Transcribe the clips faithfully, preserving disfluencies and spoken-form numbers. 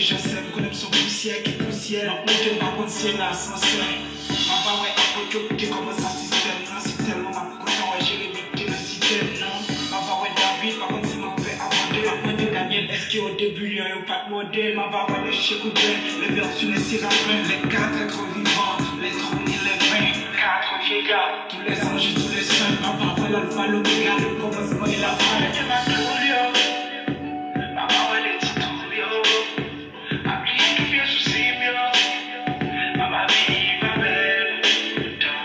Jan sè m konnen m se yon pousyè ki pousyè. M ap monte, m pa konn si e nan asansè. M ap pa wè apot yo ki te kòmanse sistèm nan. Si tèlman m ap kontan wè Jeremi ki te nan sitèm nan. M ap pa wè David, pa konn si m ap fè abandon. M ap mande Danyèl, èske o debi lyon yo pa t mòde? M ap pa wè lè chek ouvè, lè vèti, lè serafen, lè kat èt vivan, lè tron e lè ven, kat vyeya, tou lè zanj e tou lè sen. M ap pa wè Lalfa, Lomega, le kòmansman e lafen. Mete m ak tout yo. M ap pa wè le ti toul yo. Pa bliye tout vye sousi m yo. Papa vini pa bèl tan.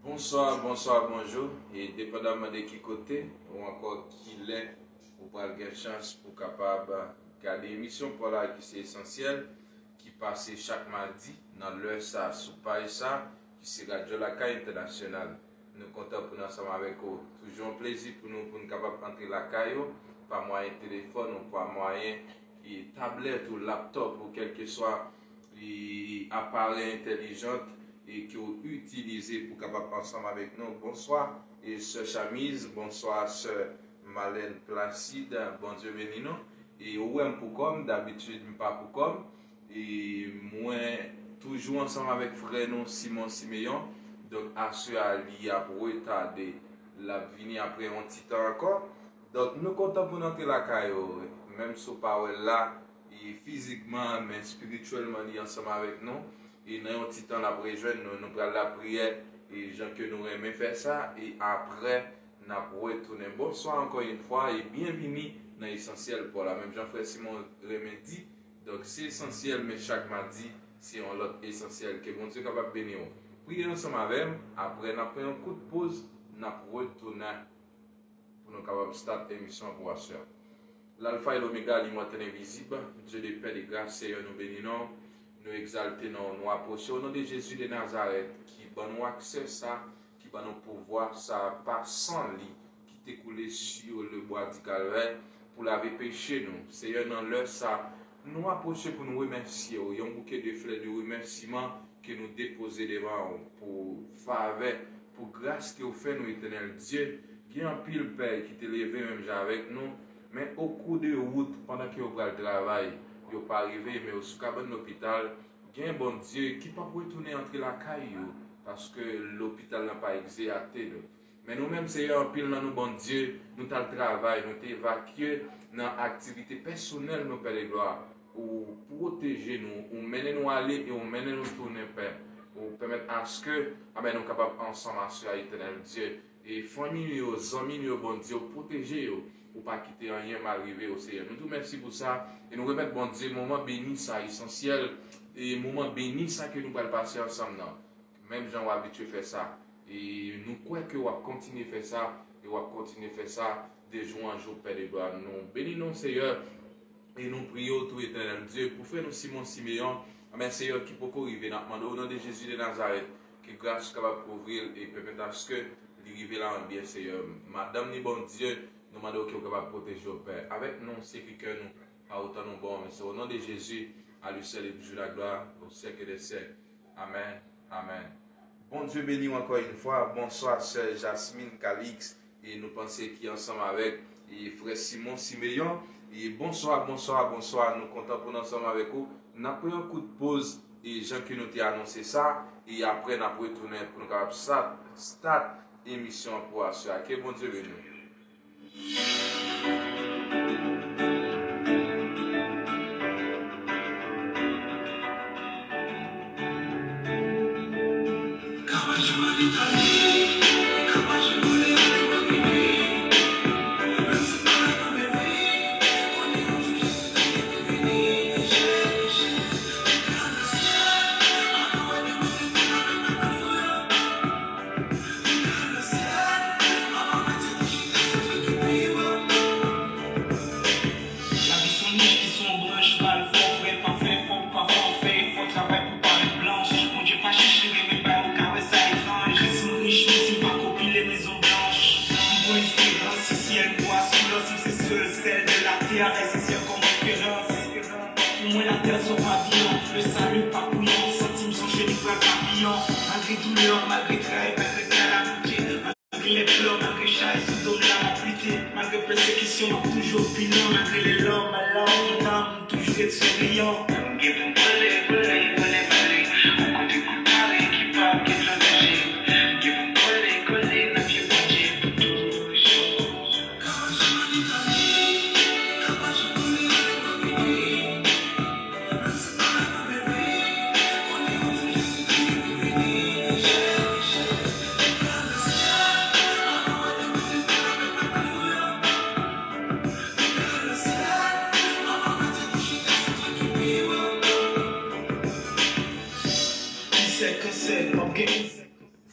Bonswa, bonswa, bonjou. E depandaman de ki kote ou ankò ki lè ou pral gen chans pou kapab gade emisyon pa w la ki se Esansyèl, ki pase chak madi nan lè sa sou paj sa ki se Radyo Lakay Entènasyonal. Nou kontan pou n ansanm avèk ou. Toujou yon plezi pou nou, pou n kapab antre lakay ou pa mwayen telefòn ou pa mwayen e tablèt ou laptòp ou kèlkeswa e aparèy entèlijant e ke w itilize pou kapab ansanm avèk nou. Bonswa, e sè Chamiz, bonswa sè Malèn Placide, Bondye beni nou. E ou wè m pou kò m, dabitid m pa pou kò m. E mwen toujou ansanm avèk frè nou Simon Simeon. Donk aswè a li ap retade, l ap vini apre yon ti tan ankò. Donk nou kontan pou n antre lakay ou, menm si w pa wè l la, e fizikman, men espirityèlman li ansanm avèk nou. E nan yon ti tan l ap rejwenn nou, nou pral lapriyè, e jan ke nou renmen fè sa, e apre n ap retounen. Bonswa ankò yon fwa, e byenvini nan Esansyèl pa w la. Menm jan frè Simon renmen di, donk se Esansyèl, men chak madi, se yon lòt Esansyèl. Ke Bondye kapab beni w. Priye ansanm avè m, apre n ap pran yon kout poz, n ap retounen pou nou kapab stat emisyon an pou aswè a. Lalfa e Lomega, limòtèl envizib, Dye de pè, de gras, Seyè, nou beni non w, nou egzalte non w, nou apwoche w, o non de Jezi de Nazarèt, ki ban nou aksè sa, ki ban nou pouvwa sa, pa san li ki te koule sou le bwa di Kalvè pou lave peche nou. Seyè, nan lè sa, nou apwoche pou nou remèsye w, yon bouke de flè de remèsiman ke nou depoze devan w pou favè, pou gras ke w fè nou, Etènèl Dye. Gen anpil pè ki te leve menm jan avèk nou, men o kou de wout, pandan ke yo pral travay, yo pa rive, men yo sou kabann lopital. Gen Bondye ki p ap retounen antre lakay yo, paske lopital la pa egzeyate nou. Men nou menm, Seyè, anpil nan nou, Bondye, nou t al travay, nou te evakye nan aktivite pèsonèl nou, Pè de glwa. Ou pwoteje nou, ou mennen nou ale e ou mennen nou tounen, Pè. Ou pèmèt aske, amèn, nou kapab ansanm aswè a, Etènèl Dye. E fanmi nou yo, zanmi nou yo, Bondye, ou pwoteje yo. Ou pa kite anyen mal rive yo, Seyè. Nou di w mèsi pou sa e nou remèt Bondye moman beni sa, Esansyèl, e moman beni sa ke nou pral pase ansanm nan. Menm jan w abitye fè sa. E nou kwè ke w ap kontinye fè sa, e w ap kontinye fè sa de jou an jou, Pè de glwa. Nou beni non w, Seyè, e nou priye w tou, Etènèl Dye, pou frè nou Simon Simeon. Amèn, Seyè, ki poko rive, n ap mande w, o non de Jezi de Nazarèt, ke gras ou kapab kouvri l e pèmèt aske li rive la an byen, Seyè. Madanm ni, Bondye, nou mande w ke w kapab pwoteje w, Pè. Avèk nou, sekirite nou, pa otan nou bon, men se o non de Jezi, à lui seul est dû la gloire, au siècle des siècles. Amèn. Amèn. Bondye beni w ankò yon fwa. Bonswa, sè Jasmine Calix. E nou panse ki ansanm avèk, e, frè Simon Simeon. E bonswa, bonswa, bonswa. Nou kontan pou n ansanm avèk ou. N ap pran yon kout poz, e jan ke nou te anonse sa. E apre, n ap retounen pou nou kapab sa, stat emisyon an pou aswè a. Ke Bondye beni w. Lavi se yon nich ki se yon branch, mal fè w frè, pa fè fò w pa fè w fè efò, travay pou parèt blanch. Bondye pa chèche renmen bay ou ka wè sa etranj. Kris m rich, men si m pa kopile mezon blanch. M pran esperans si syèl pou asirans, m se sèl sèl de latè, rès se syèl kòm referans. Pou mwen latè se yon paviyon, le sali pa bouyon, santi m sonje li pral papiyon. Malgre doulè, malgre tray, malgre tray la moute. Malgre lè plò, malgre chay sou do m la m ap lite. Malgre pèsekisyon, m ap toujou vivan. Malgre lè lò, malè, nan nanm, m toujou ret souriyan. M gen pou m vole, vole, vole, vole. Yon kote pou m pare, ki pa gen plan danje. M gen pou m kole, kole nan pye Bondye pou toujou.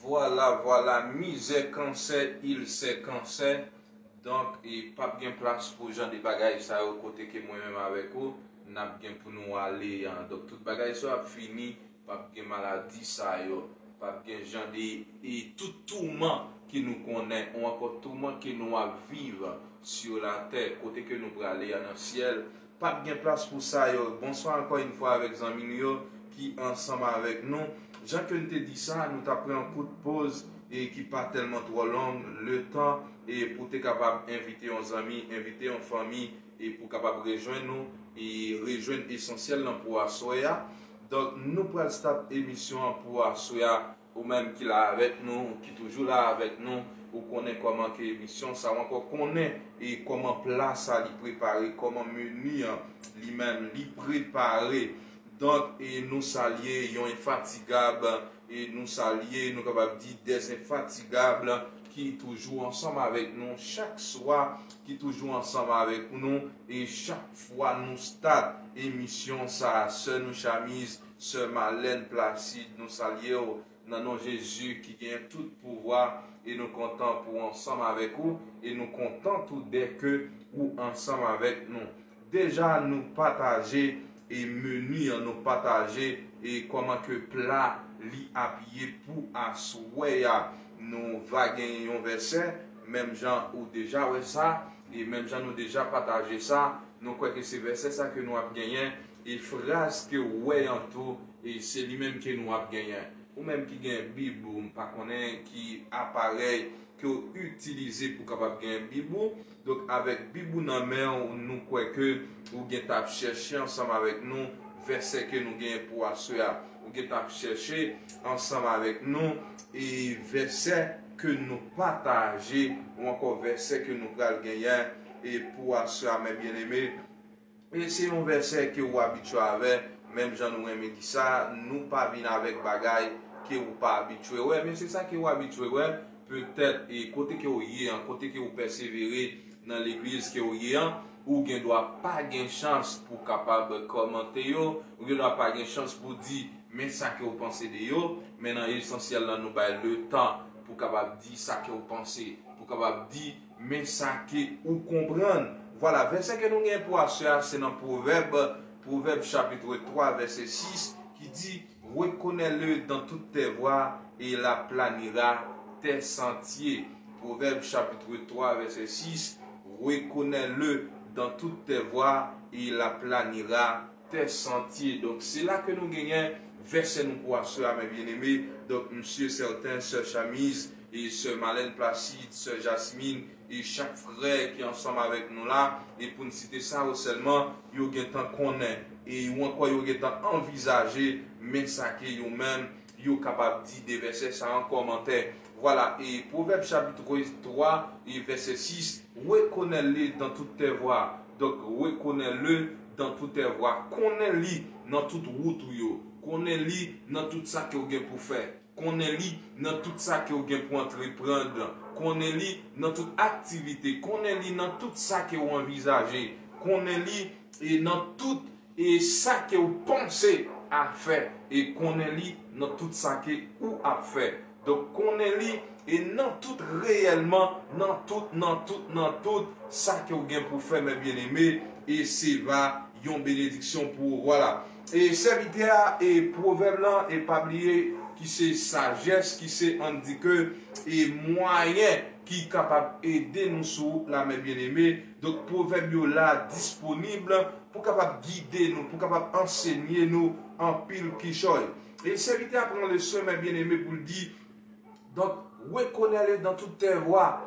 Vwala, vwala, mizè, kansè, ilsè, kansè. Donk, e p ap gen plas pou jan de bagay sa yo kote ke mwen menm avèk ou, n ap gen pou nou ale an. Donk, tout bagay sa yo ap fini, p ap gen maladi sa yo, p ap gen jan de, e tout touman ke nou konnen, ou ankò touman ke nou ap viv sou latè, kote ke nou prale a nan syèl, p ap gen plas pou sa yo. Bonswa ankò yon fwa avèk zanmi nou yo ki ansanm avèk nou. Jan ke n te di sa, nou t ap pran yon kout poz e ki pa tèlman twò long, letan e pou te kapab envite yon zanmi, envite yon fanmi e pou kapab rejwenn nou e rejwenn esansyèl lan pou aswè a. Donk, nou pral start emisyon an pou aswè a. Ou menm ki la avèk nou, ki toujou la avèk nou, ou konnen kòman ke emisyon sa, ou ankò konnen e kòman pla sa li prepare, kòman meni an li menm li prepare. Donk, e nou salye yon enfatigab, e nou salye, nou kapab di, dezenfatigab ki toujou ansanm avèk nou chak swa, ki toujou ansanm avèk nou, e chak fwa nou start emisyon sa, sè nou Chamiz, sè Malèn Plasid, nou salye w nan non Jezi ki gen tout pouvwa, e nou kontan pou ansanm avèk ou, e nou kontan tou dèke ou ansanm avèk nou. Deja nou pataje e meni an, nou pataje e kòman ke pla li ap ye pou aswè a. Nou va gen yon vèsè, menm jan ou deja wè sa, e menm jan nou deja pataje sa, nou kwè ke se vèsè sa ke nou ap genyen, e fraz ke w wè an tou, e se li menm ke nou ap genyen. Ou menm ki gen bib ou, m pa konnen ki aparèy ke w itilize pou kapab gen bib ou. Donk, avèk bib ou nan men w, nou kwè ke ou gen t ap chèche ansanm avèk nou vèsè ke nou genyen pou aswè a. Ou gen t ap chèche ansanm avèk nou e vèsè ke nou pataje, ou ankò vèsè ke nou pral genyen e pou aswè a, mè byeneme. E se yon vèsè ke ou abitye avè, menm jan nou renmen di sa, nou pa vin avèk bagay ke ou pa abitye wè, men se sa ke ou abitye wè, petèt, e kote ke ou ye an, kote ke ou pèsevere nan legliz ke ou ye an, ou gen dwa pa gen chans pou kapab kòmante yo, ou gen dwa pa gen chans pou di, men sa ke ou panse de yo, men nan esansyèl lan, nou bay letan pou kapab di sa ke ou panse, pou kapab di, men sa ke ou konprann. Vwala, vèsè ke nou gen pou aswè a, se nan Pwovèb, Pwovèb chapit twa, vèsè sis, ki di, Reconnais-le dans toutes tes voies et il aplanira tes sentiers. Pwovèb chapit twa, vèsè sis, Reconnais-le dans toutes tes voies et il aplanira tes sentiers. Donk, se la ke nou genyen vèsè nou pou aswè a, mè byeneme. Donk, m si sèten, sè Chamiz, e sè Malèn Plasid, sè Jasmin, e chak frè ki ansanm avèk nou la, e pou n site sa yo sèlman, yo gentan konnen, e ou ankò yo gentan anvizaje, men sa ke yo menm, yo kapab di de vèsè sa an kòmantè. Vwala, e Pwovèb chapit twa e vèsè sis, Reconnais-le dans toutes tes voies. Donk, reconnais-le dans toutes tes voies. Konnen li nan tout wout ou yo. Konnen li nan tout sa ke w gen pou fè. Konnen li nan tout sa ke w gen pou antreprann. Konnen li nan tout aktivite. Konnen li nan tout sa ke w anvizaje. Konnen li e nan tout e sa ke w panse a fè. E konnen li nan tout sa ke ou ap fè. Donk, konnen li e nan tout reyèlman, nan tout, nan tout, nan tout sa ke w gen pou fè, mè byeneme, e se va yon benediksyon pou ou. Vwala. E sèvitè a, e pwovèb lan, e pa bliye ki se sajès, ki se, ann di ke, e mwayen ki kapab ede nou sou wout la, mè byeneme. Donk, pwovèb yo la disponib pou kapab gide nou, pou kapab ansenye nou anpil kichòy. E sèvitè a pran leson, mè byeneme, pou l di, donk, reconnaît-le dans toutes tes voies.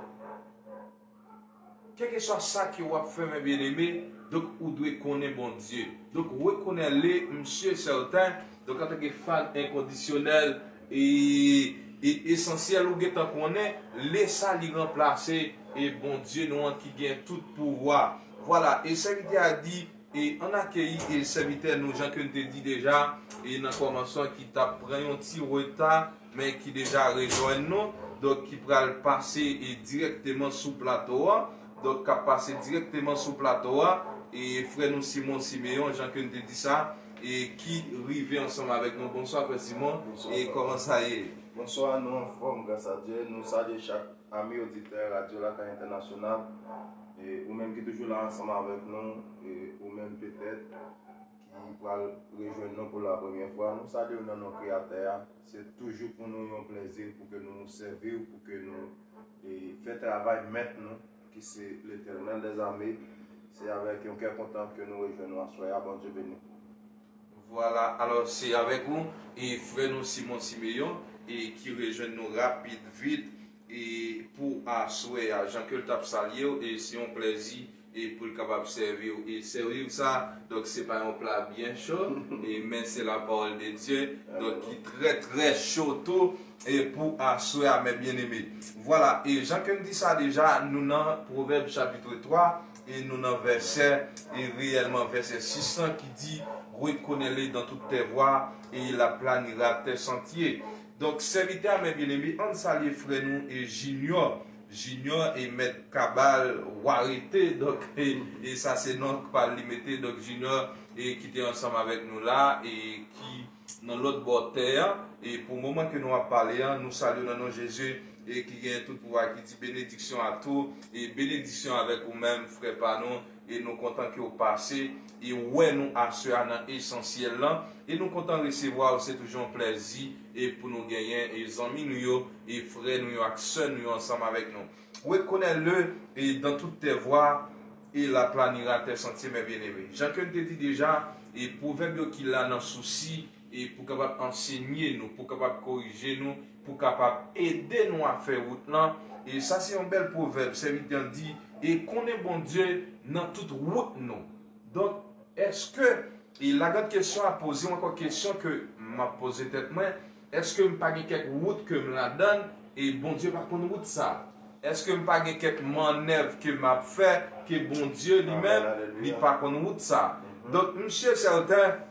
Kèlkeswa sa ke w ap fè, mè byeneme, donk, ou dwe konnen Bondye. Donk, reconnaît-le, m si e sèten, donk, antanke fan enkondisyonèl e, e esansyèl, ou gentan konnen, le sa li ranplase e Bondye nou an ki gen tout pouvwa. Vwala, e sèvitè a di, e ann akeyi e sèvitè nou, jan ke n te di deja, e nan kòmansman ki t ap pran yon ti reta, men ki deja rejwenn nou, donk ki pral pase e dirèkteman sou plato a, donk k ap pase dirèkteman sou plato a, e frè nou Simon Simeon, jan ke n te di sa, e ki rive ansanm avèk nou. Bonswa, frè Simon, e kòman sa ye? Bonswa, nou anfòm, gras a Dye. Nou salye chak ami oditè Radyo Lakay Entènasyonal, e ou menm ki toujou la ansanm avèk nou, e ou menm petèt ki pral rejwenn nou pou la premyè fwa, nou salye w nan non Kreyatè a. Se toujou pou nou yon plèzi pou ke nou sèvi w, pou ke nou, e, fè travay mèt nou, ki se Letènèl dèzame. Se avèk yon kè kontan ke nou rejwenn nou aswè a. Bondye beni w. Vwala, alò, se avèk ou, e frè nou Simon Simeon, e ki rejwenn nou rapid, vit, e pou aswè a, jan ke l t ap salye w, e se yon plèzi, e pou l kapab sèvi w. E sèvi w sa, donk, se pa yon pla byen cho, e men se la parole de Dieu, donk, ki trè, trè cho tou, e pou aswè a, mè byeneme. Vwala, e jan ke m di sa deja, nou nan Pwovèb chapit twa, e nou nan vèsè, e reyèlman vèsè sis lan ki di, reconnaît-le dans toutes tes voies, et il aplanira tes sentiers. Donk, sèvitè a, mè byeneme, ann salye frè nou e Junior. Junior e mèt Kabal Warete, donk, e, e sa se non k pa l li mete, donk, Junior, e ki te ansanm avèk nou la, e ki nan lòt bò tè a, e pou moman ke nou ap pale a, nou salye w nan non Jezi, e ki gen tout pouvwa, ki di benediksyon a tou, e benediksyon avèk ou menm, frè pa nou, e nou kontan ke w pase, e wè nou aswè a nan esansyèl lan, e nou kontan resevwa w, se toujou yon plèzi, e pou nou genyen, e zanmi nou yo, e frè nou yo, ak sè nou yo ansanm avèk nou. Reconnaît-le, et dans toutes tes voies, il aplanira tes sentiers, mè byeneme. Jan ke n te di deja, e pwovèb yo ki la nan sousi, e pou kapab ansenye nou, pou kapab korije nou, pou kapab ede nou a fè wout lan. E sa se yon bèl pwovèb, sèvitè an di, e konnen Bondye nan tout wout nou. Donk, èske, e ladan kesyon a poze w ankò kesyon ke m ap poze tèt mwen, èske m pa gen kèk wout ke m ladann e Bondye pa konn wout sa? Èske m pa gen kèk mannèv ke m ap fè ke Bondye li menm, li pa konn wout sa? Donk, m si e sèten,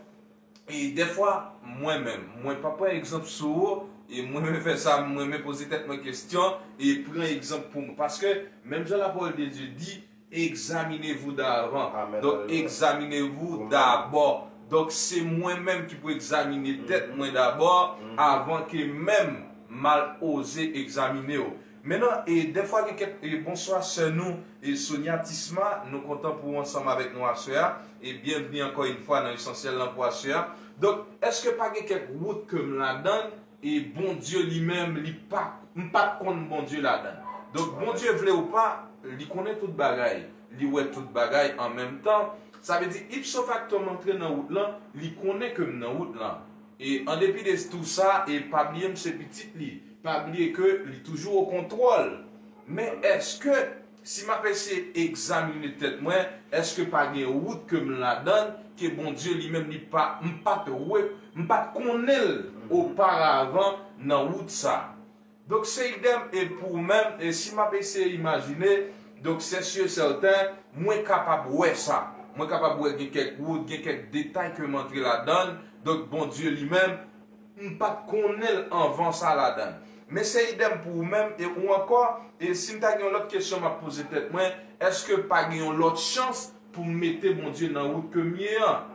e dèfwa, mwen menm, mwen pa pran egzanp sou ou, e mwen menm fè sa, mwen menm poze tèt mwen kesyon, e pran egzanp pou mwen. Paske, menm jan la parole de Dieu di, examinez-vous d'avant. Donk, examinez-vous d'abord. Donk, se mwen menm ki pou egzamine tèt mwen dabò, avan ke menm m al oze egzamine w. Mentnan, e dèfwa gen kèk, e bonswa sè nou, e Sonia Tisma, nou kontan pou w ansanm avèk nou aswè a, e byenvni ankò yon fwa nan Esansyèl lan pou aswè a. Donk, èske pa gen kèk wout ke m ladann, e Bondye li menm, li pa, m pa t konn Bondye ladann? Donk, Bondye vle ou pa, li konnen tout bagay, li wè tout bagay an menm tan. Sa vle di, ipso facto, m antre nan wout lan, li konnen ke m nan wout lan. E an depi de tou sa, e pa bliye m se pitit li. Pa bliye ke li toujou o kontwòl. Men èske, si m ap eseye egzamine tèt mwen, èske pa gen wout ke m ladann, ke Bondye li menm li pa, m pa t wè, m pa t konnen l oparavan nan wout sa? Donk, se idèm e pou ou menm, e si m ap eseye imajine, donk, se si e sèten, mwen kapab wè sa. Mwen kapab wè gen kèk wout, gen kèk detay ke m antre ladann. Donk, Bondye li menm, m pa t konnen l anvan sa ladan l. Men se idèm pou ou menm, e ou ankò, e si m ta gen yon lòt kesyon m ap poze tèt mwen, èske pa gen yon lòt chans pou m mete Bondye nan wout ke m ye an?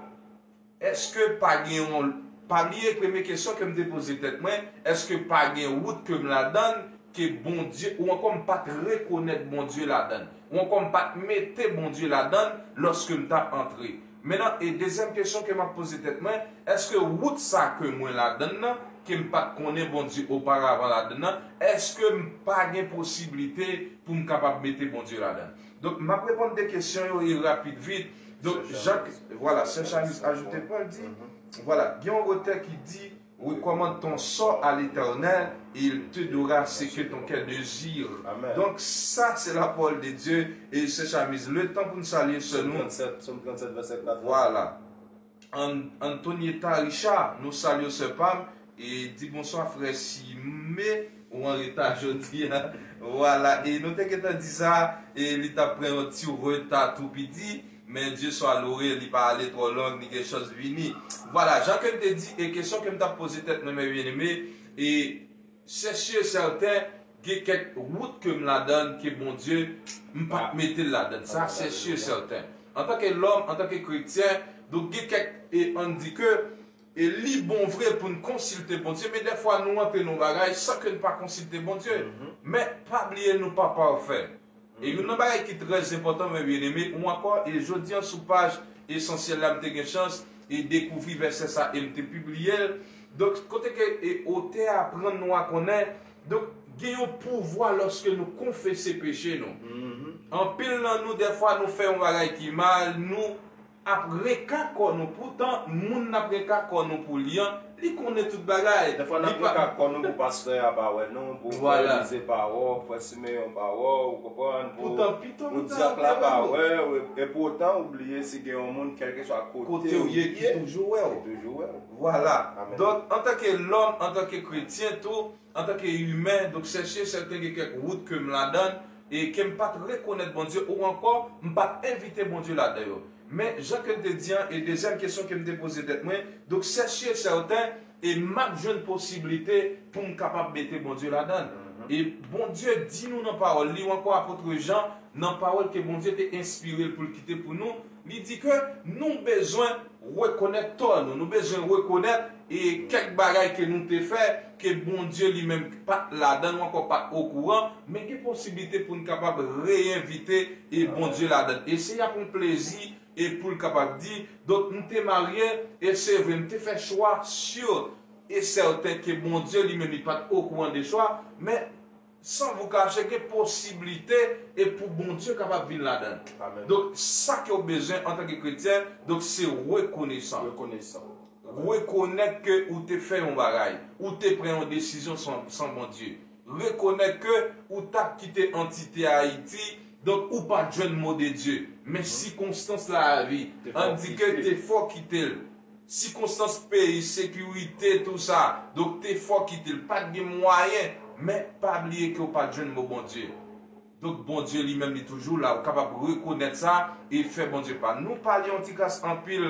Èske pa gen yon, pa bliye premye kesyon ke m te poze tèt mwen, èske pa gen wout ke m ladan l, ke Bondye, ou ankò m pa t rekonèt Bondye ladan l, ou ankò m pa t mete Bondye ladan l lòske m t ap antre? Mentnan, e dezyèm kesyon ke m ap poze tèt mwen, èske wout sa ke mwen ladan l nan, ke m pa t konnen Bondye oparavan ladan l nan, èske m pa gen posiblite pou m kapab mete Bondye ladan l? Donk, m ap reponn de kesyon yo e rapid, vit. Donk, Jan, vwala, Sè Chamis ajoute pwen, l di, vwala, gen yon otè ki di, recommande ton sort à l'Éternel et il te donnera ce que ton cœur désire. Donk, sa se la pawòl de Dye. E Sè Chamis, le tan pou n salye sè nou. Sòm trannsèt, Sòm trannsèt, vèsè kat. Vwala. An, Antonieta Richard, nou salye w, sè pa m, e di bonswa frè Sime, ou an reta jodi a. Vwala, e nou te gentan di sa, e li t ap pran yon ti reta tou piti, men Dye swa loure, li pa ale twò long, li gen chans vini. Vwala, jan ke m te di, e kesyon ke m t ap poze tèt mwen, mè byeneme, e se si e sèten, gen kèk wout ke m ladan l ke Bondye, m pa t mete l ladan l. Sa, se si e sèten. Antanke lòm, antanke kretyen, donk gen kèk, e ann di ke, e li bon vre pou n konsilte Bondye, men dèfwa nou antre nan bagay san ke n pa konsilte Bondye. Men pa bliye nou pa pafè. E youn nan bagay ki trè enpòtan, mè byeneme, ou ankò, e jodi an sou paj Esansyèl la, m te gen chans e dekouvri vèsè sa e m te pibliye l. Donk, kote ke e otè a aprann nou a konnen, donk, gen yon pouvwa lòske nou konfese peche nou. Anpil nan nou, dèfwa, nou fè yon bagay ki mal, nou ap reka kò nou. Poutan, moun n ap reka kò nou pou li an, li konnen tout bagay. Dèfwa, n ap reka kò nou pou pastè a pa wè nou, pou frè Elize pa wè w, frè Simeyon pa wè w, ou konprann, pou dyak la pa wè w, e, e poutan, ou bliye si gen yon moun, kèlkeswa kote w ye, ki toujou wè w. Ki toujou wè w. Vwala. Donk, antanke lòm, antanke kretyen tou, antanke imen, donk, se si e sèten gen kèk wout ke m ladan l, e ke m pa t rekonèt Bondye, ou ankò, m pa t envite Bondye ladan yo. Men, jan ke m te di an, e dezyèm kesyon ke m te poze tèt mwen, donk, se si e sèten, e m ap jwenn posiblite pou m kapab mete Bondye ladan l. E Bondye di nou nan pawòl li, ou ankò apot Jan, nan pawòl ke Bondye te enspire l pou l kite pou nou, li di ke nou bezwen rekonèt tò nou, nou bezwen rekonèt e kèk bagay ke nou te fè, ke Bondye li menm pa t ladan l, ou ankò pa t okouran, men gen posiblite pou n kapab reyenvite e Bondye ladan l. E se y ap yon plezi e pou l kapab di, donk, m te marye, e se vre, m te fè chwa si e sèten ke Bondye li menm li pa t okouran de chwa, men san vou kache, gen posiblite e pou Bondye kapab vin ladan l. Donk, sa ke w bezwen antanke kretyen, donk, se rekonesan. Rekonesan. Rekonèt ke ou te fè yon bagay, ou te pran yon desizyon san, san Bondye. Rekonèt ke ou t ap kite antite Ayiti, donk ou pa t jwenn mo de Dye. Men sikonstans lavi, ann di ke te fè w kite l. Sikonstans peyi, sekirite, tou sa. Donk te fè w kite l. Pa t gen mwayen, men pa bliye ke w pa t jwenn mo Bondye. Donk Bondye li menm li toujou la, ou kapab rekonèt sa e fè Bondye pa. Nou pale yon ti kras anpil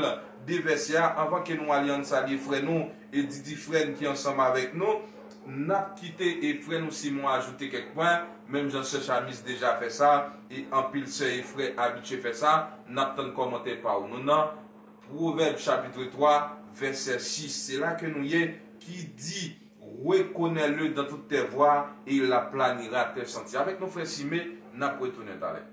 de vèsè a, anvan ke nou ale ann salye frè nou e Didi Frèn ki ansanm avèk nou. N ap kite e frè nou Simon ajoute kèk pwen, menm jan sè Chamis deja fè sa, e anpil sè e frè abitye fè sa, n ap tann kòmantè pa w. Nou nan Pwovèb chapit twa, vèsè sis, se la ke nou ye, ki di, reconnais-le dans toutes tes voies et il aplanira tes sentiers. Avèk nou, frè Sime, n ap retounen talè.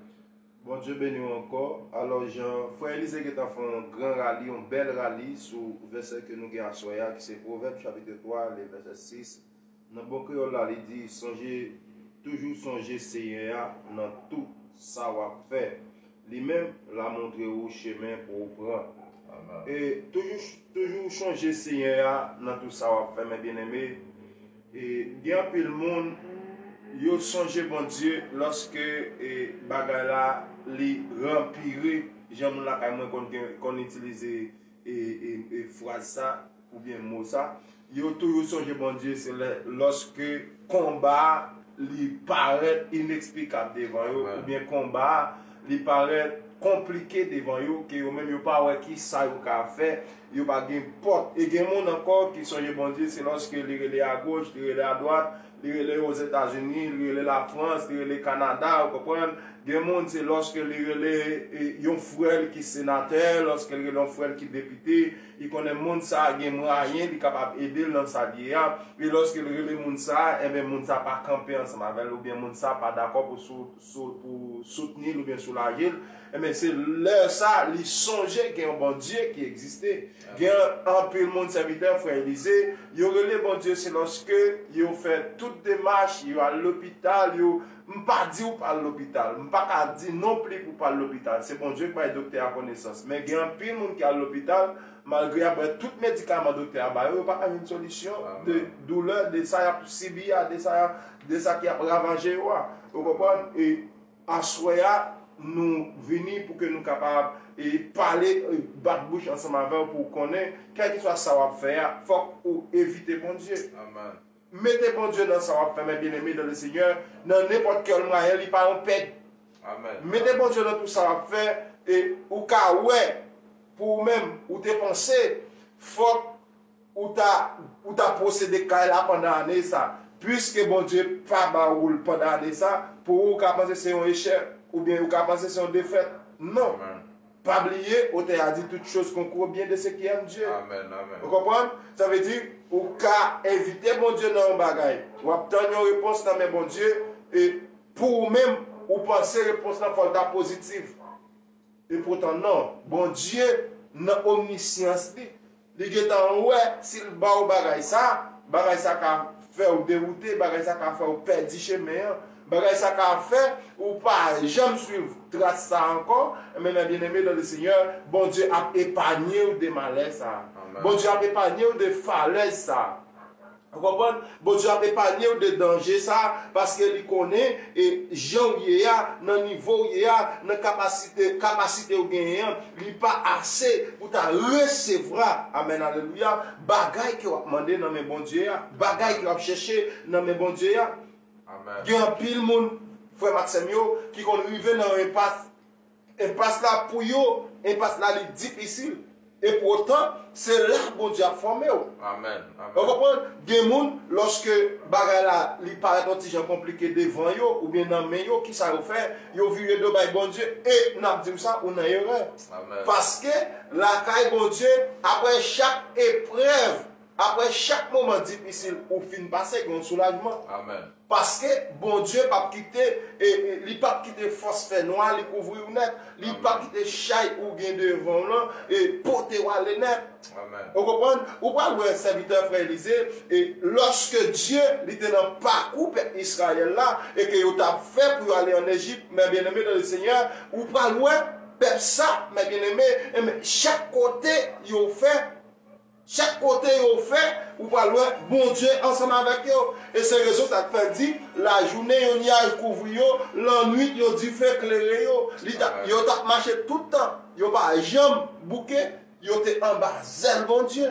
Bondye beni w ankò. Alò, jan frè Elize gentan fè yon gran rali, yon bèl rali sou vèsè ke nou gen aswè a, ki se Pwovèb chapit twa, le vèsè sis. Nan bon kreyòl la, li di, sonje, toujou sonje Senyè a nan tout sa w ap fè. Li menm, l a montre w chemen pou w pran. E toujou, toujou chonje Senyè a nan tout sa w ap fè, men byeneme. E gen anpil moun, yo sonje Bondye lòske, e, bagay la, li ranpire, jan moun lakay mwen konn gen, konn itilize e, e, e fraz sa, oubyen mo sa, yo toujou sonje Bondye, se lè, lòske konba a, li parèt ineksplikab devan yo, oubyen konba a, li parèt konplike devan yo, ke yo menm yo pa wè ki sa yo ka fè, yo pa gen pòt. E gen moun ankò ki sonje Bondye, se lòske li rele agoch, li rele adwat, li rele Ozetazini, li rele Lafrans, li rele Kanada, ou konprann? Gen moun, se lòske li rele e, yon frè l ki senatè, lòske li rele yon frè l ki depite, li konnen moun sa a gen mwayen, li kapab ede l nan sa l ye a. E lòske li rele moun sa a, enben, moun sa a pa kanpe ansanm avè l, oubyen moun sa a pa dakò pou sou, sou, pou soutni l oubyen soulaje l, enben, se lè sa a, li sonje gen yon Bondye ki egziste. Gen anpil moun, sèvitè, frè Elize, yo rele Bondye, se lòske yo fè tout demach, yo al lopital, yo, m pa di w pa al lopital, m pa ka di non pli pou w pa al lopital, se Bondye ki bay doktè a konesans. Men gen anpil moun ki al lopital, malgre y ap bwè tout medikaman doktè a ba yo, yo pa ka jwenn solisyon de doulè, de sa y ap sibi a, de sa, de sa ki ap ravaje yo a. Ou konprann? E aswè a, nou vini pou ke nou kapab e pale, e bat bouch ansanm avè w pou w konnen, kèlkeswa sa w ap fè a, fòk ou evite Bondye. Mete Bondye nan sa w ap fè, men byeneme dan le Senyè, nan nenpòt kèl mwayen, li pa yon pèd. Mete Bondye nan tout sa w ap fè, e ou ka wè pou ou menm, ou te panse, fòk ou ta, ou ta posede kay la pandan ane sa. Piske Bondye pa ba ou l pandan ane sa, pou ou ka panse se yon echèk, oubyen ou ka panse se yon defèt. Non. Pa bliye, otè a di, toutes choses concourent au bien de ceux qui aiment Dieu. Ou konprann? Sa vle di, ou ka envite Bondye nan yon bagay. W ap tann yon repons nan men Bondye, e pou ou menm, ou panse repons lan fò l ta pozitif. E poutan non, Bondye nan omnisyans li, li gentan wè si l ba w bagay sa, bagay sa ka fè w dewoute, bagay sa ka fè w pèdi chemen an, bagay sa ka fè ou pa janm swiv tras sa ankò, men men byeneme dan le Senyè, Bondye ap epanye w de malè sa. Bondye ap epanye w de falèz sa. Ou konprann? Bondye ap epanye w de danje sa, paske li konnen e jan w ye a, nan nivo w ye a, nan kapasite, kapasite w genyen an, li pa ase pou ta resevwa, amèn, alelouya, bagay ke w ap mande nan men Bondye a, bagay ke w ap chèche nan men Bondye a. Gen anpil moun, frè m ak sè m yo, ki konn rive nan yon enpas. Enpas la pou yo, enpas la li difisil. E poutan, se la Bondye ap fòme w. Ou konprann? Gen moun, lòske bagay la li parèt yon ti jan konplike devan yo, oubyen nan men yo, kisa yo fè? Yo vire do bay Bondye. E n ap di w sa, ou nan erè. Paske lakay Bondye, apre chak eprèv, apre chak moman difisil ou fin pase, gen yon soulajman. Paske Bondye p ap kite, e, e, li p ap kite fòs fènwa li kouvri w nèt. Li p ap kite chay ou gen devan w lan e pote w ale nèt. Ou konprann? Ou pral wè sèvitè frè Elize, e lòske Dye li te nan pakou pèp Izrayèl la, e ke yo t ap fè pou yo ale ann Ejip, men byeneme dan le Senyè, ou pral wè pèp sa, men byeneme, e men chak kote yo fè, Chak kote yo fè, ou pral wè Bondye ansanm avèk yo. E se rezon sa k fè l di, lajounen yon nyaj kouvri yo, lannwit yon dife klere yo. Li t ap, yo t ap mache tout tan, yo pa janm bouke, yo te anba zèl Bondye.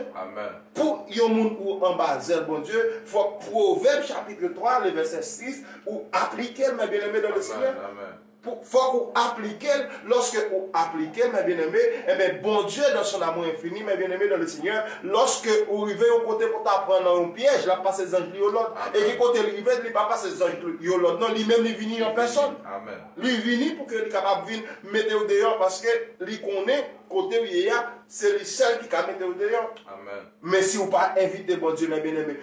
Pou yon moun ou anba zèl Bondye, fòk Pwovèb chapit twa, le vèsè sis, ou aplike l, men byeneme dan le Senyè. Pou, fòk ou aplike l. Lòske ou aplike l, men byeneme, enben, Bondye, dans son amour infini, men byeneme dans le Seigneur, lòske ou rive yon kote pou ta pran nan yon pyèj, l ap pase zanj li yo lòd. E gen kote l rive, li pa pase zanj li yo lòd. Non, li menm, li vini an pèsòn. Li vini pou ke li kapab vin mete w deyò, paske li konnen kote w ye a, se li sèl ki ka mete w deyò. Men si w pa envite Bondye, men byeneme,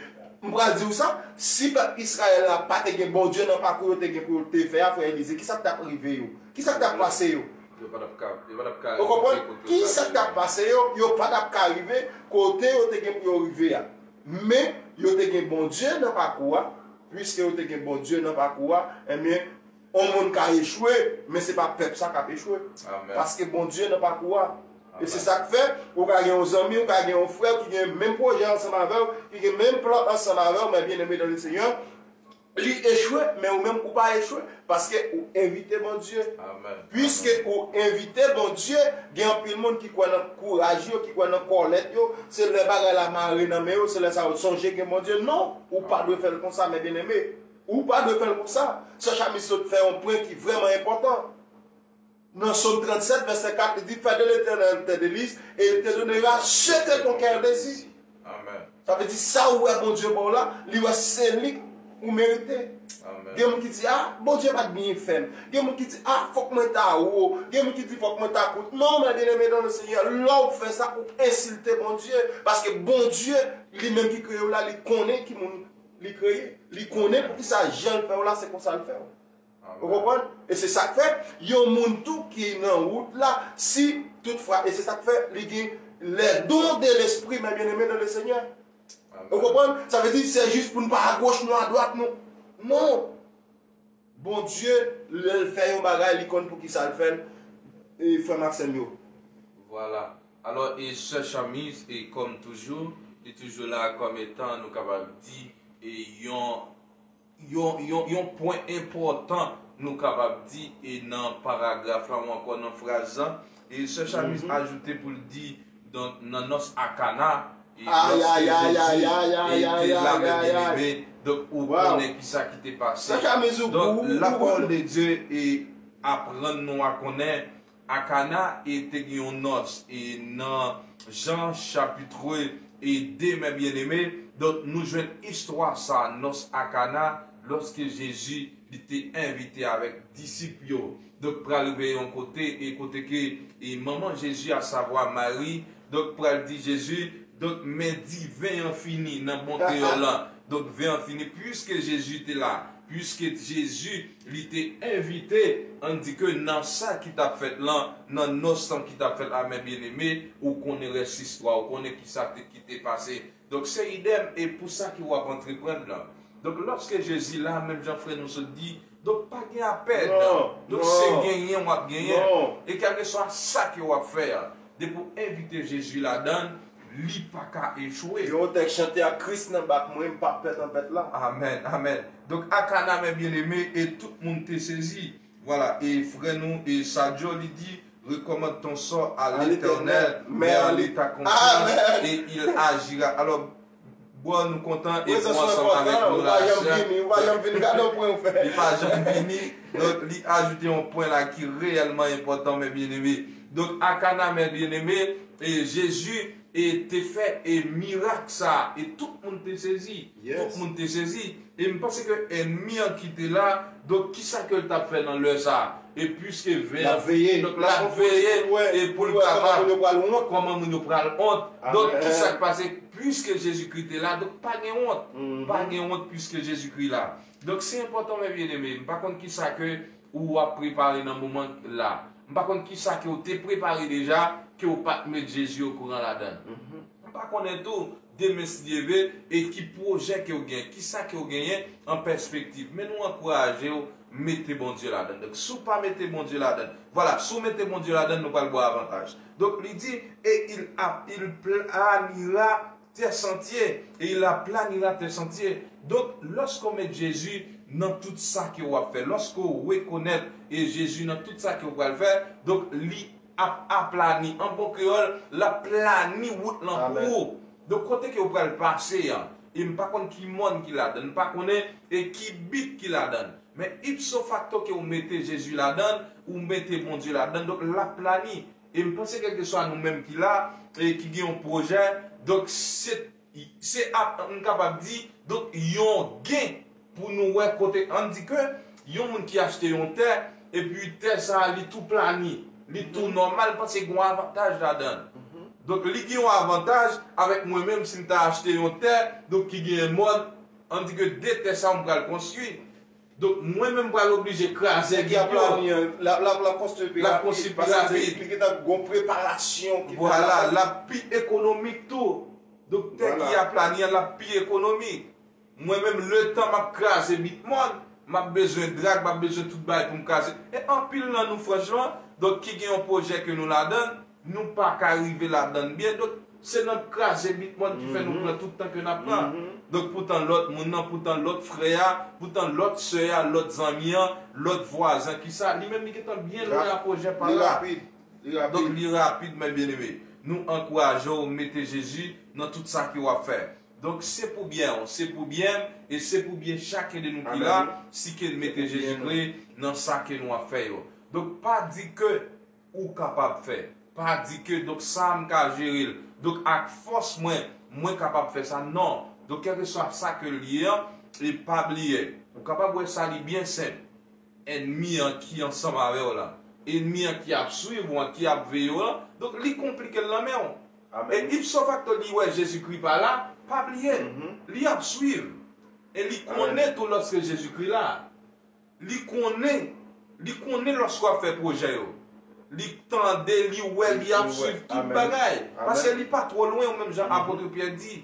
m pral di w sa, si pèp Izrayèl la pa te gen Bondye nan pakou yo te gen pou yo te fè a, frè Elize, kisa k t ap rive yo? Kisa k t ap pase yo? Yo pa t ap ka, yo pa t ap ka Ou konprann? Kisa k t ap pase yo? Yo pa t ap ka rive kote yo te gen pou yo rive a. Men, yo te gen Bondye nan pakou a. Piske yo te gen Bondye nan pakou a, enben, yon moun ka echwe, men se pa pèp sa k ap echwe. Paske Bondye nan pakou a. E se sa k fè, ou ka gen yon zanmi, ou ka gen yon frè ki gen menm pwojè ansanm avè w, ki gen menm plan ansanm avè w, men byeneme dan le Senyè, li echwe, men ou menm ou pa echwe, paske ou envite Bondye. Piske ou envite Bondye, gen anpil moun ki kwè nan kouraj yo, ki kwè nan kòlèt yo, se lè bagay la mare nan men yo, se lè sa yo sonje gen Bondye. Non, ou pa dwe fè l konsa, men byeneme. Ou pa dwe fè l konsa. Sè Chamis sot fè yon pwen ki vrèman enpòtan. Nan Sòm trannsèt, vèsè kat, li di, Fais de l'Éternel tes délices, et il te donnera ce que ton cœur désire. Amen. Sa vle di, sa ou wè Bondye ba w la, li wè se li ou merite. Amen. Gen moun ki di, ah, Bondye pa t byen fè m. Gen moun ki di, ah, fòk mwen ta wo. Gen moun ki di, fòk mwen ta kout. Non, mè byeneme nan le Senyè, lè w fè sa, ou ensilte Bondye. Paske Bondye, li menm ki kreye w la, li konnen ki moun li kreye. Li konnen poukisa jan l fè w la, se konsa l fè w. Ou konprann? E se sa k fè, yon moun tou ki nan wout la, si toutfwa, e se sa k fè, li gen les dons de l'esprit, mes bien-aimés dans le Seigneur. Ou konprann? Sa vle di, se jis pou n pa agoch nou, adwat nou. Non. Bondye, lè l fè yon bagay, li konn poukisa l fè l, e frè m ak sè m yo. Vwala. Alò, e sè Chamiz, e kòm toujou, li toujou la kòm etan, nou kapab di, e yon yon, yon, yon pwen enpòtan nou kapab di e nan paragraf la ou ankò nan fraz la. E sè Chamiz ajoute pou l di, donk, nan nòs a Kana, e lòske Jezi e te la, men byeneme, donk, ou konnen ki sa ki te pase. Donk, lapawòl de Dye e aprann nou a konnen a Kana e te gen yon nòs, e nan Jan chapit e de, mes bien-aimés, donk, nou jwenn istwa sa, nòs a Kana, lòske Jezi, li te envite avèk disip yo. Donk, pral rive yon kote, e kote ke, e manman Jezi, asavwa Mari, donk, pral di Jezi, donk, men diven an fini nan bon kreyòl lan. Donk, ven an fini, piske Jezi te la, piske Jezi, li te envite, ann di ke nan sa ki t ap fèt lan, nan nòs lan ki t ap fèt la, mes bien-aimés, ou konnen rès istwa, ou konnen ki sa te, ki te pase. Donk, se idèm, e pou sa ke w ap antreprann lan. Donk, lòske Jezi la, menm jan frè nou sot di, donk, pa gen apèd. Donk, se genyen w ap genyen. E kèlkeswa sa ke w ap fè a, depi w envite Jezi ladan l, li pa ka echwe. Gen yon tèks chante a, Kris nan bak mwen, m p ap pè tanpèt la. Amèn, amèn. Donk, a Kana, mes bien-aimés, e tout moun te sezi. Vwala, e frè nou, e Sadio, li di, recommande ton sort à l'Éternel, mets en lui ta confiance, et il agira. Alò, bro, nou kontan, e pou ansanm avèk nou la, li pa janm vini, li pa janm vini. Donk, li ajoute yon pwen la ki reyèlman enpòtan, mes bien-aimés. Donk, a Kana, mes bien-aimés, e Jezi, e te fè, e mirak sa, e tout moun te sezi. Tout moun te sezi. E m panse ke ènmi an ki te la, donk, ki sa ke l t ap fè nan lè sa? E piske ven an fini, donk, l ap veye, e pou l kapab, kòman moun yo pral wont. Donk, ki sa k pase? Piske Jezikri te la, donk, pa gen wont. Pa gen wont piske Jezikri la. Donk, se enpòtan, mes bien-aimés. M pa konn ki sa ke ou ap prepare nan moman la. M pa konn ki sa ke w te prepare deja, ke w pa t met Jezi okouran ladan l. M pa konnen tou, demen si Dye vle, e ki pwojè ke w gen, ki sa ke w genyen an pèspektiv. Men nou ankouraje w, mete Bondye ladan l. Donk, si w pa mete Bondye ladan l, vwala, si w mete Bondye ladan l, nou pral ba w avantaj. Donk, li di, et il a, il planira tes sentiers, et il aplanira tes sentiers. Donk, lòske w met Jezi nan tout sa ke w ap fè, lòske w rekonèt e Jezi nan tout sa ke w pral fè, donk, li ap aplani, an bon kreyòl, l ap plani wout lan pou ou. Donk, kote ke w pral pase an, e m pa konn ki mòn ki ladan l, m pa konnen e ki bit ki ladan l. Men ipso facto ke w mete Jezi ladan l, ou mete Bondye ladan l, donk, l ap plani. E m panse kèlkeswa nou menm ki la, e ki gen yon pwojè, donk se, se ap, m kapab di, donk yon gen pou nou wè kote, ann di ke yon moun ki achte yon tè, epi tè sa a li tou plani, li tou nòmal, paske gen yon avantaj ladan l. Donk li gen yon avantaj avèk mwen menm si m ta achte yon tè, donk ki gen mòn, ann di ke de tè sa a m pral konstwi. Donk, mwen menm pral oblije kraze bit yo. L ap, l ap, l ap konstwi pi rapid. L ap konstwi pi rapid. Paske li gentan gon preparasyon ki fèt. Vwala, l ap pi ekonomik tou. Donk, tè ki aplani an, l ap pi ekonomik. Mwen menm, letan m ap kraze bit mòn, m ap bezwen drag, m ap bezwen tout bagay pou m kraze. E anpil nan nou, franchman, donk, ki gen yon pwojè ke nou ladan, nou pa ka rive ladan l byen. Donk, se nan kraze bit mòn ki fè nou pran tout tan ke n ap pran. Donk, poutan lòt moun nan, poutan lòt frè a, poutan lòt sè a, lòt zanmi an, lòt vwazen, ki sa, li menm li gentan byen lwen a pwojè pa l la. Donk, li rapid, mes bien-aimés. Nou ankouraje w mete Jezi nan tout sa ke w ap fè. Donk, se pou byen w, se pou byen m, e se pou byen chaken de nou ki la, si ke n mete Jezikri nan sa ke nou ap fè yo. Donk, pa di ke ou kapab fè. Pa di ke, donk, sa a m ka jere l. Donk, ak fòs mwen, mwen kapab fè sa. Non. Donk, kèlkeswa sa ke l ye an, e pa bliye. Ou kapab wè sa, li byen senp. Ènmi an ki ansanm avè w la, ènmi an ki ap swiv ou an, ki ap veye w lan, donk, li konplike l nan men w. E ipso facto, li wè Jezikri pa la, pa bliye, li ap swiv. E li konnen tou lòske Jezikri la. Li konnen, li konnen lòske w ap fè pwojè yo. Li tande, li wè, li ap swiv tout bagay. Paske li pa twò lwen, ou menm jan apot Pyè di.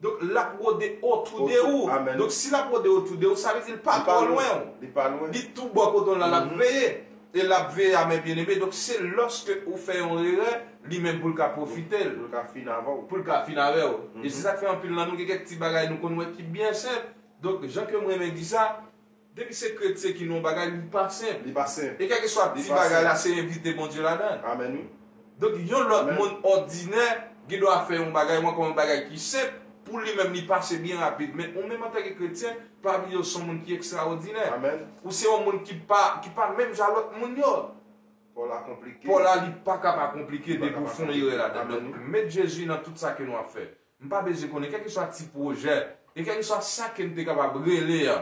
Donk, l ap wode otou de ou. Donk, si l ap wode otou de ou, sa vle di l pa twò lwen ou. Li tou bò kote w la, l ap veye. E l ap veye a, men byeneme. Donk, se lòske ou fè yon erè, li menm pou l ka pwofite l. Pou l ka fin avè w. Pou l ka fin avè w. E se sa k fè anpil nan nou gen kèk ti bagay nou konn wè ki byen senp. Donk, jan ke m renmen di sa, depi se kretyen ki nan yon bagay, li pa senp. Li pa senp. E kèlkeswa ti bagay la, se envite Bondye ladan l. Amèn, wi. Donk, yon lòt moun òdinè gendwa fè yon bagay, ou ankò yon bagay ki senp, pou li menm, li pase byen rapid. Men ou menm, antanke kretyen, pa bliye w se yon moun ki ekstraòdinè. Ou se yon moun ki pa, ki pa menm jan lòt moun yo. Pòl la konplike. Pòl la, li pa ka pa konplike depi w fè yon erè ladan. Donk, met Jezi nan tout sa ke nou ap fè. M pa bezwen konnen, kèlkeswa ti pwojè, e kèlkeswa sa ke m te kapab rele a.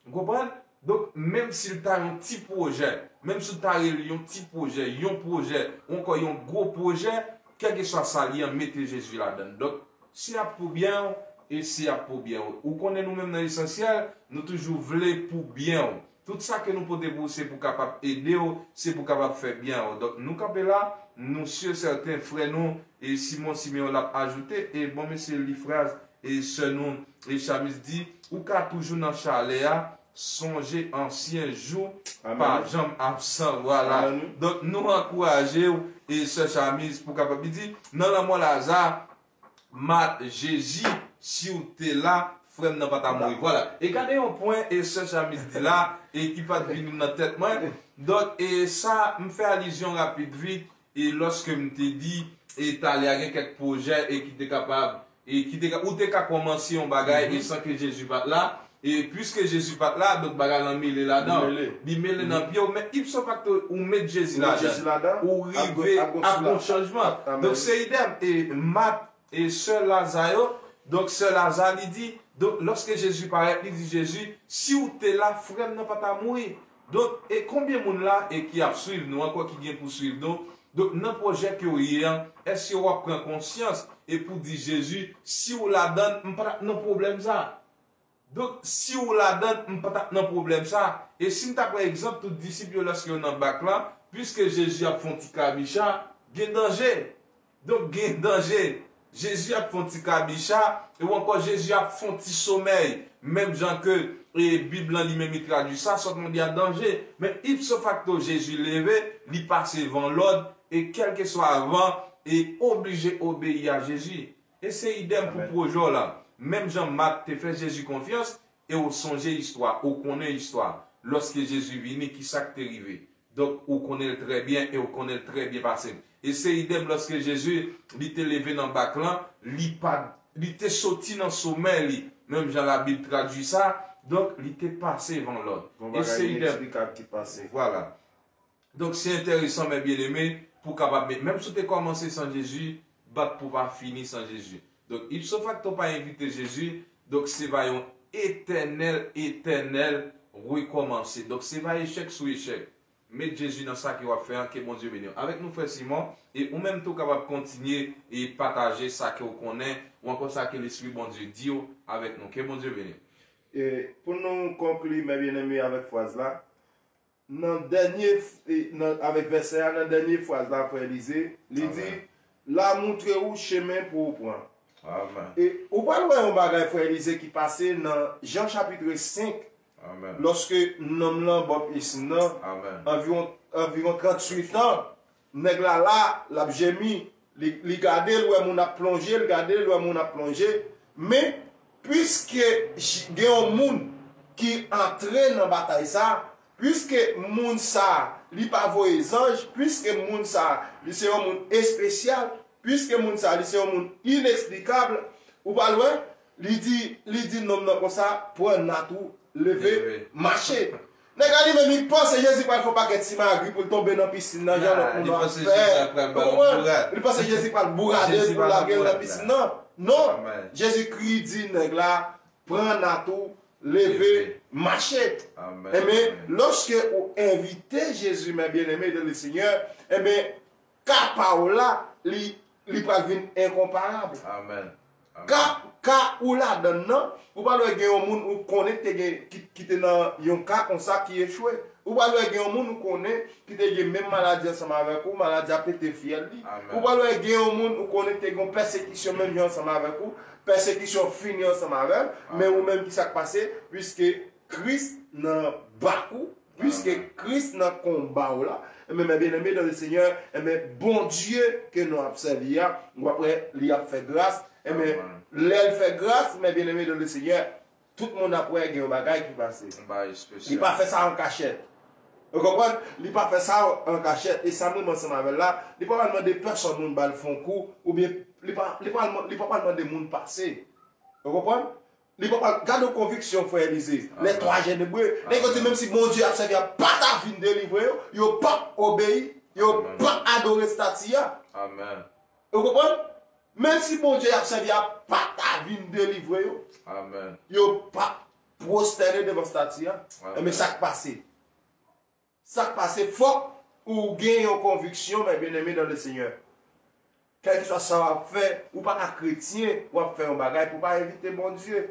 Ou konprann? Donk, menm si l ta yon ti pwojè, menm si l ta rele yon ti pwojè, yon pwojè, ou ankò yon gwo pwojè, kèlkeswa sa li an, mete Jezi ladan l. Donk, se ap pou byen w, e se ap pou byen w. Ou konnen nou menm nan Esansyèl, nou toujou vle pou byen w. Tout sa ke nou pote pou ou, se pou kapab ede w, se pou kapab fè byen w. Donk, nou kanpe la, nou si e sèten frè nou, e Simon Simeon l ap ajoute, e bon, mesye, li fraz, e sè nou, e Chamis di, ou ka toujou nan chalè a, sonje ansyen jou, pa janm absan, vwala. Donk, nou ankouraje w, e sè Chamis, pou kapab, li di, nan lanmò Laza, Mat, Jezi, si w te la, frè m nan pa ta mouri. Vwala. E gade yon pwen, e sè Chamis di la, e ki pa t vin nan tèt mwen. Donk, e sa, m fè alizyon rapid vit, e lòske m te di, e talè a gen kèk pwojè, e ki te kapab, e ki te ka, ou te ka kòmanse yon bagay, e san ke Jezi pa t la, e piske Jezi pa t la, donk bagay lan mele ladan. Li mele. Li mele nan pye w, men ipso facto, ou met Jezi ladan. Ou met Jezi ladan, ou rive ap gon chanjman. Donk, se idèm. E Mat, e sè Laza yo. Donk, sè Laza, li di, donk, lòske Jezi parèt, li di Jezi, si w te la, frè m nan pa ta mouri. Donk, e konbyen moun la, e ki ap swiv nou ankò, ki gen pou swiv nou? Donk, nan pwojè ke w ye an, èske w ap pran konsyans, e pou di Jezi, si w ladan, m pa t ap nan pwoblèm sa? Donk, si w ladan, m pa t ap nan pwoblèm sa. E si n ta pran egzanp tout disip yo lòske yo nan bak lan, piske Jezi ap fè yon ti kabicha, gen danje. Donk, gen danje. Jezi ap fè yon ti kabicha, e ou ankò Jezi ap fè yon ti somèy. Menm jan ke, e, Bib lan li menm li tradui sa, sòt mande a danje. Men ipso facto, Jezi leve, li pase van lòd, e kèlkeswa van, e oblije obeyi a Jezi. E se idèm pou pwojè w la. Menm jan Mat te fè Jezi konfyans, e w sonje istwa, ou konnen istwa. Lòske Jezi vini, ki sa k te rive? Donk, ou konnen l trè byen, e w konnen l trè byen pase. E se idèm lòske Jezi, li te leve nan bak lan, li pa, li te soti nan somèy li. Menm jan Labib tradui sa, donk, li te pase van lòd. E se idèm. Vwala. Donk, se enteresan, men byeneme, pou w kapab met, menm si w te kòmanse san Jezi, bat pou w pa fini san Jezi. Donk, ipso facto pa envite Jezi, donk, se va yon etènèl, etènèl rekòmanse. Donk, se va echèk sou echèk. Met Jezi nan sa ke w ap fè an, ke Bondye beni w. Avèk nou, frè Simon, e ou menm tou kapab kontinye e pataje sa ke w konnen, ou ankò sa ke Lespri Bondye di w avèk nou. Ke Bondye beni w. E pou nou konkli, men byeneme, avèk fraz la, nan dènye, e, nan, avèk vèsè a, nan dènye fraz la, frè Elize, li di, l a montre ou chemen pou ou pran. E ou pral wè yon bagay, frè Elize, ki pase nan Jan chapit senk, lòske nonm lan, Bob Easton nan, anviwon, anviwon tranntuit an, nèg la la, l ap jemi, li, li gade, l wè moun ap plonje, l gade, l wè moun ap plonje. Men, piske j-, gen yon moun ki antre nan batay sa, piske moun sa, li pa voye zanj, piske moun sa, li se yon moun espesyal, piske moun sa, li se yon moun ineksplikab, ou pral wè, li di, li di nonm nan konsa, pran nat ou, leve, mache. Nèg la li menm, li panse Jezi pral fè yon pakèt simagri pou l tonbe nan pisin nan, jan lòt moun ap fè. Ou konprann? Li panse Jezi pral bourade l pou l lage l nan pisin nan. Non. Jezikri di nèg la, pran nat ou, leve, mache. Enben, lòske ou envite Jezi, mes bien-aimés dans le Seigneur, enben, ka pa w la, li, li pral vin enkonparab. Ka, ka ou ladann nan, ou pral wè gen yon moun ou konnen ki te gen, ki, ki te nan yon ka konsa ki echwe. Ou pral wè gen yon moun ou konnen ki te gen menm maladi ansanm avèk ou, maladi a pete fyèl li. Ou pral wè gen yon moun ou konnen ki te gen yon pèsekisyon menm jan ansanm avèk ou, pèsekisyon fini ansanm avè l, men ou menm ki sa k pase, piske Kris nan bak ou, piske Kris nan konba w la, enben, mes bien-aimés dans le Seigneur, enben, Bondye ke nou ap sèvi a, w ap wè li ap fè gras, enben, lè l fè gras, mes bien-aimés dans le Seigneur, tout moun ap wè gen yon bagay ki pase. Li pa fè sa an kachèt. Ou konprann? Li pa fè sa an kachèt. E sa m renmen ansanm avè l la, li pa pral mande pèsòn moun ba l fon kou, oubyen li pa, li pa, li pa pral mande moun pase. Ou konprann? Li pa pral, gade yon konviksyon, frè Elize. Les trois jeunes Hébreux, nèg yo di menm si Bondye ap sèvi a pa ta vin delivre yo, yo p ap obeyi, yo p ap adore estati a. Ou konprann? Menm si Bondye y ap sèvi a pa ta vin delivre yo, yo p ap pwostène devan estati a. Enben, sa k pase? Sa k pase? Fòk ou gen yon konviksyon, mes bien-aimés dans le Seigneur. Kèlkeswa sa w ap fè, ou pa ka kretyen, w ap fè yon bagay pou w pa envite Bondye.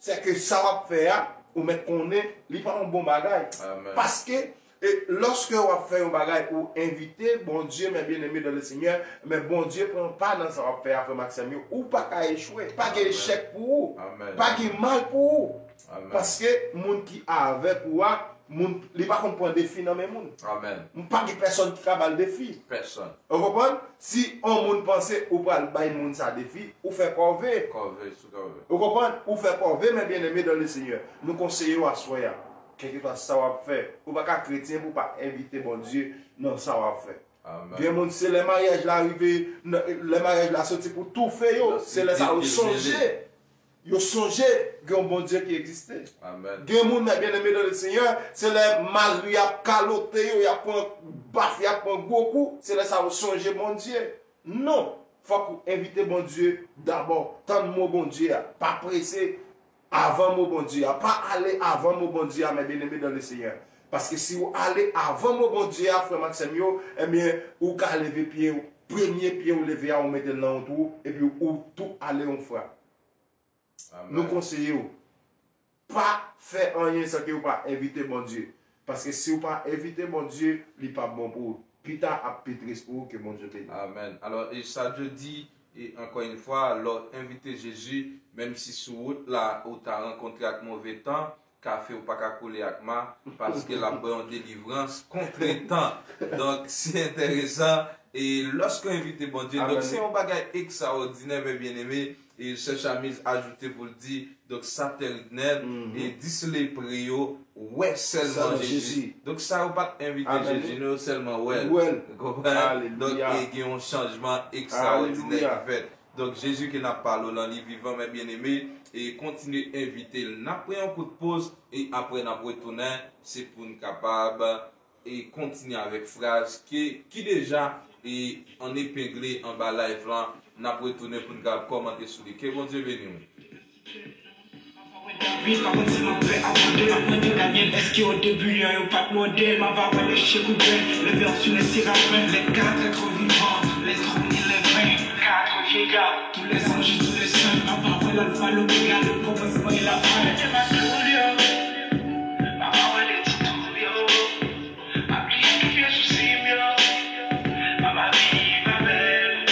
Sèke sa w ap fè a, ou mèt konnen li pa yon bon bagay. Paske, e, lòske w ap fè yon bagay, ou envite Bondye, mes bien-aimés dans le Seigneur, men Bondye pran pa nan sa w ap fè a, frè m ak sè m yo, ou pa ka echwe. Pa gen echèk pou ou. Pa gen mal pou ou. Paske moun ki avèk ou a, moun, li pa konn pran defi nan men moun. M pa gen pèsòn ki ka ba l defi. Ou konprann? Si yon moun panse ou pral bay moun sa defi, ou fè kòve. Ou konprann? Ou fè kòve, mes bien-aimés dans le Seigneur. Nou konseye w aswè a. Kèlkeswa sa w ap fè, ou pa ka kretyen pou w pa envite Bondye nan sa w ap fè. Gen moun, se lè maryaj la rive, lè maryaj la soti pou toufe yo, se lè sa yo sonje. Yo sonje gen yon Bondye ki egziste. Gen moun, mes bien-aimés dans le Seigneur, se lè mari ap kalote yo, y ap pran baf, y ap pran gwo kou, se lè sa yo sonje Bondye. Non, fòk ou envite Bondye dabò. Tann mo Bondye a, pa prese avan mo Bondye a. Pa ale avan mo Bondye a, mes bien-aimés dans le Seigneur. Paske si w ale avan mo Bondye a, frè m ak sè m yo, ebyen, ou ka leve pye w, premye pye w leve a, ou mete l nan yon twou, epi ou tou ale yon fwa. Nou konseye w, pa fè anyen san ke w pa envite Bondye. Paske si w pa envite Bondye, li p ap bon pou ou. Pita ap pi tris pou ou. Ke Bondye beni. Amèn. Alò, e sa Dye di, e ankò yon fwa, lè w envite Jezi, menm si sou wout la ou ta rankontre ak move tan, kafe w pa ka koule ak ma, paske l ap ba w yon delivrans kontretan. Donk, se enteresan. E lòske w envite Bondye, donk, se yon bagay ekstraòdinè, mes bien-aimés. E sè Chamiz ajoute pou l di, donk, sa tèl nèt, e dis lepre yo wè sèlman Jezi. Donk, sa yo pa t envite Jezi, non, yo sèlman wè l. Konprann? Donk, e gen yon chanjman ekstraòdinè ki fèt. Donk, Jezi ke n ap pale w lan, li vivan, mes bien-aimés, e kontinye envite l. N ap pran yon kout poz, e apre n ap retounen, se pou n kapab, e kontinye avèk fraz ke, ki deja, e ann epegle anba live lan. N ap retounen pou n kapab kòmante sou li. Ke Bondye beni w. David, pa konn si m ap fè abandone. M ap mande Danyèl, èske o debi lè yo pa t mòde l? M ava wè le chérubin, le ver sur les séraphins, les quatre êtres vivants, les trônes et les vingt-quatre vieillards, tous les anges et tous les saints. M ava wè l'alpha, l'oméga, le commencement et la fin. M ava wè le ti tour yo. M ap li tout pye sou sim yo. M ava viv avè l.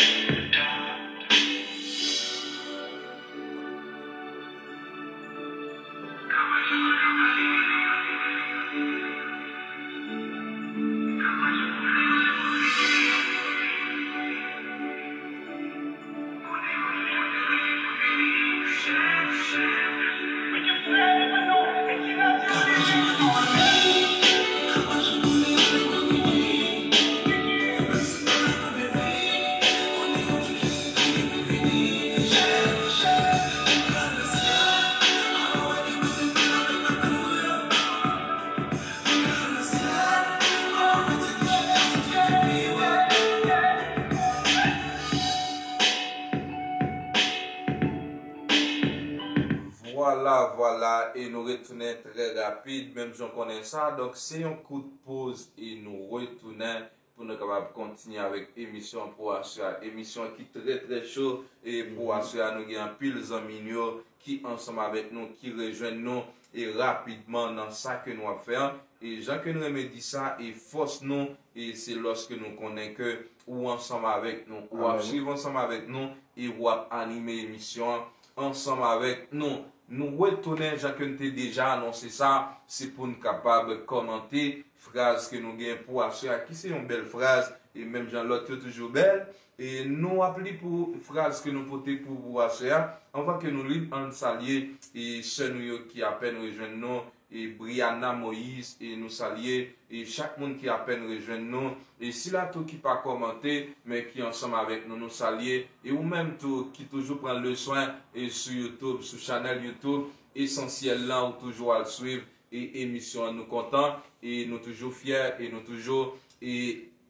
Vwala, vwala, e nou retounen trè rapid, menm jan w konnen sa. Donk, se yon kout poz e nou retounen pou nou kapab kontinye avèk emisyon pou aswè a. Emisyon ki trè, trè cho, e pou aswè a, nou gen anpil zanmi nou yo ki ansanm avèk nou, ki rejwenn nou, e rapidman nan sa ke nou ap fè an. E jan ke nou renmen di sa, e fòs nou, e se lòske nou konnen ke ou ansanm avèk nou, ou ap swiv ansanm avèk nou, e w ap anime emisyon an ansanm avèk nou. Nou retounen, jan ke n te deja anonse sa, se pou n kapab kòmante fraz ke nou gen pou aswè a, ki se yon bèl fraz, e menm jan lòt yo toujou bèl. E nou ap li pou fraz ke nou pote pou, pou aswè a. Anvan ke nou li l, ann salye e sè nou yo ki apèn rejwenn nou, e Brianna Moïse, e nou salye e chak moun ki apèn rejwenn nou, e sila tou ki pa kòmante, men ki ansanm avèk nou, nou salye, e ou menm tou ki toujou pran le swen e sou YouTube, sou chanèl YouTube Esansyèl lan, ou toujou al swiv e emisyon an. Nou kontan, e nou toujou fyè, e nou toujou e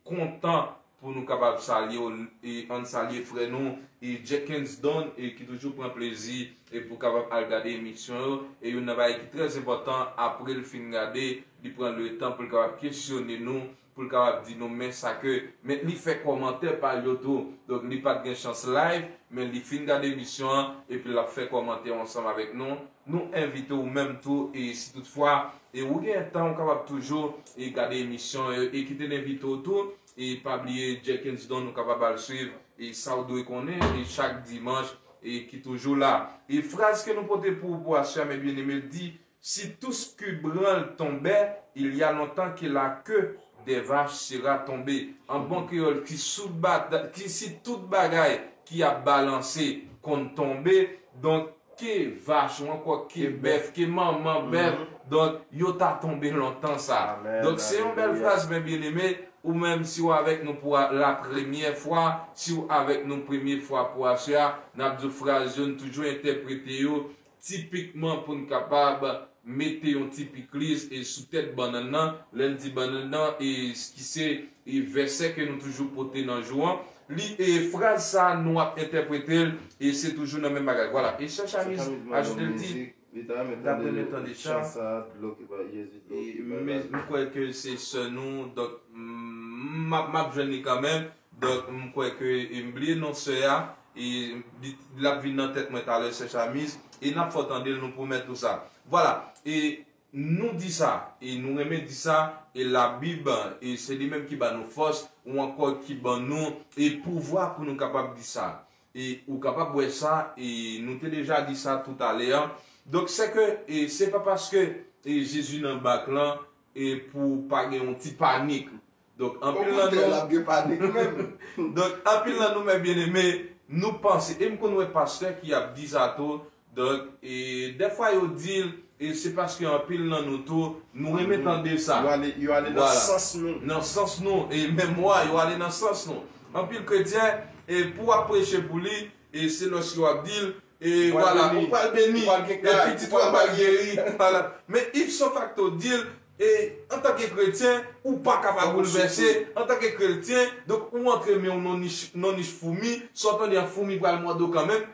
kontan pou nou kapab salye w, e ann salye frè nou, e Jenkins Don, e ki toujou pran plezi, e pou kapab al gade emisyon yo, e youn nan bagay ki trè enpòtan, apre l fin gade, li pran le tan pou l kapab kesyone nou, pou l kapab di nou men sa ke, men li fè kòmantè pa l yo tou. Donk li pa t gen chans live, men li fin gade emisyon an, epi l ap fè kòmantè ansanm avèk nou. Nou envite w menm tou, e si toutfwa, e ou gen tan, ou kapab toujou, e gade emisyon yo, e kite n envite w tou, e pa bliye Jenkins Don, ou kapab al swiv, e sa w dwe konnen, e chak dimanch, e ki toujou la. E fraz ke nou pote pou, pou aswè a, mes bien-aimés, di, si tout ce qui branle tombait, il y a longtemps que la queue des vaches sera tombée. An bon kreyòl, ki sou bata-, ki si tout bagay ki ap balanse konn tonbe, donk ke vach ou ankò ke bèf, ke manman bèf, donk yo ta tonbe lontan sa. Donk se yon bèl fraz, mes bien-aimés, ou menm si w avèk nou pou la premyè fwa, si w avèk nou premye fwa pou aswè a, n ap di w fraz yo, n toujou entèprete yo tipikman pou n kapab mete yon ti pikliz e sou tèt bannann nan. Lè n di bannann nan, e ki se e vèsè ke nou toujou pote nan jou an, li, e fraz sa a, nou ap entèprete l, e se toujou nan menm bagay. Vwala. E sè Chamiz ajoute l di, li ta renmen tande chan sa, dlo ki bay, Jezi dlo ki bay lavi. M kwè ke se sè nou, donk, m, m ap, m ap jwenn li kanmenm. Donk, m kwè ke, e m bliye non sè a, e li, l ap vin nan tèt mwen talè, sè Chamiz, e n ap fè w tande l, nou pwomèt ou sa. Vwala, e nou di sa, e nou renmen di sa, e Labib, e se li menm ki ba nou fòs, ou ankò ki ban nou, e pouvwa pou nou kapab di sa. E ou kapab wè sa, e nou te deja di sa toutalè a. Donk, sè ke, e se pa paske, e Jezi nan bak lan, e pou pa gen yon ti panik. Donk, anpil nan nou, donk, anpil nan nou, mes bien-aimés, nou panse, e m konn wè pastè ki ap di sa tou, donk, e dèfwa yo di l, e se paske anpil nan nou tou, nou renmen tande sa. Yo ale, yo ale nan sans nou. Nan sans nou, e menm mwa, yo ale nan sans nou. Anpil kretyen, e pou w ap preche pou li, e se lòske w ap di l, e vwala, ou pral beni, e pitit ou an pral geri. Vwala. Men ipso facto di l, e antanke kretyen, ou pa ka pa boulvèse. Antanke kretyen, donk ou antre men w nan nich, nan nich foumi, sa w tande an foumi pral mòde w kanmenm,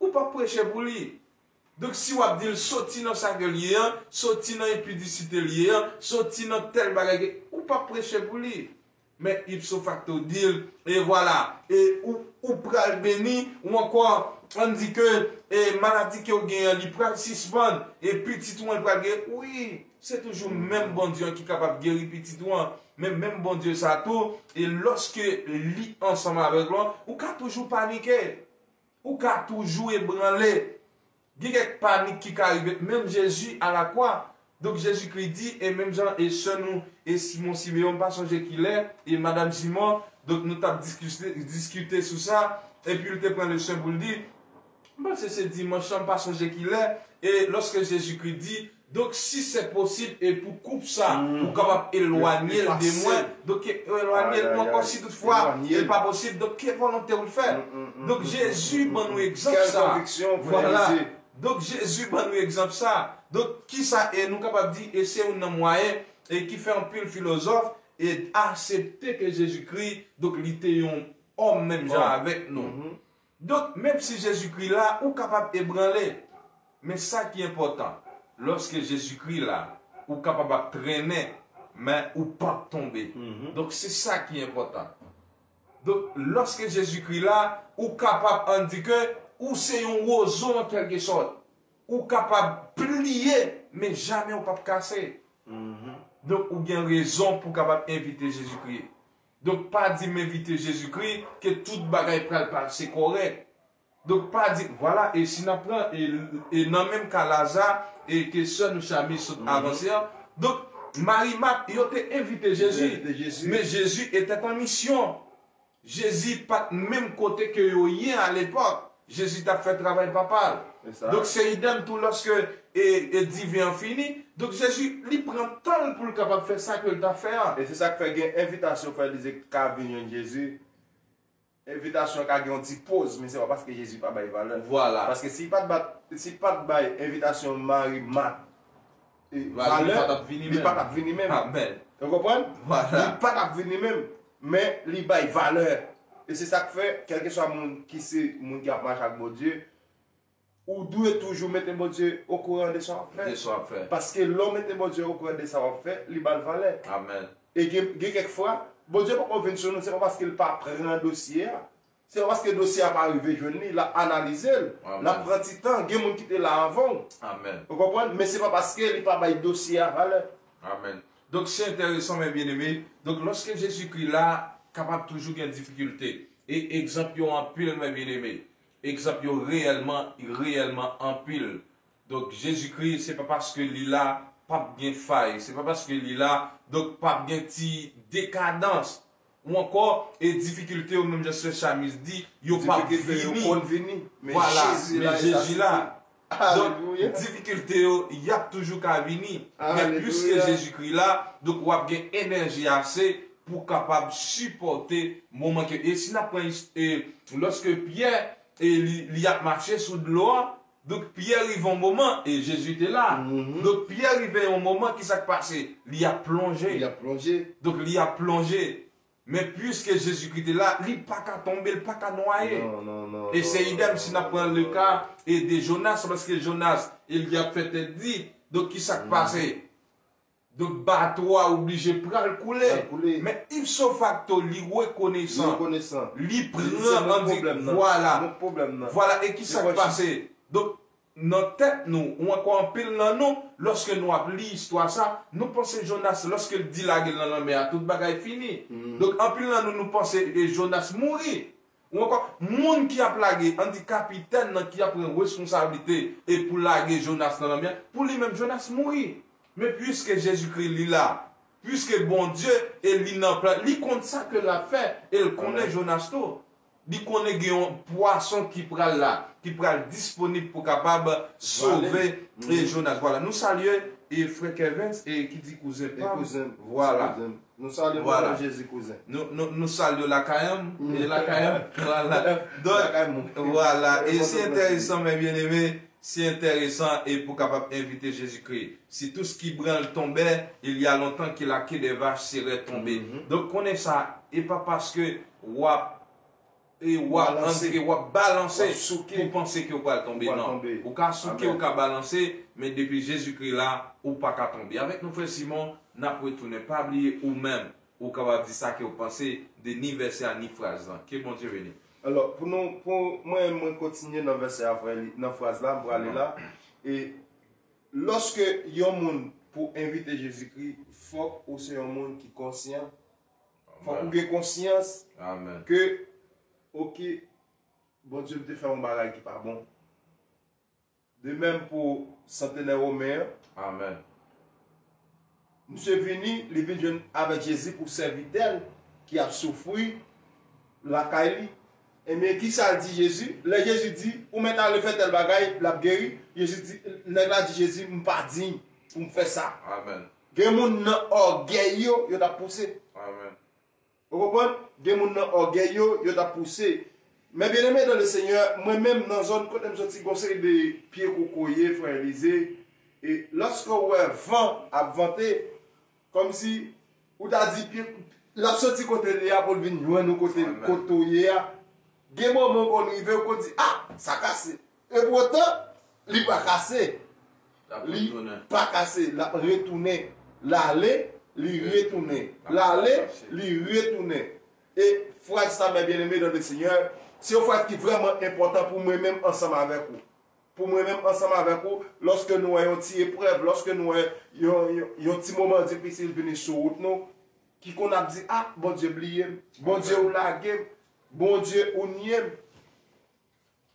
ou p ap preche pou li. Donk si w ap di l soti nan sa ke l ye an, soti nan enpidisite l ye an, soti nan tèl bagay ke, ou p ap preche pou li. Men ipso facto di l, e vwala, e ou, ou pral beni, ou ankò, ann di ke, e maladi ke w gen an, li pral sispann, e pitit ou an pral geri. Wi, se toujou menm Bondye an ki kapab geri pitit ou an. Men menm Bondye sa tou, e lòske li ansanm avèk ou, ou ka toujou panike. Ou ka toujou ebranle. Gen kèk panik ki ka rive. Menm Jezi alakwa. Donk, Jezikri di, e menm jan e sè nou, e Simon Simeyon, m pa sonje kilè, e madanm Simon, donk, nou t ap diskite, diskite sou sa, epi l te pran leson pou l di, m panse se dimanch lan, m pa sonje kilè, e lòske Jezikri di, donk, si se posib, e pou koup sa, ou kapab elwanye l de mwen. Donk, ke elwanye l, ou ankò, si toutfwa, e pa posib, donk, ke volonte w l fè. Donk, Jezi ban nou egzanp sa. Vwala. Donk, Jezi ban nou egzanp sa. Donk, kisa, e nou kapab di, e se youn nan mwayen, e ki fè anpil filozòf, e aksepte ke Jezikri, donk, li te yon òm menm jan avèk nou. Donk, menm si Jezikri la, ou kapab ebranle. Men sa ki enpòtan, lòske Jezikri la, ou kapab ap trennen, men ou p ap tonbe. Donk, se sa ki enpòtan. Donk, lòske Jezikri la, ou kapab, ann di ke ou se yon wozo an kèlkesòt. Ou kapab pliye, men jamè ou p ap kase. Donk, ou gen rezon pou w kapab envite Jezikri. Donk, pa di m envite Jezikri, ke tout bagay pral pase kòrèk. Donk, pa di, vwala, e si n ap pran, e, e nan menm ka Laza, e ke sè nou Chamis sot avanse an, donk, Mari Mat, yo te envite Jezi, men Jezi était en mission. Jezi pa t menm kote ke yo ye alepòk. Jezi t ap fè travay Papa l. Donk, se idèm tou lòske e, e diven an fini. Donk, Jezi, li pran tan l pou l kapab fè sa ke l t ap fè a. E se sa k fè gen envitasyon, frè Elize, ka vin jwenn Jezi. Envitasyon ka gen yon ti poz, men se pa paske Jezi pa bay valè. Vwala. Paske si l pa t bat, si l pa t bay envitasyon Mari Mat, e, valè, li pa t ap vini menm. Amèn. Ou konprann? Vwala. Li pa t ap vini menm, men li bay valè. E se sa k fè, kèlkeswa moun ki se moun ki ap mache ak Bondye, ou dwe toujou mete Bondye okouran de sa w ap fè. De sa w ap fè. Paske lè w mete Bondye okouran de sa w ap fè, li ba l valè. Amèn. E gen, gen kèk fwa, Bondye poko vin sou nou, se pa paske l pa pran dosye a. Se pa paske dosye a pa rive jwenn li, l ap analize l, l ap pran ti tan, gen moun ki te la avan w. Amèn. Ou konprann? Men se pa paske li pa bay dosye a valè. Amèn. Donk, se enteresan, men byeneme. Donk, lòske Jezikri la, kapab toujou gen difikilte. E egzanp yo anpil, men byeneme. Egzanp yo reyèlman, reyèlman anpil. Donk, Jezikri, se pa paske li la, p ap gen fay. Se pa paske li la, donk p ap gen ti dekadans. Ou ankò, e difikilte yo, menm jan sè Chamis di, yo p ap vini. Difikilte yo konn vini, men Jezi la, e sa sifi. Donk, difikilte yo, y ap toujou ka vini. Men piske Jezikri la, donk w ap gen enèji ase pou w kapab sipòte moman ke, e si n ap pran, e, lòske Pyè, e li, li ap mache sou dlo a, donk Pyè rive yon moman, e Jezi te la. Donk Pyè rive yon moman, ki sa k pase? Li ap plonje. Li ap plonje. Donk li ap plonje. Men piske Jezikri te la, li pa ka tonbe, li pa ka nwaye. Non, non, non. E se idèm si n ap pran le ka, e de Jonas, lòske Jonas, e li ap fè tèt di, donk ki sa k pase? Donk bato a oblije pral koule. Pral koule. Men ipso facto, li rekonesan. Li rekonesan. Li pran, an di, vwala. Vwala, e ki sa k pase? Donk, nan tèt nou, ou ankò anpil nan nou, lòske nou ap li istwa sa, nou panse Jonas, lòske l di lage l nan lanmè a, tout bagay fini. Donk, anpil nan nou, nou panse, e, Jonas mouri. Ou ankò, moun ki ap lage, ann di kapitèn nan ki ap pran responsablite e pou lage Jonas nan lanmè a, pou li menm, Jonas mouri. Men piske Jezikri li la, piske Bondye e li nan plan, li konn sa ke l ap fè, e l konnen Jonas tou. Li konnen gen yon pwason ki pral la, ki pral disponib pou kapab sove, e, Jonas. Vwala, nou salye, e, frè Kevens, e, ki di kouzen pa m. Vwala. Nou salye w nan Jezi, kouzen. Nou, nou, nou salye w lakay an, e lakay an. Vwala. Donk, vwala. E se enteresan, men byeneme, se enteresan, e pou kapab envite Jezikri. Si tout ce qui branle tombait, il y a longtemps que la queue des vaches serait tombée. Donk, konnen sa, e pa paske w ap e w ap, ann di ke w ap balanse pou w panse ke w pral tonbe. Non. Ou ka souke, ou ka balanse, men depi Jezikri la, ou pa ka tonbe. Avèk nou, frè Simon, n ap retounen. Pa bliye, ou menm, ou kapab di sa ke w panse de ni vèsè a, ni fraz lan. Ke Bondye beni. Alò, pou nou, pou mwen, mwen kontinye nan vèsè a, frè, li, nan fraz la, m prale la. E lòske yon moun pou envite Jezikri, fòk ou se yon moun ki konsyan. Fòk ou gen konsyans ke, oke, Bondye, m te fè yon bagay ki pa bon. De menm pou santenè women an. Amèn. Misye vini, li vin jwenn avèk Jezi pou sèvitè l ki ap soufri lakay li. Ebyen, ki sa l di Jezi? Lè Jezi di, ou mèt ale fè tèl bagay, l ap geri. Jezi di, nèg la di Jezi, m pa diy pou m fè sa. Amèn. Gen moun nan ògèy yo, yo t ap pouse. Amèn. Ou konprann? Gen moun nan ògèy yo, yo t ap pouse. Men byeneme dans le Seigneur, mwen menm nan zòn kote m soti, gon seri de pye kokoye, frè Elize. E lòske w wè van ap vante, kòmsi ou ta di pye, l ap soti kote l ye a pou l vin jwenn ou kote, kote w ye a. Gen moman w konn rive, ou konn di, a, sa kase. E poutan, Li pa kase. Li pa kase. L ap retounen. L ale, li retounen. L ale, li retounen. E fraz sa, mè byeneme dans le Seigneur, se yon fraz ki vrèman enpòtan pou mwen menm ansanm avèk ou. Pou mwen menm ansanm avèk ou, lòske nou wè yon ti eprèv, lòske nou wè yon, yon, yon ti moman difisil vini sou wout nou, ki konn ap di, "Ah, Bondye bliye m, Bondye ou lage m, Bondye ou nye m."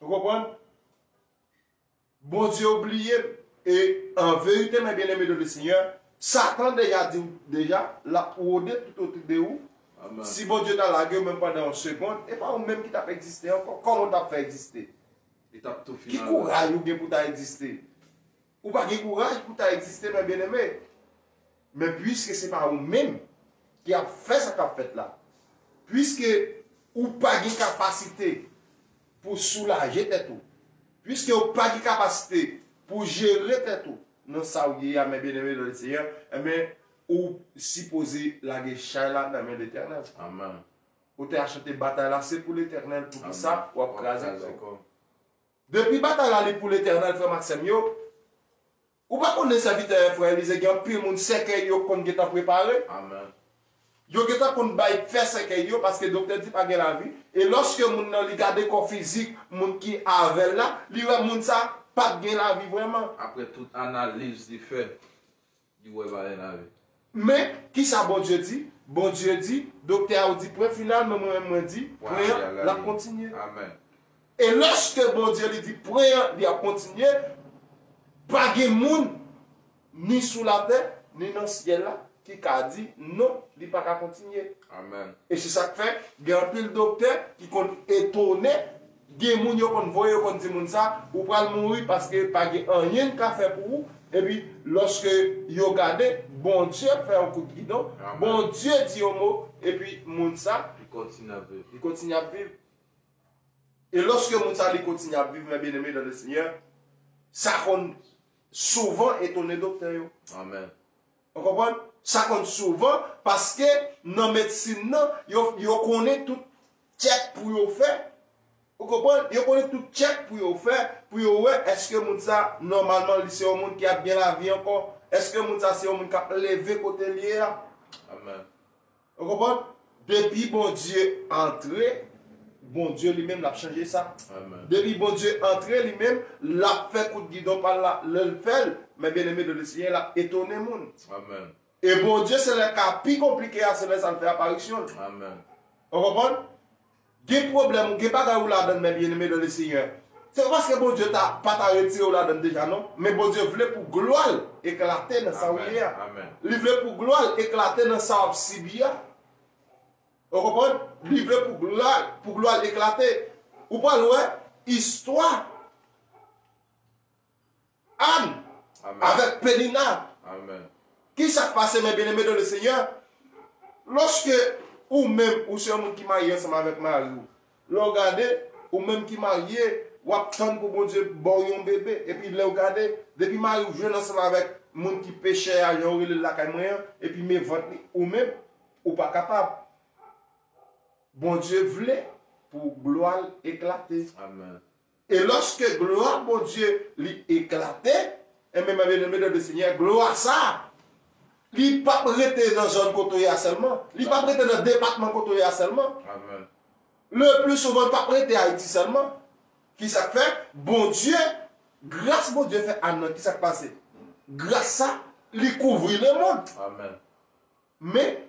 Ou konprann? Bondye ou bliye m. E an verite, mè byeneme dans le Seigneur, Satan deja di w, deja, l ap wode tout otou de ou. Si Bondye ta lage w menm pandan yon segonn, e pa ou menm ki t ap egziste ankò. Kòman w t ap fè egziste? Ki kouraj ou gen pou ta egziste? Ou pa gen kouraj pou ta egziste, mè byeneme. Men piske se pa ou menm ki ap fè sa k ap fèt la, piske ou pa gen kapasite pou soulaje tèt ou, piske ou pa gen kapasite pou jere tèt ou nan sa ou ye a, mè byeneme dans le Seigneur, enben, ou sipoze lage chay la nan men Letènèl. Ou te achante batay la, se pou Letènèl, poukisa w ap kraze kò w? Depi batay la li pou Letènèl, frè m ak sè m yo, ou pa konnen sèvitè, frè Elize, gen anpil moun sèkèy yo konn gentan prepare. Yo gentan konn bay fè sèkèy yo paske doktè di pa gen lavi. E lòske moun nan li gade kò fizik moun ki avè l la, li wè moun sa pa t gen lavi vrèman. Apre tout analiz li fè, li wè pa gen lavi. Men, kisa Bondye di? Bondye di, doktè a ou di pwen final, men mwen menm mwen di, pwen an, l ap kontinye. E lòske Bondye li di pwen an, li ap kontinye, pa gen moun, ni sou latè, ni nan syèl la, ki ka di non, li pa ka kontinye. E se sa k fè, gen anpil doktè ki konn etone, gen moun yo konn voye, yo konn di moun sa, ou pral mouri paske pa gen anyen n ka fè pou ou. Epi, lòske yo gade, Bondye fè yon kout gidon, Bondye di yon mo, epi moun sa, li kontinye ap viv. E lòske moun sa, li kontinye ap viv, mè byeneme dans le Seigneur, sa konn souvan etone doktè yo. Ou konprann? Sa konn souvan, paske nan medsin nan, yo, yo konnen tout tchèk pou yo fè. Ou konprann? Yo konnen tout tchèk pou yo fè, pou yo wè èske moun sa, nòmalman, li se yon moun ki ap gen lavi ankò. Èske moun sa se yon moun k ap leve kote l ye a? Ou konprann? Depi Bondye antre, Bondye li menm l ap chanje sa. Depi Bondye antre li menm, l ap fè kout gidon pa l la, lè l fè l, mè byeneme dans le Seigneur, l ap etone moun. E Bondye, se lè ka pi konplike a, se lè sa l fè aparisyon l. Ou konprann? Gen pwoblèm ou, gen bagay ou ladan, mè byeneme dans le Seigneur, se pa paske Bondye ta, pa ta retire w ladan deja, non. Men Bondye vle pou glwa l eklate nan sa ou ye a. Li vle pou glwa l eklate nan sa w ap sibi a. Ou konprann? Li vle pou glwa, pou glwa l eklate. Ou pral wè istwa Ann avèk Penina. Kisa k pase, mè byeneme dans le Seigneur? Lòske ou menm, ou se yon moun ki marye ansanm avèk mari w, lè w gade, ou menm ki marye, w ap tann pou Bondye ba w yon bebe, epi lè w gade, depi mari w jwenn ansanm avèk moun ki pe chè a, jan w rele l lakay mwen an, epi men vant li, ou menm, ou pa kapab. Bondye vle pou glwa l eklate. E lòske glwa Bondye li eklate, enben, mè byeneme dans le Seigneur, glwa sa a, li p ap rete nan zòn kote w ye a sèlman. Li p ap rete nan depatman kote w ye a sèlman. Le pli souvan, li p ap rete Ayiti sèlman. Kisa k fè? Bondye, gras Bondye fè Ann nan, kisa k pase? Gras sa, li kouvri lemonn. Men,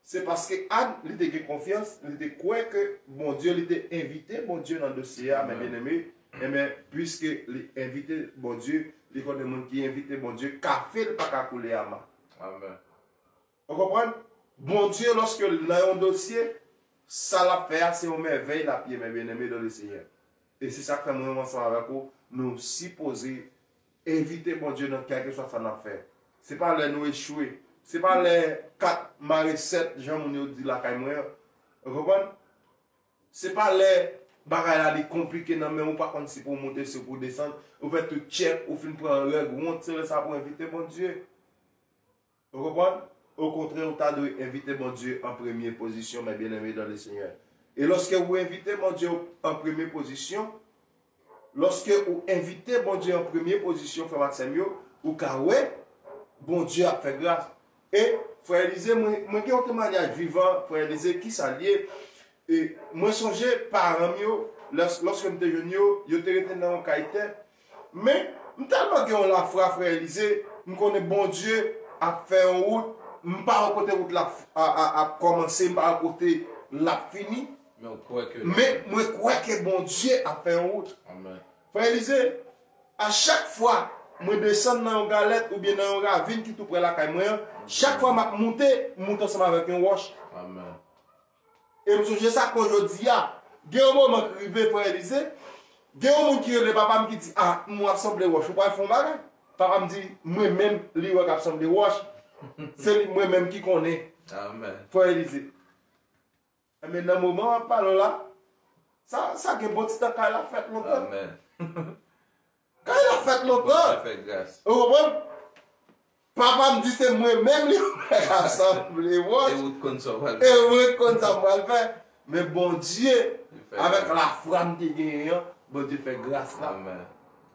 se paske Ann, li te gen konfyans, li te kwè ke Bondye, li te envite Bondye nan dosye a, mè byeneme, enben, piske li envite Bondye, li konnen moun ki envite Bondye, kafe l pa ka koule ama. Ou konprann? Bondye, lòske l nan yon dosye, sa l ap fè a, se yon mèvèy l ap ye, mè byeneme dans le Seigneur. E se sa k fè mwen menm ansanm avèk ou, nou sipoze envite Bondye nan kèlkeswa sa n ap fè. Se pa lè nou echwe. Se pa lè kat mare sèt, jan moun yo di lakay mwen an. Ou konprann? Se pa lè bagay la li konplike nan men w, ou pa konn si pou w monte, si pou w desann. Ou fè tout tchèk, ou fin pran règ, wont, se lè sa pou w envite Bondye. Ou konprann? Okontrè, ou ta dwe envite Bondye an premye pozisyon, mè byeneme dans le Seigneur. E lòske ou envite Bondye an premye pozisyon, Lòske ou envite Bondye an premye pozisyon, frè m ak sè m yo, ou ka wè Bondye ap fè gras. E, frè Elize, mwen, mwen gen yon temwayaj vivan, frè Elize, ki sa l ye? E, mwen sonje paran m yo, lòs-, lòske m te jwenn yo, yo te rete nan yon kay tè. Men, m tèlman gen yon lafwa, frè Elize, m konnen Bondye ap fè yon wout, m pa wè kote wout la ap, a, a, ap kòmanse, m pa wè kote l ap fini. Men w kwè ke l ap Men fè. Mwen kwè ke Bondye ap fè yon wout. Amèn. Frè Elize, a chak fwa mwen desann nan yon galèt oubyen nan yon ravin ki tou prè lakay mwen an, chak fwa m ap moute, m moute ansanm avèk yon wòch. Amèn. E m sonje sa kon jodi a. Gen yon moman ki rive, frè Elize, gen yon moun ki rele papa m ki di, "A, m wè w ap sanble wòch, ou pral fè yon bagay?" Papa m di, "Mwen menm, li wè k ap sanble wòch." Se li, mwen menm ki konnen. Amèn. Frè Elize. Enben, nan moman w ap pale w la, sa, sa gen bon ti tan kay la fèt lontan. Amèn. Kay la fèt lontan. Bondye fè gras. Ou konprann? Papa m di se mwen menm li wè k ap sanble wòch. E ou t konn sa w pral fè. E mwen t konn sa m pral fè. Men Bondye, Li fè avèk gras. Lafwa m te genyen an, Bondye fè gras la. Amèn.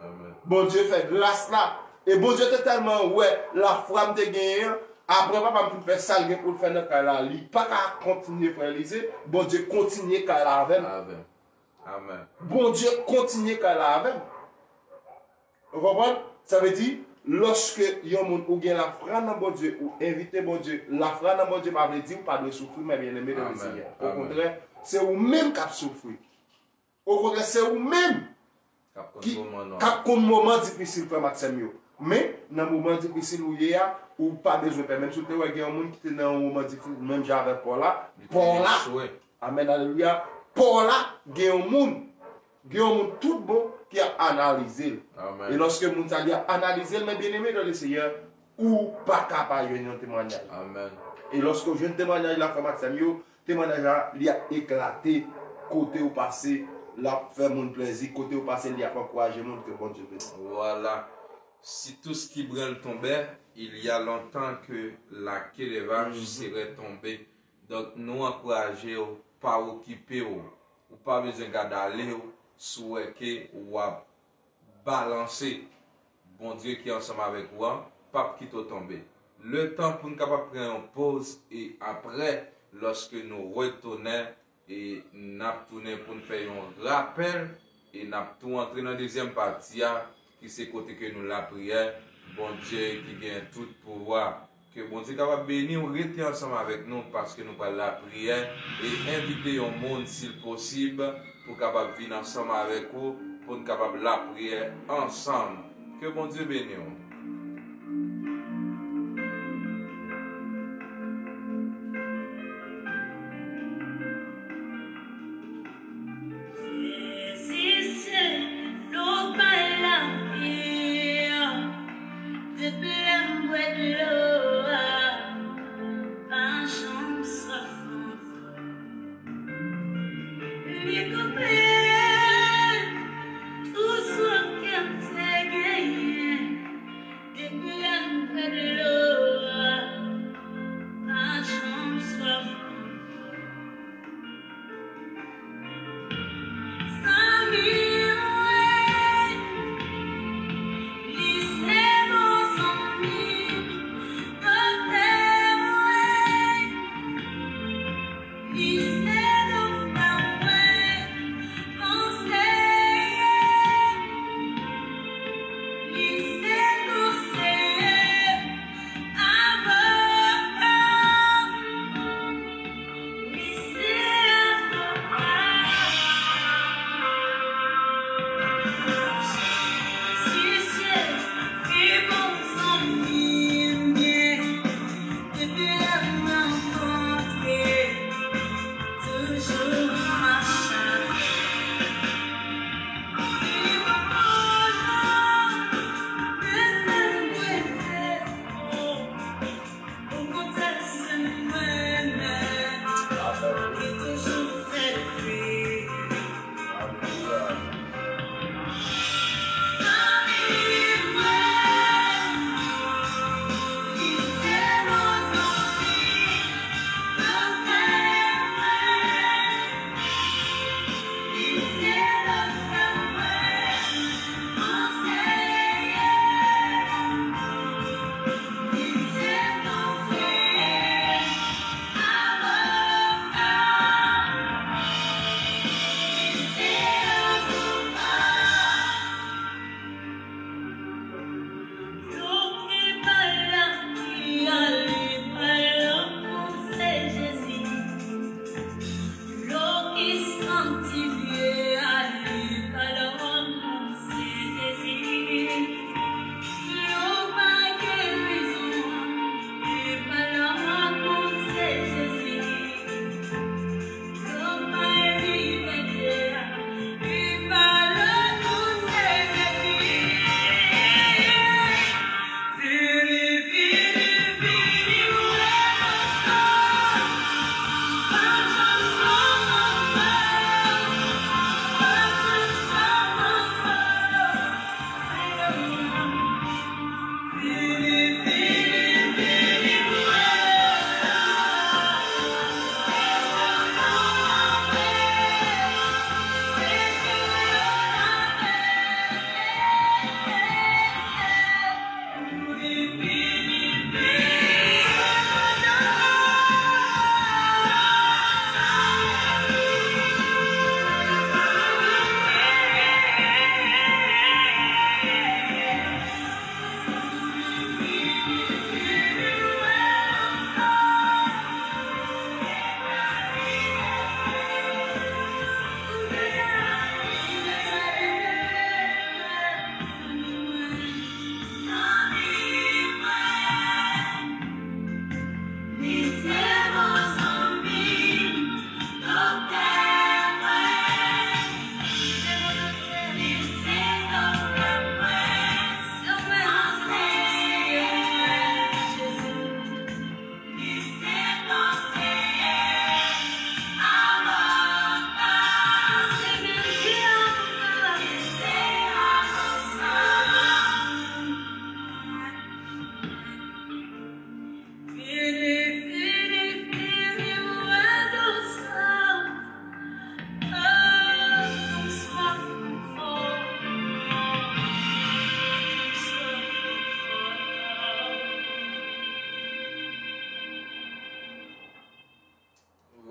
Amèn. Bondye fè gras la. E Bondye te tèlman wè lafwa m te genyen an, apre papa m fin fè sa l gen pou l fè nan kay la, li pa ka kontinye, frè Elize, Bondye kontinye kay la avè m. Avè m. Amèn. Bondye kontinye kay la avè m. Ou konprann? Sa vle di, lòske yon moun ou gen lafwa nan Bondye, ou envite Bondye, lafwa nan Bondye pa vle di ou pa dwe soufri, men byeneme nan Amèn. Lesenyè. Amèn. Okontrè, se ou menm k ap soufri. Okontrè, se ou menm K ap konn ki, moman nou k ap konn moman difisil, frè m ak sè m yo. Men, nan moman difisil ou ye a, ou pa bezwen pè. Menm si w te wè gen yon moun ki te nan yon moman difisil, menm jan avèk Pòl la, Li te Pòl la, echwe. Amèn, alelouya. Pòl la, gen yon moun, gen yon moun tout bon ki ap analize l. Amèn. E lòske moun sa li ap analize l, men byeneme nan Lesenyè, ou pa ka pa jwenn yon temwayaj. Amèn. E lòske w jwenn temwayaj la, frè m ak sè m yo, temwayaj la, li ap eklate kote w pase, l ap fè moun plèzi, kote w pase, li ap ankouraje moun, ke Bondye beni. Voilà. Si tout ce qui branle tombait, il y a longtemps que la queue des vaches Mhm. serait tombée. Donk, nou ankouraje w, pa okipe w. Ou pa bezwen gad ale w, si w wè ke w ap balanse. Bondye ki ansanm avèk ou an p ap kite w tonbe. Letan pou n kapab pran yon poz e apre, lòske nou retounen, e n ap tounen pou n fè yon rapèl, e n ap tou antre nan dezyèm pati a, ki se kote ke nou lapriyè, Bondye ki gen tout pouvwa. Ke Bondye kapab beni w, rete ansanm avèk nou paske nou pral lapriyè e envite yon moun si l posib pou kapab vin ansanm avèk ou pou n kapab lapriyè ansanm. Ke Bondye beni w. Sezi se dlo bay lavi, depi lè m bwè dlo a, m pa janm swaf ankò. Li koupe tout swaf ke m te genyen.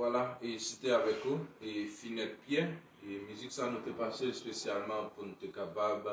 Voilà, e se te avèk ou, e Finèt Pyè, e mizik sa nou te pase espesyalman pou nou te kapab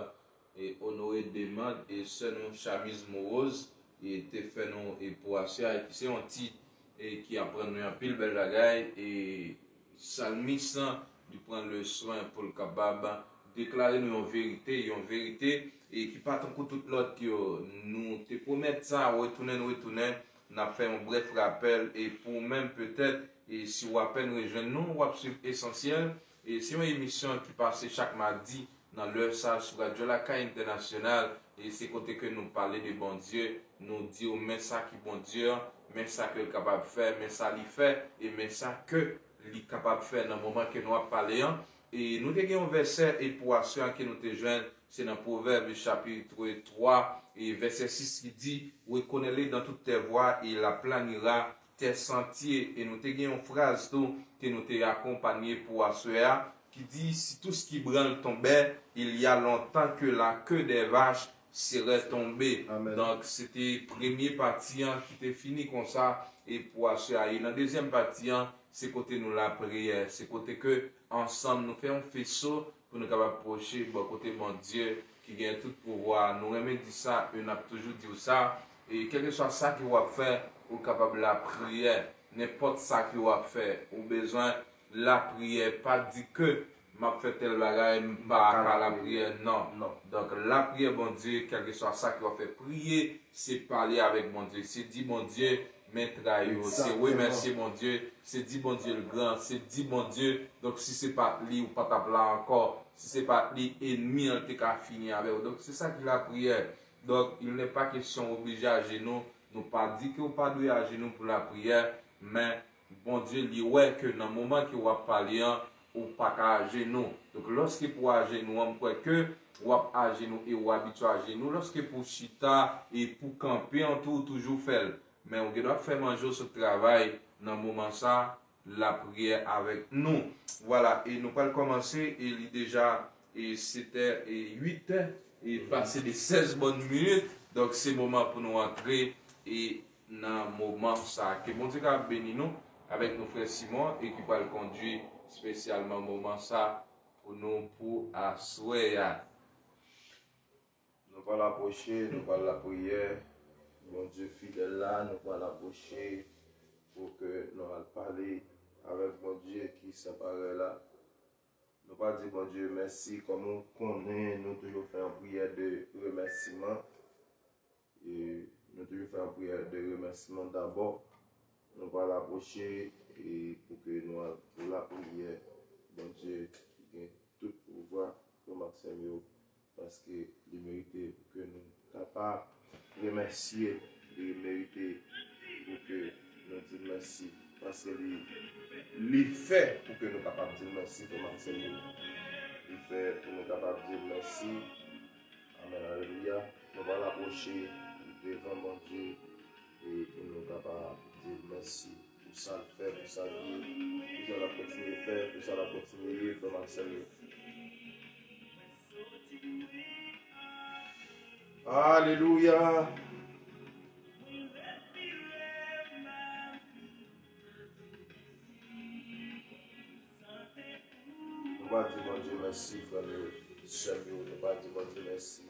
e onore demann e sè nou Chamiz Moroz e te fè nou e pou aswè a, e ki se yon tit e ki aprann nou anpil bèl bagay, e salmis lan, li pran le swen pou l kapab deklare nou yon verite, yon verite e ki pa tankou tout lòt yo. Nou te pwomèt sa, retounen, retounen, n ap fè yon brèf rapèl, e pou ou menm petèt, e si w apèn rejwenn nou, w ap swiv Esansyèl, e se yon emisyon ki pase chak madi nan lè sa sou Radyo Lakay Entènasyonal, e se kote ke nou pale de Bondye, nou di w men sa ki Bondye an, men sa ke l kapab fè, men sa li fè, e men sa ke li kapab fè nan moman ke nou ap pale an. E nou te gen yon vèsè, e pou aswè a ke nou te jwenn, se nan Pwovèb chapit twa e vèsè sis ki di, reconnaît-le dans toutes tes voies et il aplanira tes sentiers. E nou te gen yon fraz tou ke nou te akonpanye pou aswè a, ki di, si tout ce qui branle tombait, il y a longtemps que la queue des vaches serait tombée. Amen. Donk, se te premye pati an ki te fini konsa, e pou aswè a. E nan dezyèm pati an, se kote nou lapriyè, se kote ke ansanm nou fè yon feso pou nou kapab pwoche bò kote Bondye ki gen tout pouvwa. Nou renmen di sa, e n ap toujou di w sa. E kèlkeswa sa ke w ap fè, ou kapab lapriyè. Nenpòt sa ke w ap fè, ou bezwen lapriyè. Pa di ke m ap fè tèl bagay, m pa ka lapriyè. Non. Non. Donk, lapriyè Bondye, kèlkeswa sa ke w ap fè, priye, se pale avèk Bondye. Se di Bondye, men tray yo. Se remèsye Bondye, se di Bondye l gran, se di Bondye, donk, si se pa t li, ou pa t ap la ankò. Si se pa t li, ènmi an te ka fini avè w. Donk, se sa ki lapriyè. Donk, il n'est pas question oblije ajenou. Nou pa di ke w pa dwe ajenou pou lapriyè, men Bondye, li wè ke nan moman ke w ap pale an, ou pa ka ajenou. Donk, lòske pou ajenou an, m kwè ke w ap ajenou e w abitye ajenou. Lòske pou chita e pou kanpe an tou, ou toujou fè l. Men ou gendwa ap fè manje, w sot travay, nan moman sa, lapriyè avèk nou. Vwala, e nou pral kòmanse, e li deja e sèt è e uit è, e pase de sèz bòn minit. Donk, se moman pou nou antre e nan moman sa. Ke Bondye ka beni nou avèk nou frè Simon e ki pral kondui espesyalman moman sa pou nou pou aswè a. Nou pral apwoche, nou pral lapriyè. Bondye fidèl la, nou pral apwoche pou ke nou al pale avèk Bondye ki san parèy la. Nou pral di Bondye mèsi, kòm ou konnen, nou toujou fè yon priyè de remèsiman. E nou toujou fè yon priyè de remèsiman dabò. Nou pral apwoche e pou ke nou al pou lapriyè. Bondye ki gen tout pouvwa, frè m ak sè m yo, paske li merite pou ke nou kapab remèsye, li merite pou ke nou di l mèsi, paske li, li fè pou ke nou kapab di l mèsi, frè m ak sè m yo. Li fè pou nou kapab di l mèsi. Amèn, alelouya. Nou pral apwoche devan Bondye e pou nou kapab di l mèsi pou sa l fè, pou sa l ye, pou sa l ap kontinye fè, pou sa l ap kontinye ye, frè m ak sè m yo. Alelouya. Nou va di Bondye mèsi, frè m yo, sè m yo, nou va di Bondye mèsi.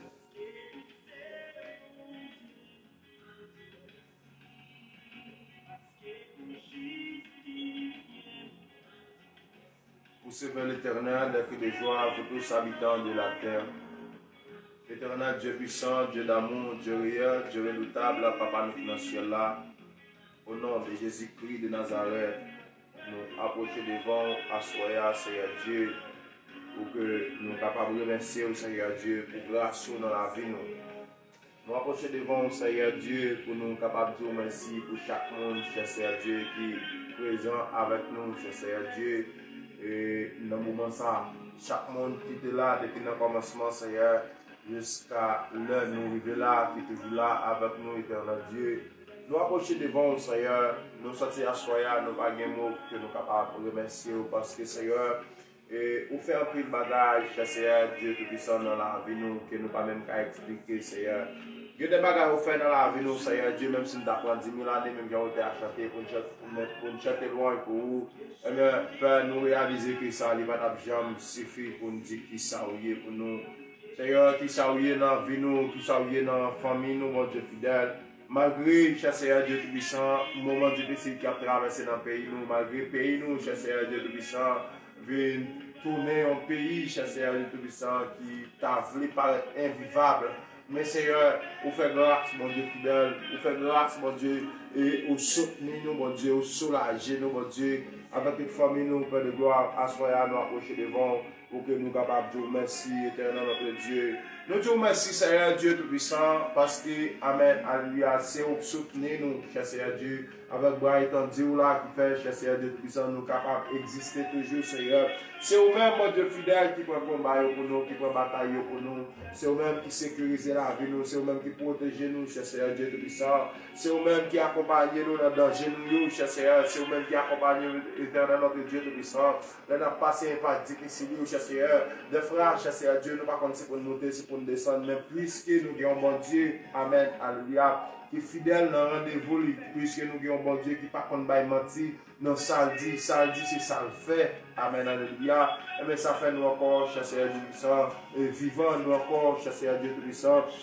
Poussez vers l'Éternel des cris de joie, vous tous habitants de la terre. Éternel Dieu puissant, Dieu d'amour, Dieu réel, Dieu redoutable, Papa nou ki nan syèl la, o non de Jezikri de Nazarèt, nou apwoche devan w aswè a, Seyè Dye, pou ke nou kapab remèsye w, Seyè Dye, pou gras ou nan lavi nou. Nou apwoche devan w, Seyè Dye, pou nou kapab di w mèsi pou chak moun, chè Seyè Dye, ki prezan avèk nou, chè Seyè Dye, e nan moman sa, chak moun ki te la depi nan kòmansman, Seyè, jiska lè nou rive la, ki toujou la avèk nou, Etènèl Dye. Nou apwoche devan w, Seyè, nou sòti aswè a, nou pa gen mo pou ke nou kapab remèsye w, paske, Seyè, e ou fè anpil bagay, chè Seyè Dye Toupisan, nan lavi nou, ke nou pa menm ka eksplike, Seyè. Gen de bagay ou fè nan lavi nou, Seyè Dye, menm si n ta pran dimil ane, menm jan ou te ap chante, pou n chante, pou n chante lwanj pou ou, ebyen, Pè, nou reyalize ke sa, li pa t ap janm sifi pou n di kisa ou ye pou nou. Seyè, kisa ou ye nan vi nou, kisa ou ye nan fanmi nou, Bondye fidèl. Malgre, chè Seyè Dye Toupisan, moman difisil k ap travèse nan peyi nou, malgre peyi nou, chè Seyè Dye Toupisan, vin tounen yon peyi, chè Seyè Dye Toupisan, ki ta vle parèt envivab. Men Seyè, ou fè gras, Bondye fidèl, ou fè gras, Bondye, e ou soutni nou, Bondye, ou soulaje nou, Bondye, avèk tout fanmi nou, Pè de glwa, aswè a nou apwoche devan w, pou ke nou kapab di w mèsi, Etènèl notre Dieu. Nou di w mèsi, Seyè Dye Toupisan, paske, amèn, alelouya, se ou k soutni nou, chè Seyè Dye, avèk bra etandi w la ki fè, chè Seyè Dye Toupisan, nou kapab egziste toujou, Seyè. Se ou menm, Bondye fidèl, ki pran konba yo pou nou, ki pran batay yo pou nou. Se ou menm ki sekirize lavi nou, se ou menm ki pwoteje nou, chè Seyè Dye Toupisan. Se ou menm ki akonpaye nou nan danje nou yo, chè Seyè. Se ou menm ki akonpaye nou, Etènèl notre Dieu Toupisan. Lè n ap pase enpas difisil yo, chè Seyè. Dèfwa, chè Seyè Dye, nou pa konn si pou n moute, si pou n desann, men piske nou gen yon Bondye, amèn, alelouya, ki fidèl nan randevou li, piske nou gen yon Bondye ki pa konn bay manti nan sa l di, sa l di se sa l fè, amèn, alelouya, enben sa fè nou ankò, chè Seyè Dye Toupisan, e vivan, nou ankò, chè Seyè Dye Toupisan,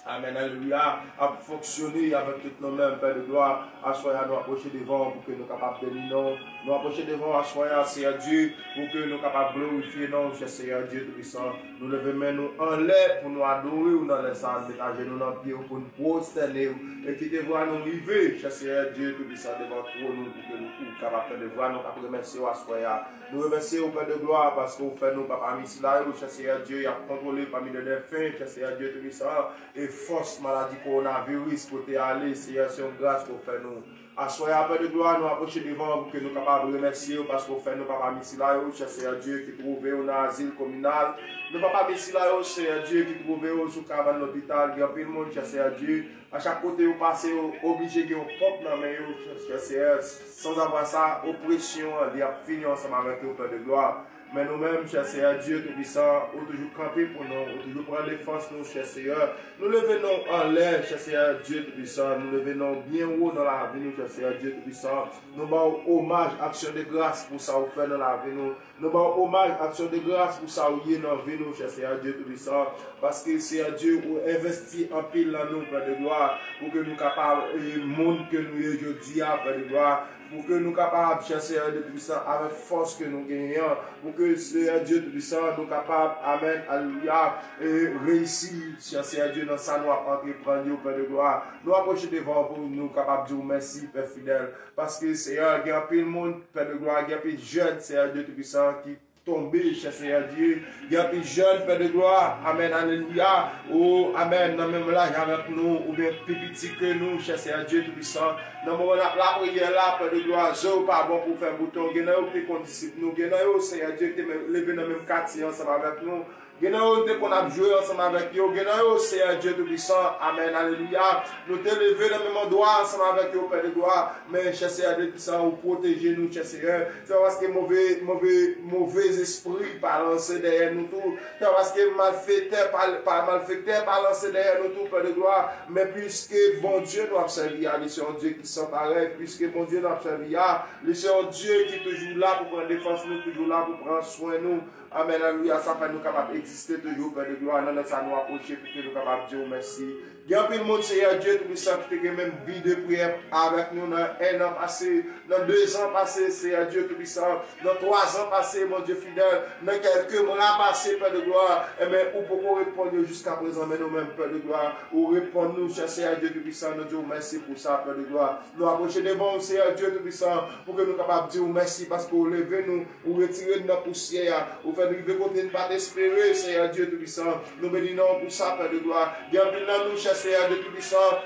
amèn, alelouya, ap fonksyone avèk tout nou menm, Pè de glwa, aswè a nou apwoche devan w pou ke nou kapab beni non w, nou apwoche devan w aswè a, Seyè Dye, pou ke nou kapab glorifye non w, chè Seyè Dye Toupisan. Nou leve men nou anlè pou nou adore w nan lè sa a, nou met ajenou nan pye w pou n pwostène w, e kite vwa nou rive, chè Seyè Dye Toupisan, devan twòn ou, pou ke nou, ou kapab tande vwa nou k ap remèsye w aswè a. Nou remèsye w, Pè de glwa, paske w fè nou pa pami sila yo, chè Seyè Dye, y ap kontwole pami de dèfen, chè Seyè Dye Toupisan, e fòs maladi kowonaviris kote ale, Seyè, se yon gras ke w fè nou. Aswè a, Pè de glwa, nou apwoche devan w pou ke nou kapab remèsye w, paske w fè nou pa pami sila yo, chè Seyè Dye, ki twouve yo nan azil kominal. Nou pa pami sila yo, Seyè Dye, ki twouve yo sou kabann lopital. Gen anpil moun, chè Seyè Dye, a chak kote yo pase, yo oblije gen yon ponp nan men yo, chè Seyè, sanzavwa sa, opresyon an, li ap fini ansanm avèk yo, Pè de glwa. Men nou menm, chè Seyè Dye Toupisan, ou toujou kanpe pou nou, ou toujou pran defans nou, chè Seyè. Nou leve non w anlè, chè Seyè Dye Toupisan, nou leve non w byen wo nan lavi nou, chè Seyè Dye Toupisan. Nou ba w omaj, aksyon de gras pou sa ou fè nan lavi nou. Nou ba w omaj, aksyon de gras pou sa ou ye nan vi nou, chè Seyè Dye Toupisan. Paske, Seyè Dye, ou envesti anpil nan nou, Pè de glwa, pou ke nou kapab, e, moun ke nou ye jodi a, Pè de glwa, pou ke nou kapab, chè Seyè Dye Toupisan, avèk fòs ke nou genyen an, pou ke, Seyè Dye Toupisan, nou kapab, amèn, alelouya, e reyisi, chè Seyè Dye, nan sa nou ap antreprann yo, Pè de glwa. Nou apwoche devan w pou nou kapab di w mèsi, Pè fidèl, paske, Seyè, gen anpil moun, Pè de glwa, gen anpil jèn, Seyè Dye Toupisan, ki tonbe, chè Seyè Dye. Gen anpil jèn, Pè de glwa, amèn, alelouya, o, amèn, nan menm laj avèk nou, oubyen pi piti ke nou, chè Seyè Dye Toupisan. Nan moman n ap lapriyè la, Pè de glwa, zo yo pa bon pou fè bouton. Gen nan yo ki te konn disip nou, gen nan yo, Seyè Dye, ki te men- leve nan menm katye ansanm avèk nou. Gen nan yo, nou te konn ap jwe ansanm avèk yo. Gen nan yo, Seyè Dye Toupisan, amèn, alelouya, nou te leve nan menm andwa ansanm avèk yo, Pè de glwa. Men, chè Seyè Dye Toupisan, ou pwoteje nou, chè Seyè. Se pa paske move, move, move zespri pa lanse dèyè nou tou. Se pa paske malfektè pa, pa, malfektè pa lanse dèyè nou tou, Pè de glwa. Men piske Bondye nou ap sèvi a, li se yon Dye ki san parèy. Piske Bondye nou ap sèvi a, li se yon Dye ki toujou la pou pran defans nou, toujou la pou pran swen nou. Amèn, alelouya, sa fè nou kapab egziste toujou, Pè de glwa, nan lè sa nou apwoche pou ke nou kapab di w mèsi. Gen anpil moun, Seyè Dye Toupisan, ki te gen menm bi de priyè avèk nou nan en an pase, nan de zan pase, Seyè Dye Toupisan, nan twa zan pase, Bondye fidèl, nan kèlke mwa pase, Pè de glwa, enben, ou poko reponn yo jiskaprezan, men nou menm, Pè de glwa, ou reponn nou, chè Seyè Dye Toupisan, nou di w mèsi pou sa, Pè de glwa. Nou apwoche devan w, Seyè Dye Toupisan, pou ke nou kapab di w mèsi, paske ou leve nou, ou retire n nan pousyè a, ou fè n rive kote n pa t espere, Seyè Dye Toupisan. Nou beni non w pou sa, Pè de glwa. Gen anpil nan nou, chè Seyè Dye Toupisan,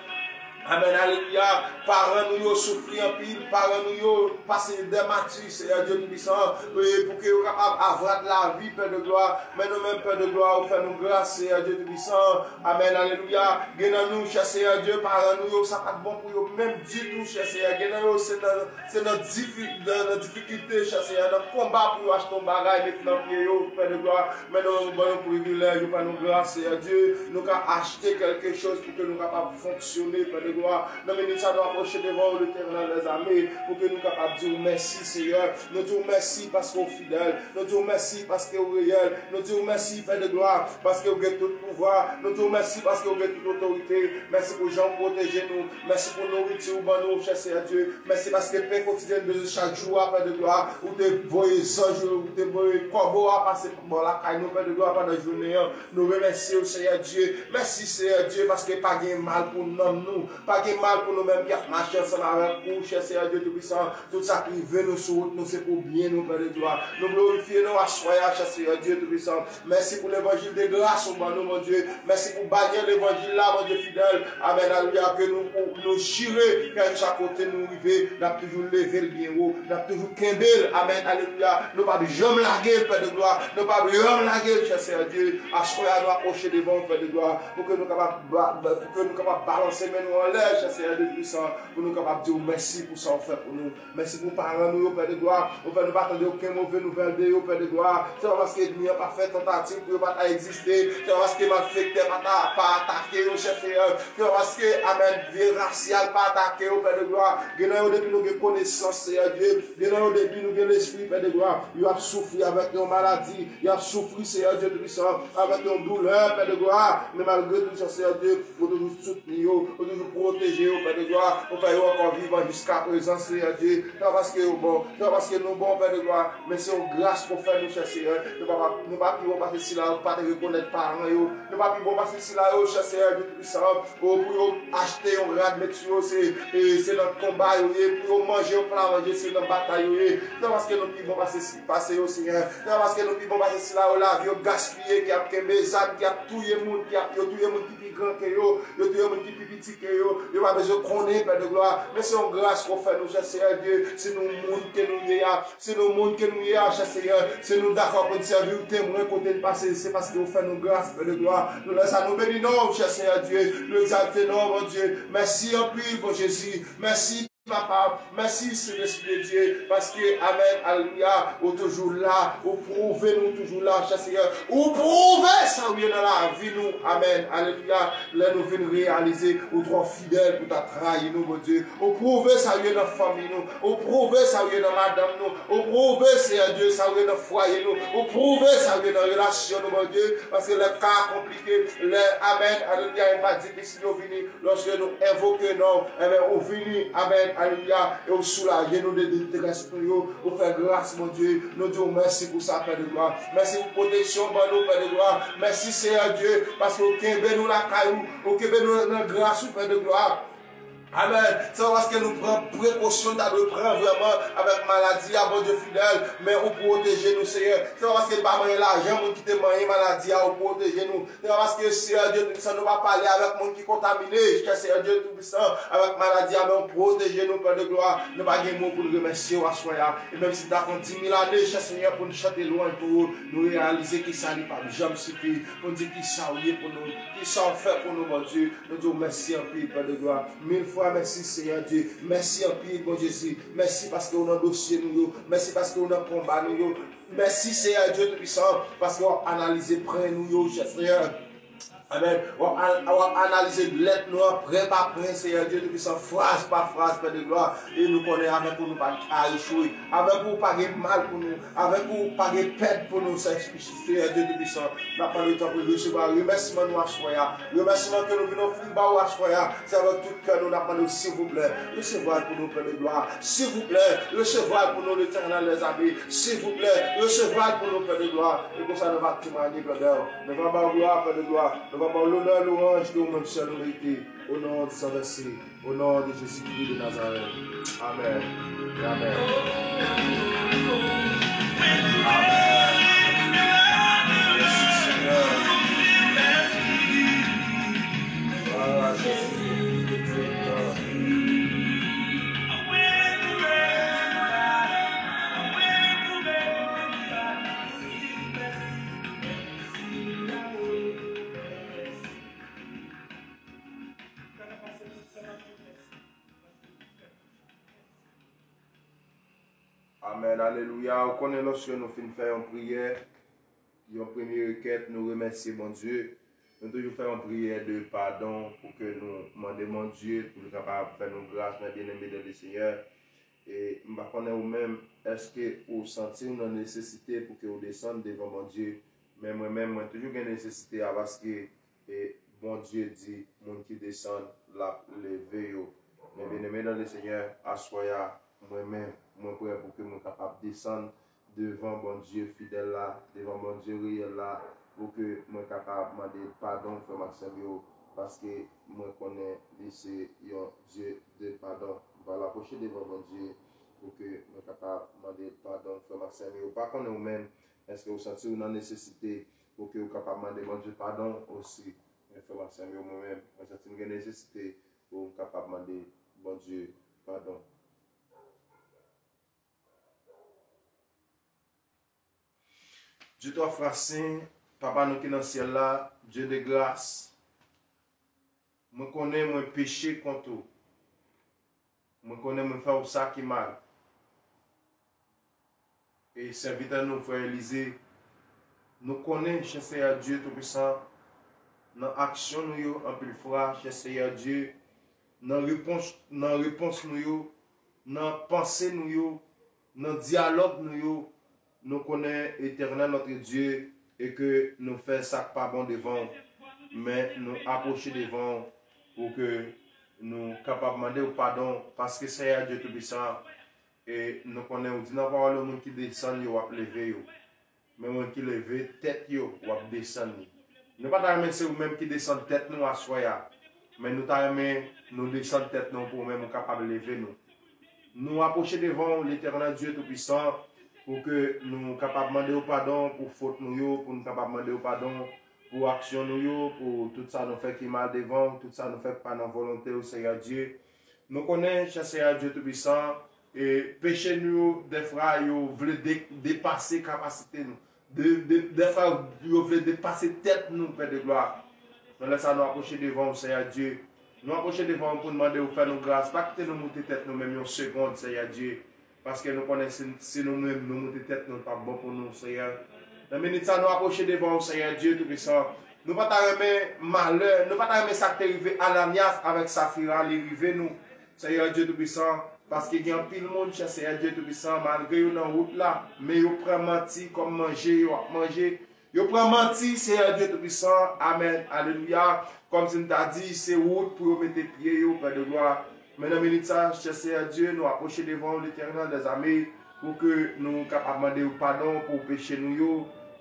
Amèn, alelouya. Paran nou yo soufri anpil, paran nou yo pase de mati, Seyè Dye Toupisan, e pou ke yo kapab avwat lavi, Pè de glwa. Men nou menm, Pè de glwa, ou fè nou gras, Seyè Dye Toupisan. Amèn, alelouya. Gen nan nou, chè Seyè Dye, paran nou yo, sa pa t bon pou yo menm ditou, chè Seyè. Gen nan yo, se nan, se nan difi-, nan, nan difikilte, chè Seyè, nan konba pou yo achte yon bagay, met nan pye yo, Pè de glwa. Men nou, ou ban nou privilèj, ou fè nou gras, Seyè Dye. Nou ka achte kèlke chòz pou ke nou kapab fonksyone, Pè de glwa. Nan minit sa, nou apwoche devan ou, Letènèl dèzame, pou ke nou kapab di w mèsi, Seyè. Nou di w mèsi paske w fidèl. Nou di w mèsi paske w reyèl. Nou di w mèsi, Pè de glwa, paske w gen tout pouvwa. Nou di w mèsi paske w gen tout otorite. Mèsi pou jan w pwoteje nou. Mèsi pou nouriti w ban nou, chè Seyè Dye. Mèsi paske pen kotidyen nou bezwen chak jou a, Pè de glwa, ou te voye zanj ou, ou te voye kòbo a pase bò lakay nou, Pè de glwa, pandan jounen an. Nou remèsye w, Seyè Dye. Mèsi, Seyè Dye, paske pa gen mal pou nanm nou. Pa gen mal pou nou menm ki ap mache ansanm avèk ou, chè Seyè Dye Toupisan. Tout sa k rive nou sou wout nou, se pou byen nou, Pè de glwa. Nou glorifye non w aswè a, chè Seyè Dye Toupisan. Mèsi pou levanjil de gras ou ban nou, Bondye. Mèsi pou banyè levanjil la, Bondye fidèl. Amèn, alelouya, ke nou, nou jire, kèlkeswa kote nou rive, n ap toujou leve l byen wo, n ap toujou kenbe l. Amèn, alelouya. Nou p ap janm lage l, Pè de glwa. Nou p ap janm lage l, chè Seyè Dye. Aswè a, nou apwoche devan w, Pè de glwa, pou ke nou kapab ba-, ba-, pou ke nou kapab balanse men nou anlè, chè Seyè Dye Toupisan, pou nou kapab di w mèsi pou sa w fè pou nou. Mèsi pou paran nou yo, Pè de glwa. Ou fè nou pa tande okenn move nouvèl de yo, Pè de glwa. Se pa paske ènmi an pa fè tantativ pou yo pa ta egziste. Se pa paske malfektè pa ta, pa atake yo, chè Seyè. Se pa paske, amèn, vye rasyal pa atake yo, Pè de glwa. Gen nan yo depi nou gen konesans, Seyè Dye. Gen nan yo depi nou gen lespri, Pè de glwa. Yo ap soufri avèk yon maladi. Y ap soufri, Seyè Dye Toupisan, avèk yon doulè, Pè de glwa. Men malgre tou sa, Seyè Dye, ou toujou soutni yo, ou toujou pwoteje yo, Pè de glwa. Ou fè yo ankò vivan jiska prezan, Seyè Dye. Se pa paske yo bon, se pa paske nou bon, Pè de glwa, men se yon gras ke w fè nou, chè Seyè. Nou pa, nou pa pi bon pase sila yo ki pa te rekonèt paran yo. Nou pa pi bon pase sila yo, chè Seyè Dye Toupisan. O, pou yo achte yon rad met sou yo, se, e, se nan konba yo ye. Pou yo manje yon pla manje, se nan batay yo ye. Se pa paske nou pi bon pase, pase yo, Seyè. Se pa paske nou pi bon pase sila yo, lavi yo gaspiye, ki ap kenbe zam, ki ap touye moun, ki ap, yo touye moun ki pi gran ke yo, yo touye moun ki pi piti ke yo. Yo pa bezwen konnen, Pè de glwa. Men se yon gras ke w fè nou, chè Seyè Dye. Si nou moun ke nou ye a, si nou moun ke nou ye a, chè Seyè, si nou dakò pou n sèvi w temwen kote n pase, se paske w fè nou gras, Pè de glwa. Nou lè sa, nou beni non w, chè Seyè Dye. Nou egzalte non w, Bondye. Mèsi anpil, bon Jezi. Mèsi, Papa. Mèsi, Sentespri de Dye. Paske, amèn, alelouya, ou toujou la. Ou pwouve nou toujou la, chè Seyè. Ou pwouve sa w ye nan lavi nou. Amèn, alelouya. Lè nou vin reyalize ou twò fidèl pou ta trayi nou, Bondye. Ou pwouve sa w ye nan fanmi nou. Ou pwouve sa w ye nan madanm nou. Ou pwouve, Seyè Dye, sa w ye nan fwaye nou. Ou pwouve sa w ye nan relasyon nou, Bondye. Paske lè ka a konplike, lè, amèn, alelouya, e pa difisil yo vini, lòske nou envoke non w, enben, ou vini, amèn, alelouya, e ou soulaje nou de detrès nou yo. Ou fè gras, Bondye. Nou di w mèsi pou sa, Pè de glwa. Mèsi pou pwoteksyon w ban nou, Pè de glwa. Mèsi, Seyè Dye, paske ou kenbe nou lakay ou. Ou kenbe nou nan gras ou, Pè de glwa. Amèn. Se pa paske nou pran prekosyon n ta dwe pran vrèman avèk maladi a, Bondye fidèl, men ou pwoteje nou, Seyè. Se pa paske n pa manyen lajan moun ki te manyen maladi a, ou pwoteje nou. Se pa paske, Seyè Dye Toupisan, nou pa pale avèk moun ki kontamine, chè Seyè Dye Toupisan, avèk maladi a, men ou pwoteje nou, Pè de glwa. Nou pa gen mo pou n remèsye w aswè a. E menm si n ta pran dimil ane, chè Seyè, pou n chante lwanj pou ou, nou reyalize ke sa li p ap janm sifi pou n di kisa w ye pou nou, kisa w fè pou nou, Bondye. Nou di w mèsi anpil, Pè de glwa. Mil fwa mèsi, Seyè Dye. Mèsi anpil, bon Jezi. Mèsi paske w nan dosye nou yo. Mèsi paske w nan konba nou yo. Mèsi, Seyè Dye Toupisan, paske w ap analize pwen nou yo, chè Seyè. Amèn. W ap an-, w ap analize lèt nou an, pwen pa pwen, Seyè Dye Toupisan, fraz pa fraz, Pè de glwa. E nou konnen avèk ou, nou pa ka echwe. Avèk ou, pa gen mal pou nou. Avèk ou, pa gen pèd pou nou, Seyè Dye Toupisan. N ap mande w, tanpri, resevwa remèsiman nou aswè a. Remèsiman ke nou vin ofri ba ou aswè a. Se avèk tout kè nou n ap mande w, silvouplè, resevwa l pou nou, Pè de glwa. Silvouplè, resevwa l pou nou, Letènèl dèzame. Silvouplè, resevwa l pou nou, Pè de glwa. E konsa, nou va temwaye grandè w. Nou va ba w glwa, Pè de glwa. Nou va ba w lonè, lwanj ke ou menm sèl ou merite. O non di San Vèse. Au nom de Jésus-Christ de Nazareth. Amen. Et amen. Amen. Merci, Seigneur. Gloire à Jésus. Amèn, alelouya. Ou konnen, lòske nou fin fè yon priyè, yon premye rekèt, nou remèsye Bondye. Nou toujou fè yon priyè de padon pou ke nou mande Bondye pou l kapab fè nou gras, mè byeneme dan le Senyè. E m pa konnen ou menm, èske ou santi w nan nesesite pou ke ou desann devan Bondye? Men mwen menm, mwen toujou gen nesesite a, paske e Bondye di, moun ki desann, l ap leve yo. Mè byeneme dan le Senyè, aswè a, mwen menm, mwen prè pou ke mwen kapab desann devan Bondye fidèl la, devan Bondye reyèl la, pou ke mwen kapab mande padon frè m ak sè m yo, paske mwen konnen li se yon Dye de padon. M pral apwoche devan Bondye pou ke mwen kapab mande padon frè m ak sè m yo. Pa konnen ou menm, èske ou santi w nan nesesite pou ke ou kapab mande Bondye padon osi? Men frè m ak sè m yo, mwen menm, mwen santi m gen nesesite pou m kapab mande Bondye padon. Dye twa fwa sen, Papa nou ki nan syèl la, Dye de gras, mwen konnen mwen peche kont ou. Mwen konnen mwen fè w sa ki mal. E sèvitè nou, frè Elize, nou konnen, chè Seyè Dye Toupisan, nan aksyon nou yo, anpil fwa, chè Seyè Dye, nan repons, nan repons nou yo, nan panse nou yo, nan dyalòg nou yo, nou konnen, Etènèl notre Dieu, e ke nou fè sa k pa bon devan w, men nou apwoche devan w pou ke nou kapab mande w padon, paske Seyè Dye Toupisan, e nou konnen ou di nan pawòl ou, moun ki desann yo, w ap leve yo. Men moun ki leve tèt yo, w ap desann li. Nou pa ta renmen se ou menm ki desann tèt nou aswè a, men nou ta renmen nou desann tèt nou pou ou menm ou kapab leve nou. Nou apwoche devan w, Letènèl Dye Toupisan, pou ke nou kapab mande w padon pou fot nou yo, pou nou kapab mande w padon pou aksyon nou yo, pou tout sa nou fè ki mal devan w, tout sa nou fè ki pa nan volonte w, Seyè Dye. Nou konnen, chè Seyè Dye Toupisan, e peche nou yo, dèfwa, yo vle de-, depase kapasite nou. De, de, dèfwa, yo vle depase tèt nou, Pè de glwa. Nan lè sa, nou apwoche devan w, Seyè Dye. Nou apwoche devan w pou n mande w fè nou gras. Pa kite nou moute tèt nou menm yon segond, Seyè Dye. Paske nou konnen si, si nou menm nou moute tèt nou, l p ap bon pou nou, Seyè. Nan minit sa, nou apwoche devan w, Seyè Dye Toupisan. Nou pa ta renmen malè, nou pa ta renmen sa k te rive Ananyas avèk Safira, li rive nou, Seyè Dye Toupisan. Paske gen anpil moun, chè Seyè Dye Toupisan, malgre yo nan wout la, men yo pran manti kòm manje, yo ap manje. Yo pran manti, Seyè Dye Toupisan. Amèn. Alelouya. Kòmsi m ta di, se wout pou yo mete pye yo, Pè de glwa. Men nan minit sa, chè Seyè Dye, nou apwoche devan w, Letènèl dèzame, pou ke nou kapab mande w padon pou peche nou yo,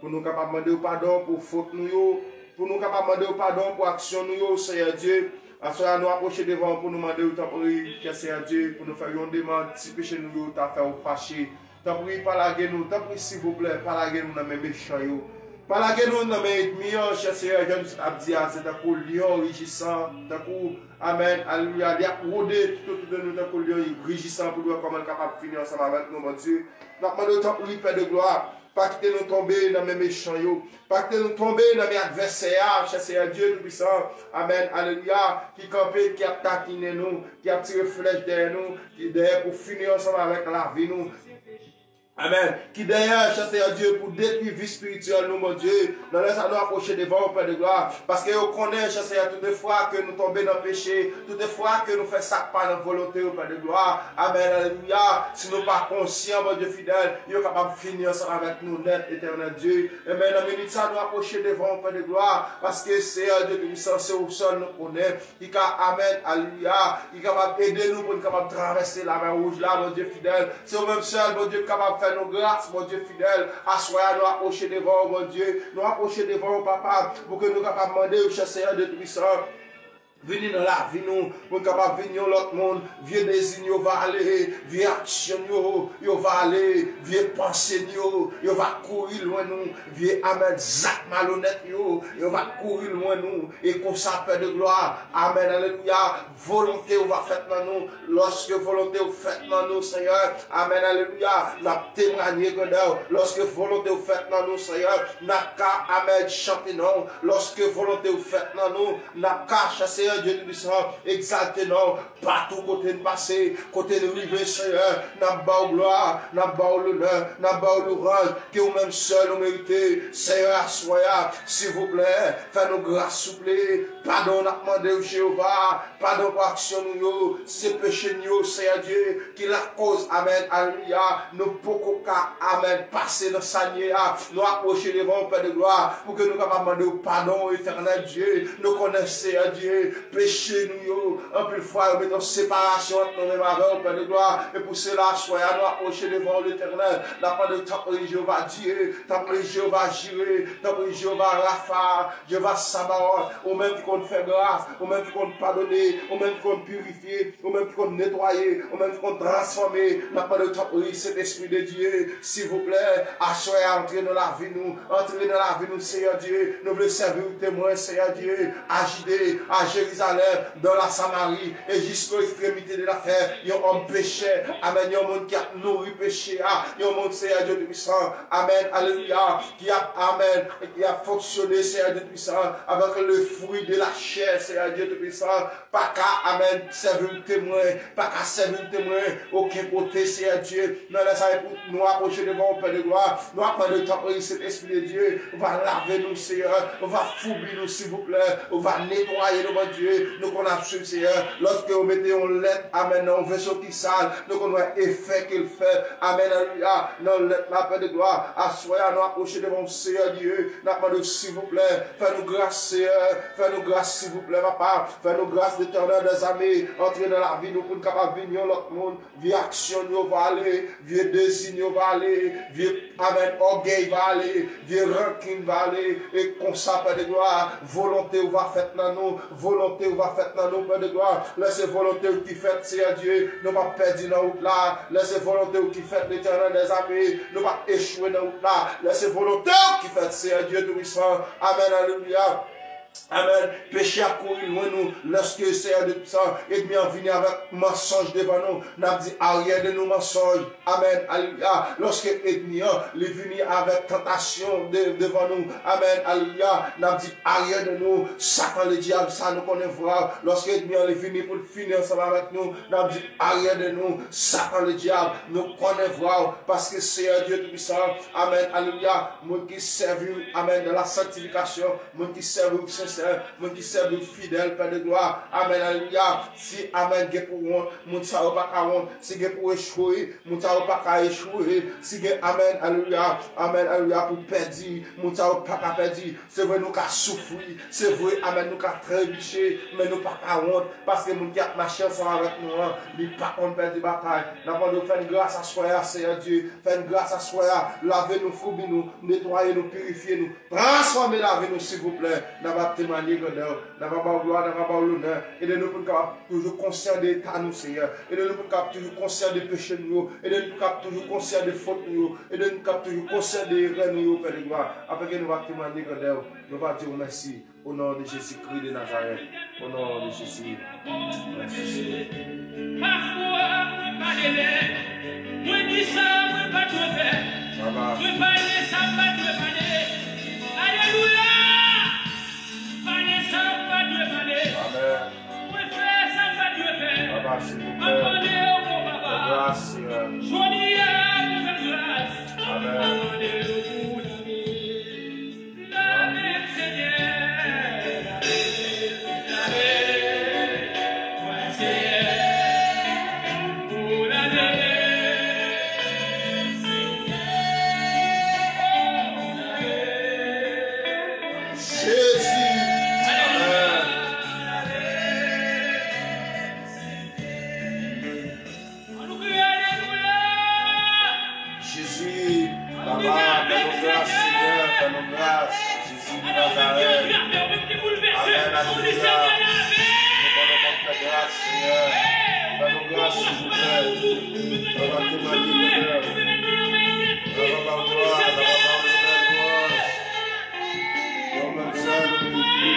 pou nou kapab mande w padon pou fot nou yo, pou nou kapab mande w padon pou aksyon nou yo, Seyè Dye. Aswè a, nou apwoche devan w pou nou mande w, tanpri, chè Seyè Dye, pou nou fè yon demann, si peche nou yo ta fè w fache. Tanpri, pa lage nou. Tanpri, silvouplè, pa lage nou nan men mechan yo. Pa lage nou nan men ènmi an, chè Seyè, jan nou ap di a, se tankou lyon rijisan, tankou, amèn, alelouya, li ap wode tout otou de nou tankou lyon rijisan pou l wè kòman l kapab fini ansanm avèk nou, Bondye. N ap mande w, tanpri, Pè de glwa, pa kite nou tonbe nan men mechan yo. Pa kite nou tonbe nan men advèsè a, chè Seyè Dye Toupisan. Amèn, alelouya, ki kanpe, ki ap takinen nou, ki ap tire flèch dèyè nou, ki dèyè pou fini ansanm avèk lavi nou. Amèn. Ki dèyè, chè Seyè Dye, pou detwi vi espirityèl nou, Bondye. Nan lè sa, nou apwoche devan w, Pè de glwa. Paske yo konnen, chè Seyè, toutefwa ke nou tonbe nan peche, toutefwa ke nou fè sa k pa nan volonte w, Pè de glwa. Amèn. Alelouya. Si nou pa konsyan, Bondye fidèl, yo kapab fini ansanm avèk nou nèt, Etènèl Dye. Amèn. Nan minit sa, nou apwoche devan w, Pè de glwa. Paske, Seyè Dye Toupisan, se ou sèl nou konnen. Ki ka, amèn, alelouya, ki kapab ede nou pou n kapab travèse lamè wouj la, Bondye fidèl. Se ou menm sèl, Bondye, ki kapab fè nou gras, Bondye fidèl. Aswè a, nou apwoche devan w, Bondye. Nou apwoche devan w, Papa, pou ke nou kapab mande w, chè Seyè Dye Toupisan, vini nan lavi nou, pou n kapab vin yon lòt moun. Vye dezi n yo va ale, vye aksyon n yo, yo va ale, vye panse n yo, yo va kouri lwen nou, vye, amèn, zak malonèt yo, yo va kouri lwen nou. E konsa, Pè de glwa, amèn, alelouya, volonte w va fèt nan nou. Lòske volonte w fèt nan nou, Seyè, amèn, alelouya, n ap temwanye grandè w. Lòske volonte w fèt nan nou, Seyè, n ap ka, amèn, chante non w. Lòske volonte w fèt nan nou, n ap ka, chè Seyè, Dye Toupisan, egzalte non w patou kote n pase, kote n rive, Seyè. N ap ba w glwa, n ap ba w lonè, n ap ba w louwanj, ke ou menm sèl ou merite. Seyè, aswè a, silvouplè, fè nou gras, souple. Padon n ap mande w, Jewova, padon pou aksyon nou yo, se peche n yo, Seyè Dye, ki lakòz, amèn, alelouya, nou poko ka, amèn, pase nan sa n ye a. Nou apwoche devan w, Pè de glwa, pou ke nou kapab mande w padon, Etènèl Dye. Nou konnen, Seyè Dye, peche nou yo, anpil fwa, yo mete yon separasyon ant nou menm avè w, Pè de glwa. E pou sela, aswè a, nou apwoche devan w, Letènèl. N ap mande w, tanpri, Jewova Dye, tanpri, Jewova Jire, tanpri, Jewova Rafa, Jewova Sabawòt, ou menm ki konn fè gras, ou menm ki konn padone, ou menm ki konn pirifye, ou menm ki konn netwaye, ou menm ki konn transfòme, n ap mande w, tanpri, Sentespri de Dye, silvouplè, aswè a, antre nan lavi nou, antre nan lavi nou, Seyè Dye. Nou vle sèvi w temwen, Seyè Dye, a Jide, a Jerizalèm, dans la Samari, e jiska ekstremite de latè, yon òm pechè, amèn, yon moun ki ap nouri peche a, yon moun, Seyè Dye Toupisan, amèn, alelouya, ki ap, amèn, ki ap fonksyone, Seyè Dye Toupisan, avèk le fwi de la chè, Seyè Dye Toupisan, pa ka, amèn, sèvi w temwen, pa ka sèvi w temwen okenn kote, Seyè Dye. Nan lè sa a, pou nou apwoche devan w, Pè de glwa, nou ap mande w, tanpri, Sentespri de Dye, ou va lave nou, Seyè, ou va foubi nou, silvouplè, ou va netwaye nou, Bondye. Nou konn ap swiv, Seyè, lòske yo mete yon lèt, amèn, nan yon veso ki sal, nou konn wè efè ke l fè, amèn, alelouya, nan lèt la, Pè de glwa. Aswè a, nou apwoche devan w, Seyè Dye, n ap mande w, silvouplè, fè nou gras, Seyè, fè nou gras, silvouplè, papa, fè nou gras, Letènèl dèzame, antre nan lavi nou pou n kapab vin yon lòt moun, vye aksyon n yo va ale, vye dezi n yo va ale, vye, amèn, ògèy va ale, vye rankin va ale, e konsa, Pè de glwa, volonte w va fèt nan nou, volonte w va fèt nan nou, Pè de glwa. Lè se volonte w ki fèt, Seyè Dye, nou p ap pèdi nan wout la. Lè se volonte w ki fèt, Letènèl dèzame, nou p ap echwe nan wout la. Lè se volonte w ki fèt, Seyè Dye Toupisan. Amèn, alelouya. Amèn. Peche ap kouri lwen nou. Lèske Seyè Dye Toupisan, ènmi an vini avèk mansonj devan nou, n ap di, aryè de nou mansonj. Amèn, alelouya. Lòske ènmi an, li vini avèk tantasyon de, devan nou, amèn, alelouya, n ap di, aryè de nou, Satan ledyab, sa nou konnen vwa w. Lòske ènmi an, li vini pou l fini ansanm avèk nou, n ap di, aryè de nou, Satan ledyab, nou konnen vwa w, paske Seyè Dye Toupisan, amèn, alelouya, moun ki sèvi w, amèn, dans la sanctification, moun ki sèvi w sensè, moun ki sèvi w fidèl, Pè de glwa, amèn, alelouya, si, amèn, gen pou wont, moun sa yo pa ka wont, si gen pou echwe, moun sa yo pa ka echwe. Si gen, amèn, alelouya, amèn, alelouya, pou pèdi, moun sa yo pa ka pèdi. Se vre, nou ka soufri. Se vre, amèn, nou ka trebiche, men nou pa ka wont, paske moun ki ap mache ansanm avèk nou an, li pa konn pèdi batay. N ap mande w fè n gras aswè a, Seyè Dye. Fè n gras aswè a. Lave nou, foubi nou, netwaye nou, pirifye nou. Transfòme lavi nou, silvouplè. N ap temwanye grandè w. N ap ba w glwa, n ap ba w lonè. Ede nou pou n kapab toujou konsyan de eta nou, Seyè. Ede nou pou n kapab toujou konsyan de peche nou yo. Ede nou pou n kapab toujou konsyan de fot nou yo. Ede nou pou n kapab toujou konsyan de erè nou yo, Pè de glwa. Afin ke nou va temwanye grandè w. Nou va di w mèsi. Au nom de Jésus-Christ de Nazareth. Au nom de Jésus. Mèsi, Seyè. Pafwa mwen pa demen. Mwen di sa mwen pa dwe fè. Baba. Mwen pale sa m pa dwe pale. Alelouya. Pale sa m pa dwe pale. Amèn. Mwen fè sa m pa dwe fè. Papa, silvouplè. Mwen mande w, bon papa. Fè gras, Seyè. Jodi a, nou fè gras. Amèn. Mwen mande w pou lave m. Lave m, Senyè. Lave m, lave m. Mwen, Senyè. O, lave m, Senyè. O, lave m. Jezi. Amèn. Ann nou kriye alelouya! Jezi, papa, fè nou gras, Senyè, fè nou gras. Jezi de Nazarèt. Amèn, alelouya. Nou konnen w konn fè gras, Senyè. Fè nou gras, silvouplè. Papa, temwanye, Senyè. Papa, ba w glwa, papa, ba w lwanj. Ou menm sèl ou merite.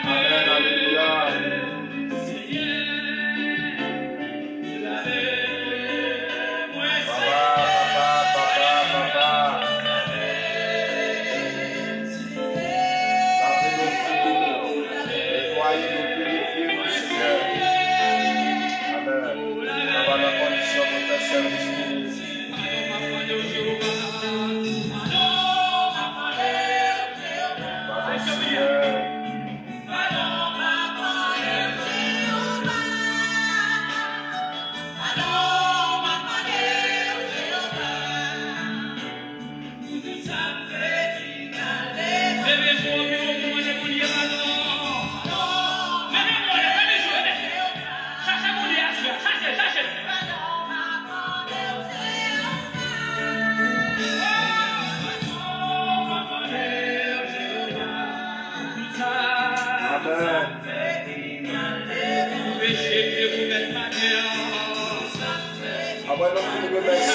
Amèn, alelouya. Papa, papa, papa, papa. Lave nou, foubi nou.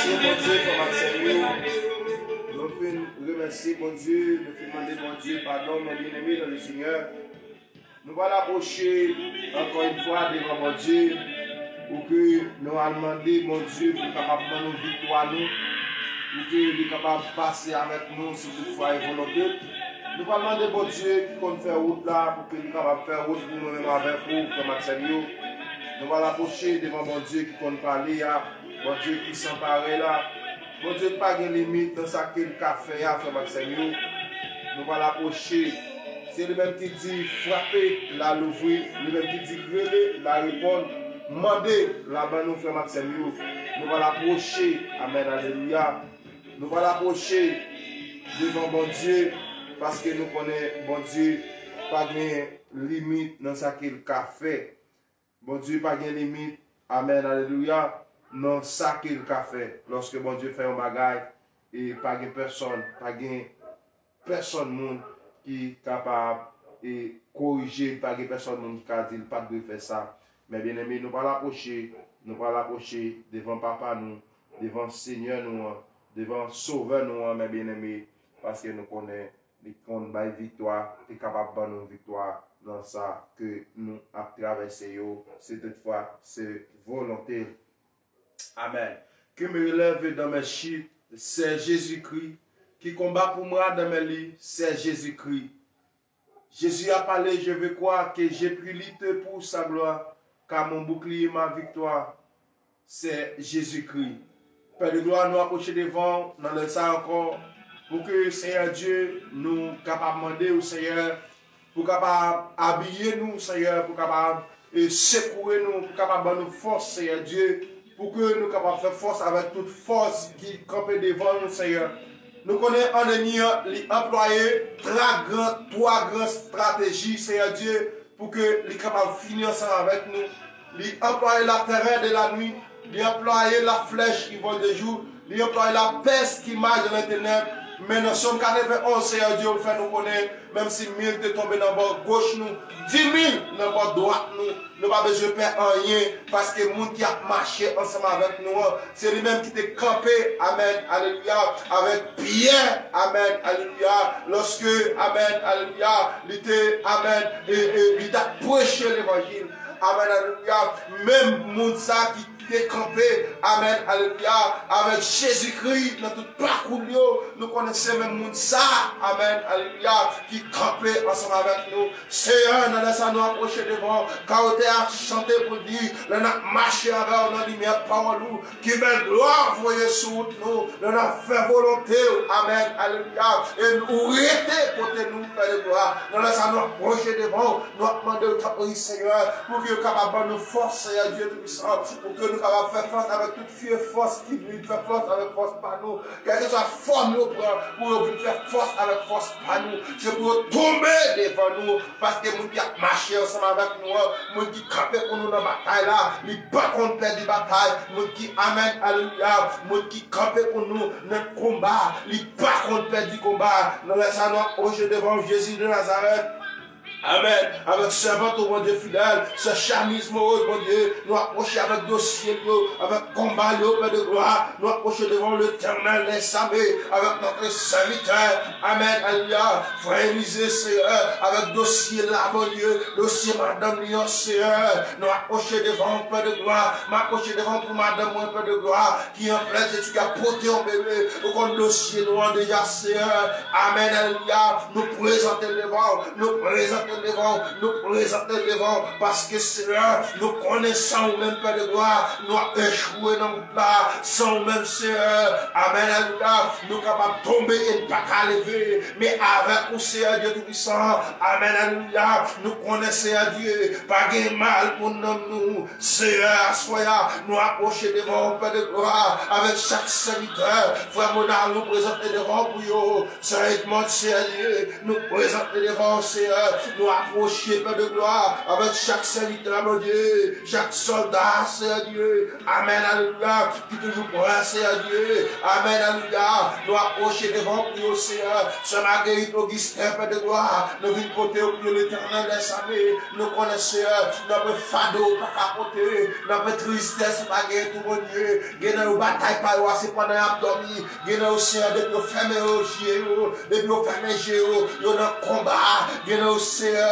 Bondye, frè m ak sè m yo, nou fin remèsye Bondye, nou fin mande Bondye padon, men byeneme nan le Senyè. Nou pral apwoche ankò yon fwa devan Bondye, pou ke nou al mande Bondye pou kapab ban nou viktwa nou, pou ke li kapab pase avèk nou si toutfwa e volonte l. Nou pral mande Bondye ki konn fè wout la, pou ke li kapab fè wout pou mwen menm avèk ou, frè m ak sè m yo. Nou pral apwoche devan Bondye ki konn pale a, Bondye ki san parèy la, Bondye ki pa gen limit nan sa ke l ka fè a, frè m ak sè m yo. Nou pral apwoche. Se li menm ki di, "Frape, l a louvri." Li menm ki di, "Rele, l a reponn. Mande, l a ban nou," frè m ak sè m yo. Nou pral apwoche. Amèn, alelouya. Nou pral apwoche devan Bondye, paske nou konnen Bondye pa gen limit nan sa ke l ka fè. Bondye pa gen limit, amèn, alelouya, nan sa ke l ka fè. Lòske Bondye fè yon bagay, e pa gen pèsonn, pa gen pèsonn moun ki kapab e korije l, pa gen pèsonn moun ki ka di l pa t dwe fè sa. Men byeneme, nou pral apwoche, nou pral apwoche devan Papa nou, devan Senyè nou an, devan Sovè nou an, men byeneme, paske nou konnen li konn bay viktwa, li kapab ban nou viktwa nan sa ke nou ap travèse yo, si toutfwa se volonte l. Amèn. Que me relève dans mes chutes, c'est Jésus-Christ. Qui combat pour moi dans mes luttes, c'est Jésus-Christ. Jésus a parlé, je veux croire que j'ai pu lutter pour sa gloire, car mon bouclier, ma victoire, c'est Jésus-Christ. Pè de glwa, nou apwoche devan w nan lè sa ankò, pou ke Senyè Dye nou kapab mande w, Senyè, pou kapab abiye nou, Senyè, pou kapab e sekoure nou, pou kapab ban nou fòs, Senyè Dye, pou ke nou kapab fè fòs avèk tout fòs ki kanpe devan nou, Senyè. Nou konnen ènmi an, li anplwaye twa gran, twa gran estrateji, Senyè Dye, pou ke li kapab fini ansanm avèk nou. Li anplwaye la terreur de la nuit, li anplwaye la flèch ki vole de jou, li anplwaye la peste qui marche dans les ténèbres. Men nan Sòm katrevenn onz, Senyè Dye, ou fè nou konnen, menm si mil te tonbe nan bò goch nou, di mil nan bò dwat nou, nou pa bezwen pè anyen, paske moun ki ap mache ansanm avèk nou an, se li menm ki te kanpe, amèn, alelouya, avèk Pyè, amèn, alelouya, lòske, amèn, alelouya, li te, amèn, e, e, li t ap preche levanjil, amèn, alelouya, menm moun sa ki te kanpe, amèn, alelouya, avèk Jezikri nan tout pakou l yo, nou konnen se menm moun sa, amèn, alelouya, ki kanpe ansanm avèk nou. Seyè, nan lè sa nou apwoche devan w, ka otè a chante pou l di, lè n ap mache avè w nan limyè pawòl ou, ki bèl glwa voye sou wout nou, lè n ap fè volonte w. Amèn, alelouya. E ou rete kote nou, Pè de glwa. Nan lè sa nou apwoche devan w, nou ap mande w, tanpri, Seyè, pou ke w kapab ban nou fòs, Seyè Dye Toupisan, pou ke nou kapab fè fas avèk tout fye fòs ki vin fè fas avèk fòs pa nou. Kèlkeswa fòm yo pran pou yo vin fè fòs avèk fòs pa nou, se pou yo tonbe devan nou, paske moun ki ap mache ansanm avèk nou an, moun ki kanpe pou nou nan batay la, li pa konn pèdi batay. Moun ki, amèn, alelouya, moun ki kanpe pou nou nan konba, li pa konn pèdi konba. Nan lè sa nou apwoche devan w, Jezi de Nazarèt. Amèn. Avèk sèvant ou, Bondye fidèl, sè Chamiz Mowoz, Bondye, nou apwoche avèk dosye yo, avèk konba yo, Pè de glwa. Nou apwoche devan w, Letènèl dèzame, avèk notre sèvitè. Amèn. Alelouya. Frè Elize, Seyè, avèk dosye la, Bondye, dosye madanm li an, Seyè. Nou apwoche devan w, Pè de glwa. M apwoche devan w pou madanm mwen, Pè de glwa, ki an plèn etid, ki ap pote yon bebe. Ou konn dosye nou an deja, Seyè. Amèn, alelouya. Nou prezante l devan w, nou prezante l devan w, nou prezante l devan w. Paske, Seyè, nou konnen san ou menm, Pè de glwa, nou ap echwe nan wout la. San ou menm, Seyè, amèn, alelouya, nou kapab tonbe e n pa ka leve. Men avèk ou, Seyè Dye Toupisan, amèn, alelouya, nou konnen, Seyè Dye, pa gen mal pou nanm nou. Seyè, aswè a, nou apwoche devan w, Pè de glwa, avèk chak sèvitè, frè Monal, nou prezante devan w pou yo. Sè Edmond, Seyè Dye, nou prezante devan w, Seyè, Nou apwoche, Pè de glwa, avèk chak sèvitè, Bondye, chak sòlda, Seyè Dye. Amèn, alelouya. Ki toujou prè, Seyè Dye. Amèn, alelouya. Nou apwoche devan w, priye w, Seyè. Sè Marguerite Augustin, Pè de glwa, nou vin kote w, priye Letènèl dèzame. Nou konnen, Seyè, nan pwen fado ou pa ka pote, nan pwen tristès ou pa genyen tou, Bondye. Gen nan yo batay pa yo a, se pandan y ap dòmi. Gen nan yo, Seyè, depi yo fèmen yo, je yo, depi yo fèmen je yo, yo nan konba. Gen nan yo, Seyè,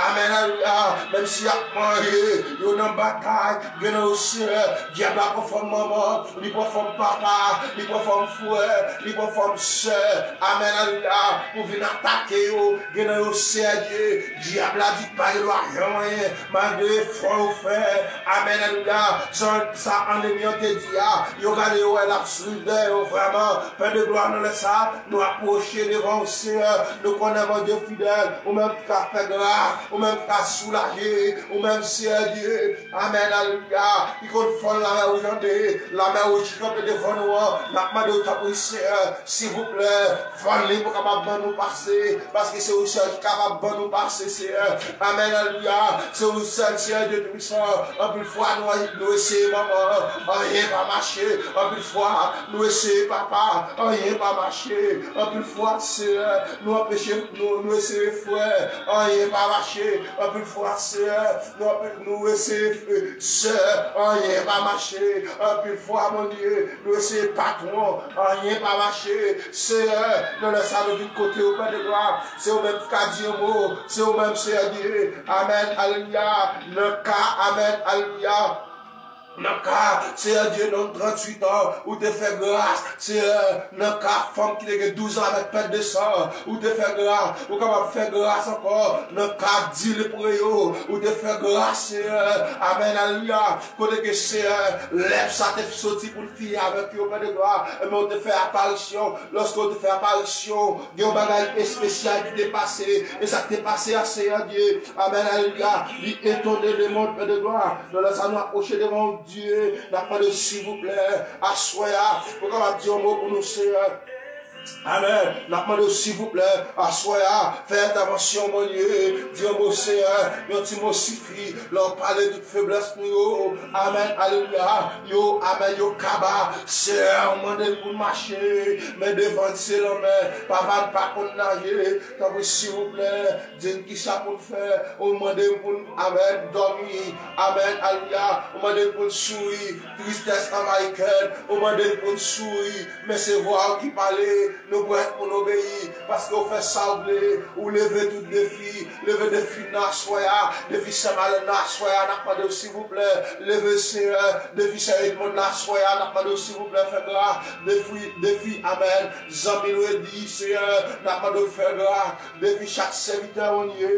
amèn, alelouya, menm si y ap manje, yo nan batay. Gen nan yo, Seyè, dyab la pran fòm manman, li pran fòm papa, li pran fòm frè, li pran fòm sè. Amèn, alelouya, pou vin atake yo. Gen nan yo, Seyè Dye, dyab la di pa gen dwa janm anyen, malgre efò yo fè. Amèn, alelouya. Sa, sa annmi an te di a, yo gade yo wè l ap swiv dèyè yo vrèman. Pè de glwa, nan lè sa, nou apwoche devan w, Seyè. Nou konnen, Bondye fidèl, ou menm ki ka fè gras, ou menm ki ka soulaje, ou menm, Seyè Dye. Amèn, alelouya. Ki konn fè lanmè wouj ande, lanmè wouj ki kanpe devan nou an. N ap mande w, tanpri, Seyè, silvouplè, fè li pou kapab ban nou pase, paske se ou sèl ki kapab ban nou pase, Seyè. Amèn, alelouya. Se ou sèl, Seyè Dye Toupisan. Anpil fwa, nou, nou eseye manman, anyen pa mache. Anpil fwa, nou eseye papa, anyen pa mache. Anpil fwa, Seyè, nou anpeche, nou, nou eseye frè, anyen pa mache. Anpil fwa, Seyè, nou anpe-, nou eseye, eh, sè, anyen pa mache. Anpil fwa, Bondye, nou eseye patwon, anyen pa mache. Seyè, nan lè sa nou vin kote w, Pè de glwa, se ou menm ki ka di yon mo, se ou menm, Seyè Dye. Amèn, alelouya. Nan ka, amèn, alelouya. Nan ka, Seyè Dye, nonm tranntuit an, ou te fè gras, Seyè, nan ka fanm ki te gen douz an avèk pèt de san, ou te fè gras, ou kapab fè gras ankò, nan ka dis lepre yo, ou te fè gras, Seyè, amèn, alelouya, kote ke, Seyè, lèp sa te soti pou l fini avèk yo, Pè de glwa, enben, ou te fè aparisyon, lòske ou te fè aparisyon, gen yon bagay espesyal ki te pase, e sa ki te pase a, Seyè Dye, amèn, alelouya, li etone lemonn, Pè de glwa, nan lè sa nou apwoche devan w, Dye, n ap mande w, silvouplè, aswè a, pou kapab di yon mo pou nou, Seyè. Amèn. N ap mande w, silvouplè, aswè a, fè entèvansyon, Bondye. Di yon mo, Seyè, yon ti mo sifi. Lè w pale tout feblès nou yo, amèn, alelouya, yo, amèn, yo kaba. Seyè, ou mande n pou n mache, men devan n se lanmè. Papa, n pa konn naje. Tanpri, silvouplè, di n kisa pou n fè. Ou mande n pou n, amèn, dòmi. Amèn, alelouya. Ou mande n pou n souri. Tristès anvayi kè n. Ou mande n pou n souri. Men se vwa w ki pale. Nou prèt pou n obeyi. Paske w fè sa w vle. Ou leve tout defi. Leve defi nan aswè a. Defi sè Malèn nan aswè a. N ap mande w, silvouplè. Leve, Seyè. Defi sè Edmond nan aswè a. N ap mande w, silvouplè, fè gras. Defi, defi, amèn. Zanmi nou Edi, Seyè, n ap mande w fè gras. Defi chak sèvitè, Bondye,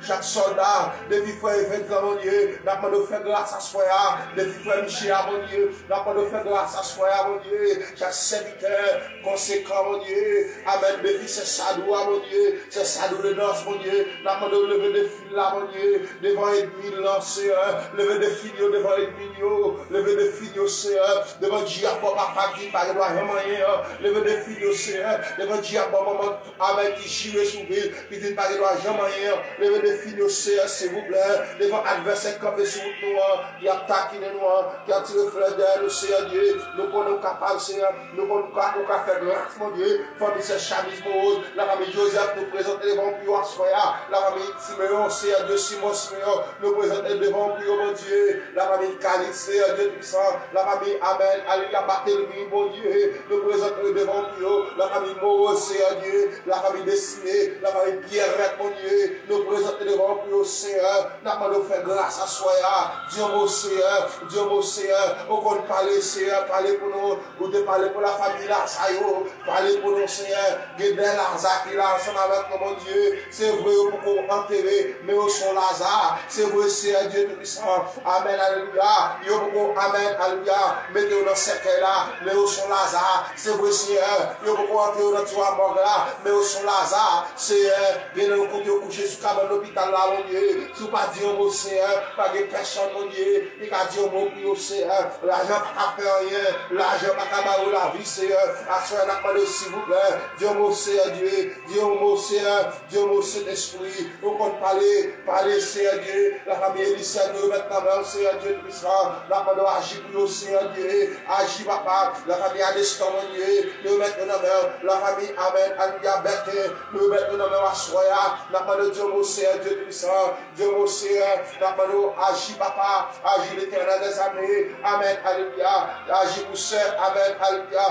chak sòlda. Defi frè Evens lan, Bondye, n ap mande w fè gras aswè a. Defi frè Miche a, Bondye, n ap mande w fè gras aswè a, Bondye. Chak sèvitè konsekan, Bondye. Amèn. Defi sè Sadou a, Bondye, sè Sadou Lenòs, Bondye, n ap mande w leve defi la, Bondye, devan ènmi lan, Seyè. Leve defi yo devan ènmi yo. Leve defi yo, Seyè, devan dyab, papa ki pa gen dwa janm anyen an. Leve defi yo, Seyè, devan dyab, manman, amèn, ki jire sou vi l, ki di l pa gen dwa janm anyen an. Leve defi yo, Seyè, silvouplè, devan advèsè k kanpe sou wout nou an, ki ap takinen nou an, ki ap tire flè dèyè nou, Seyè Dye. Nou konnen w kapab, Seyè. Nou konnen w ka, w ka fè gras, Bondye. Fanmi sè Chamis Mowoz, lafanmi Jozèf, nou prezante devan w pou yo aswè a. Lafanmi Simeyon, Seyè Dye, Simon Simeyon, nou prezante devan w pou yo, Bondye. Lafanmi Kalit, Seyè Dye Toupisan, lafanmi, amèn, alelouya, Batelmi, Bondye, nou prezante devan w pou yo. Lafanmi Mowoz, Seyè Dye, lafanmi Destine, lafanmi Pyèrèt, Bondye, nou prezante devan w pou yo, Seyè. N ap mande w fè gras aswè a. Di yon mo, Seyè. Di yon mo, Seyè. Ou konn pale, Seyè. Pale pou nou. Ou te pale pou lafanmi Laza yo. Pale pou nou, Seyè. Gen de Laza ki la ansanm avèk nou, Bondye. Se vre, yo poko antere, men yo se yon Laza. Se vre, Seyè Dye Toupisan. Amèn. Alelouya. Yo poko, amèn, alelouya, mete yo nan sèkèy la, men yo se yon Laza. Se vre, Seyè, yo poko antre yo nan tiwa mòg la, men yo se yon Laza. Seyè, gen nan yo kote yo kouche sou kabann lopital la, Bondye. Si w pa di yon mo, Seyè, pa gen pèsòn, Bondye, ki ka di yon mo pou yo, Seyè. Lajan pa ka fè anyen, lajan pa ka ba yo lavi, Seyè. Aswè, n ap mande w, silvouplè, di yon mo, Seyè Dye, di yon mo, Seyè, di yon mo, Sentespri. Ou konn pale, pale, Seyè Dye. Lafanmi Elisèn, nou remèt nan men w, Seyè Dye Toupisan. N ap mande w aji pou yo, Seyè Dye. Aji, papa. Lafanmi Adestan, Bondye, nou remèt yo nan men w. Lafanmi, amèn, alelouya, Bèten, nou remèt yo nan men w aswè a. N ap mande w di yon mo, Seyè Dye Toupisan. Di yon mo, Seyè. N ap mande w aji, papa. Aji, Letènèl dèzame. Amèn, alelouya. Aji pou sè, amèn, alelouya.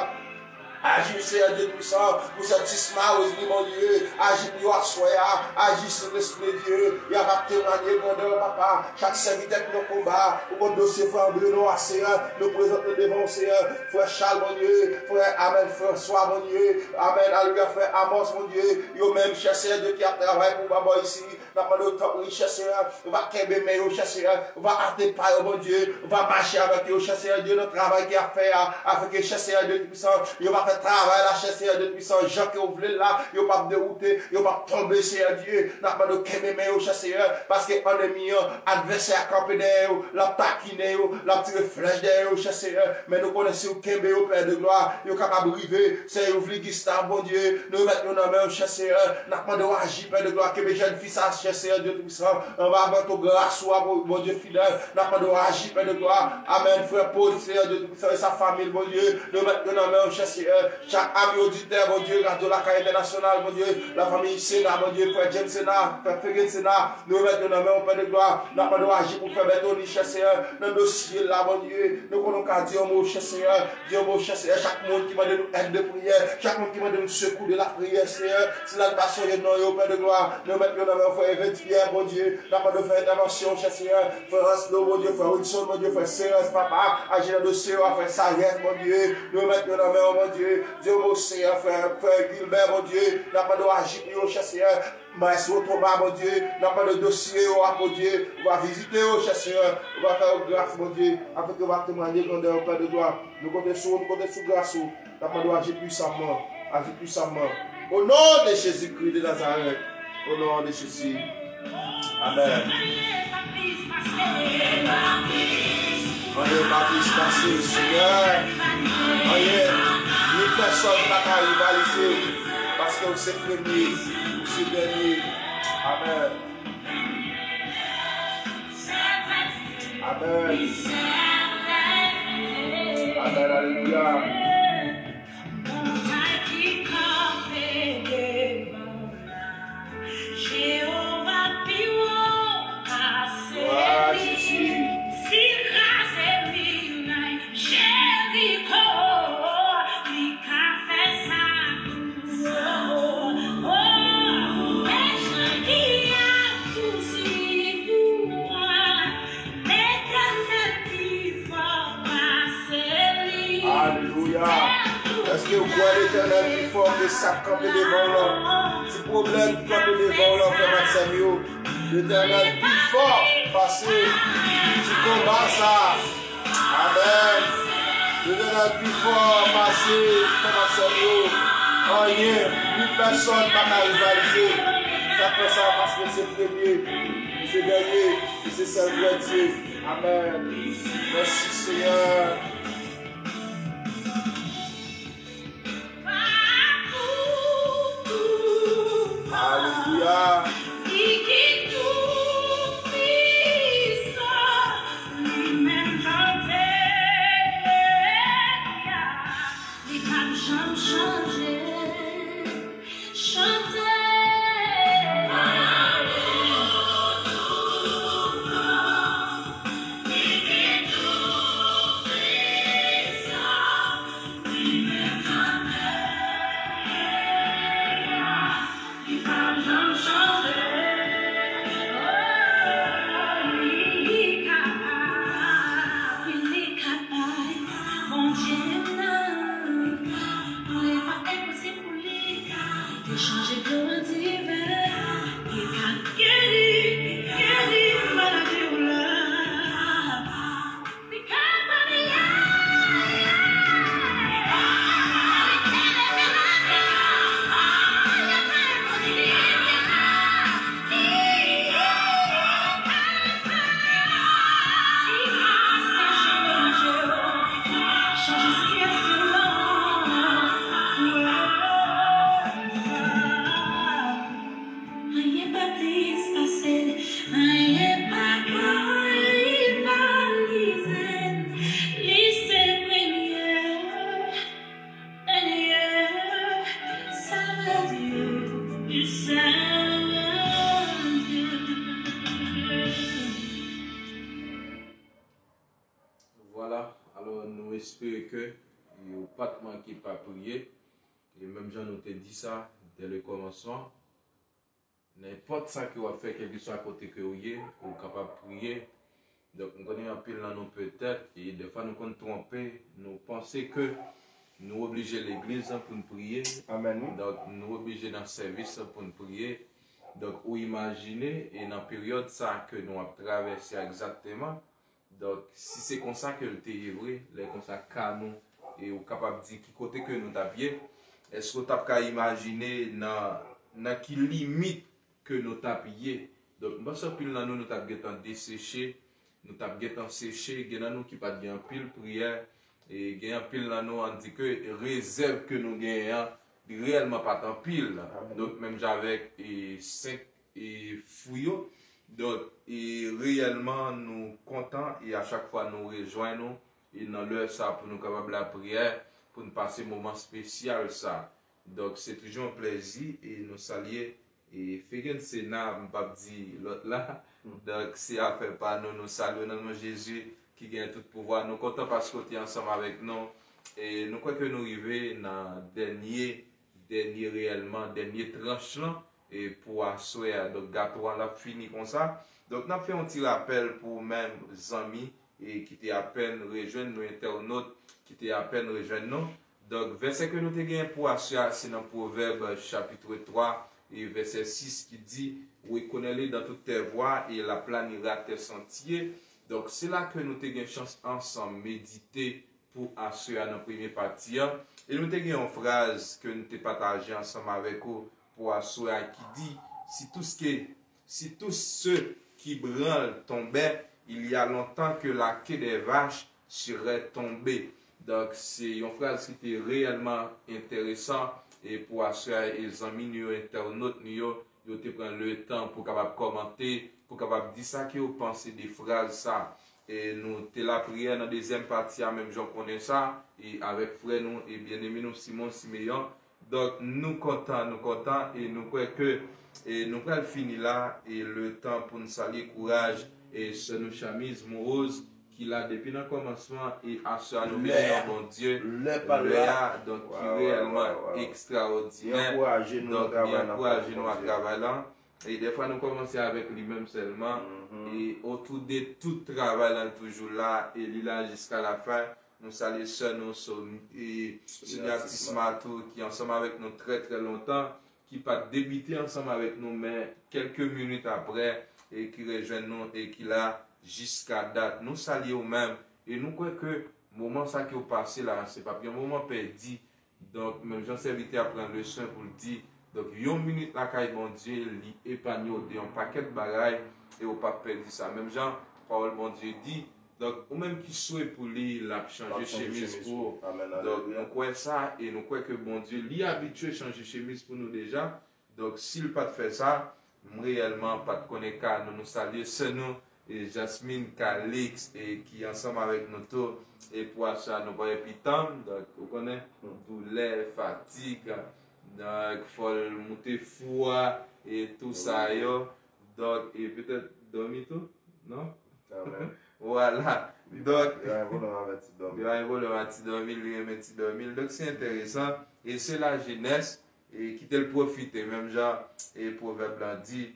Aji, Seyè Dye Toupisan, pou sè Tisma, Wesley, Bondye, aji pou yo aswè a, aji, Sentespri Dye, y ap temwanye grandè w, papa. Chak sèvitè ki nan konba, ou konn dosye frè André nou a, Seyè, nou prezante devan w, Seyè, frè Charles, Bondye, frè, amèn, François, Bondye, amèn, alelouya, frè Amos, Bondye, yo menm, chè Seyè Dye, ki ap travay pou w, papa, isi, N ap mande w tanpri, chè Seyè, ou va kenbe men yo, chè Seyè, ou va ate pa yo, Bondye, ou va mache avèk yo, chè Seyè Dye, nan travay ke y ap fè a, afin ke, chè Seyè Dye Toupisan, yo va fè travay la, chè Seyè Dye Toupisan, jan ke w vle l la, yo p ap dewoute, yo p ap tonbe, Seyè Dye. N ap mande w kenbe men yo, chè Seyè, paske ènmi an, advèsè a kanpe dèyè yo, l ap takinen yo, l ap tire flèch dèyè yo, chè Seyè, men nou konnen si w kenbe yo, Pè de glwa, yo kapab rive, Seyè, ouvri Gustave, Bondye, nou remèt yo nan men w, chè Seyè, n ap mande w aji, Pè de glwa, kenbe jèn fi sa, chè Seyè Dye Toupisan, anba manto gras ou a, Bon- Bondye fidèl, n ap mande w aji, Pè de glwa, amèn, frè Paul, Seyè Dye Toupisan, e sa fanmi l, Bondye, nou remèt yo nan men w, chè Seyè, chak ami oditè, Bondye, Radyo Lakay Entènasyonal, Bondye, lafanmi Sena, Bondye, frè James Sena, frè Ferre Sena, nou remèt yo nan men w, Pè de glwa, n ap mande w aji pou frè Bètoni, chè Seyè, nan dosye l la, Bondye, nou konnen w ka di yon mo, chè Seyè, Di yon mo, chè Seyè, chak moun ki mande nou èd de priyè, chak moun ki mande nou sekou de lapriyè, Seyè, sila n pa sonje non yo, Pè de glwa, nou remèt yo nan men w, frè Evens Pierre, Bondye, n ap mande w fè entèvansyon, chè Seyè, frè Anslo, Bondye, frè Wilson, Bondye, frè Serens, papa, aji nan dosye yo, frè Sayès, Bondye, nou remèt yo nan men w, Bondye, di yon mo, Seyè, frè, frè Gilbert, Bondye, n ap mande w aji pou yo, chè Seyè, Maestro Thomas, Bondye, n ap mande dosye yo a, Bondye, ou va vizite yo, chè Seyè, ou va fè yo gras, Bondye, afin ke yo va temwanye grandè ou, Pè de glwa. Nou konte sou ou, nou konte sou gras ou. N ap mande w aji pwisamman, aji pwisamman. O non de Jezikri de Nazarèt, o non de Jezi. Amèn. Anyen pa plis pase, Senyè. Anyen, ni pèsòn pa ka rivalize w, paske w se premye, ou se dènye. Amèn. Amèn. Amèn, alelouya. Montay ki kanpe devan w la, Jewova pi wo pase li. Si kraze miray Jeriko, li ka fè sa tou. Oh, oh, oh, e jan ki ap pousib ou a. Letènèl pi fò pase li. Alelouya. Èske w kwè Letènèl pi fò ke sa k kanpe devan w lan? Ti pwoblèm ki kanpe devan w lan, frè m ak sè m yo, Letènèl pi fò pase ti konba sa. Amèn. Letènèl pi fò pase, frè m ak sè m yo. Anyen, ni pèsòn pa ka rivalize. Sa k fè sa, paske se premye, se dènye, e se sèl vrè Dye. Amèn. Mèsi, Seyè. Alelouya. Li ki tou pwisan, li menm chante, li p ap janm chanje. Chante. Vwala, alò nou espere ke ou pa t manke pa priye. E menm jan nou te di sa dè le kòmansman, nenpòt sa ke w ap fè, kèlkeswa kote ke w ye, ou kapab priye. Donk, m konnen anpil nan nou petèt, e dèfwa nou konn twonpe, nou panse ke nou oblije legliz lan pou n priye. Amèn, wi. Donk, nou oblije nan sèvis lan pou n priye. Donk, ou imajine, e nan peryòd sa ke nou ap travèse a egzakteman, donk, si se konsa ke l te ye vre, lè konsa ka nou, e ou kapab di ki kote ke nou t ap ye, èske w t ap ka imajine nan, nan ki limit ke nou t ap ye? Donk, m panse anpil nan nou, nou t ap gentan deseche, nou t ap gentan seche, gen nan nou ki pa t gen anpil priyè, e gen anpil nan nou, ann di ke rezèv ke nou genyen an, li reyèlman pa t anpil. Amèn. Donk, menm jan avèk, e, senk, e, fwi yo. Donk, e, reyèlman, nou kontan, e a chak fwa nou rejwenn ou, e nan lè sa pou nou kapab lapriyè, pou n pase moman espesyal sa. Donk, se toujou yon plèzi, e nou salye, e Fegen Sena, m p ap di lòt la. Donk, se afè pa nou, nou salye w nan non Jezi ki gen tout pouvwa. Nou kontan paske w te ansanm avèk nou. E nou kwè ke nou rive nan dènye, dènye reyèlman, dènye tranch lan, e pou aswè a. Donk, gato an l ap fini konsa. Donk, n ap fè yon ti rapèl pou ou menm, zanmi, e ki te apèn rejwenn nou, entènot ki te apèn rejwenn nou. Donk, vèsè ke nou te genyen pou aswè a, se nan Pwovèb, chapit twa, e vèsè sis ki di, Reconnaît-le dans toutes tes voies et il aplanira tes sentiers. Donk, se la ke nou te gen chans ansanm medite pou aswè a nan premye pati a. E nou te gen yon fraz ke nou te pataje ansanm avèk ou pou aswè a ki di, Si tout ce que, si tous ceux qui branlent tombaient, il y a longtemps que la queue des vaches serait tombée. Donk, se yon fraz ki te reyèlman enteresan, e pou aswè a, e zanmi nou yo, entènot nou yo, yo te pran le tan pou kapab kòmante, pou kapab di sa ke yo panse de fraz sa. E nou te lapriyè nan dezyèm pati a, menm jan w konnen sa, e avèk frè nou e byeneme nou Simon Simeyon. Donk, nou kontan, nou kontan, e nou kwè ke, e nou pral fini la, e le tan pou n salye kouraj, e sè nou Chamiz Moroz, ki la depi nan kòmansman, e aswè a nou beni nan Bondye. Lè a, donk, ki reyèlman ekstraòdinè. Donk, li ankouraje nou a travay lan. E dèfwa nou kòmanse avèk li menm sèlman. E otou de tout travay la, l toujou la, e li la jiska lafen. Nou salye sè nou, Sonia Tisma tou, ki ansanm avèk nou trè, trè lontan, ki pa t debite ansanm avèk nou, men kèlke minit aprè, e ki rejwenn nou, e ki la jiska dat. Nou salye w menm, e nou kwè ke moman sa ke w pase la, se p ap yon moman pèdi. Donk, menm jan sèvitè a pran le swen pou l di, donk, yon minit lakay Bondye, li epanye w de yon pakèt bagay, e w p ap pèdi sa. Menm jan pawòl Bondye di, donk, ou menm ki swe pou li, l ap chanje chemiz pou ou. Donk, nou kwè sa, e nou kwè ke Bondye, li abitye chanje chemiz pou nou deja. Donk, si l pa t fè sa, m reyèlman pa t konnen ka nou. Nou salye sè nou, e Jasmine Calix, e ki ansanm avèk nou tou, e pou aswè a nou pa epi tann, donk, ou konnen, doulè, fatig, donk, fò l moute fou a, e tou sa yo, donk, e petèt dòmi tou, non? Vwala. Donk, li pa gen pwoblèm avèk ti dòmi. Li pa gen pwoblèm ak ti dòmi, li renmen ti dòmi. Donk, se enteresan. E se lajenès, e kite l pwofite, menm jan e pwovèb lan di.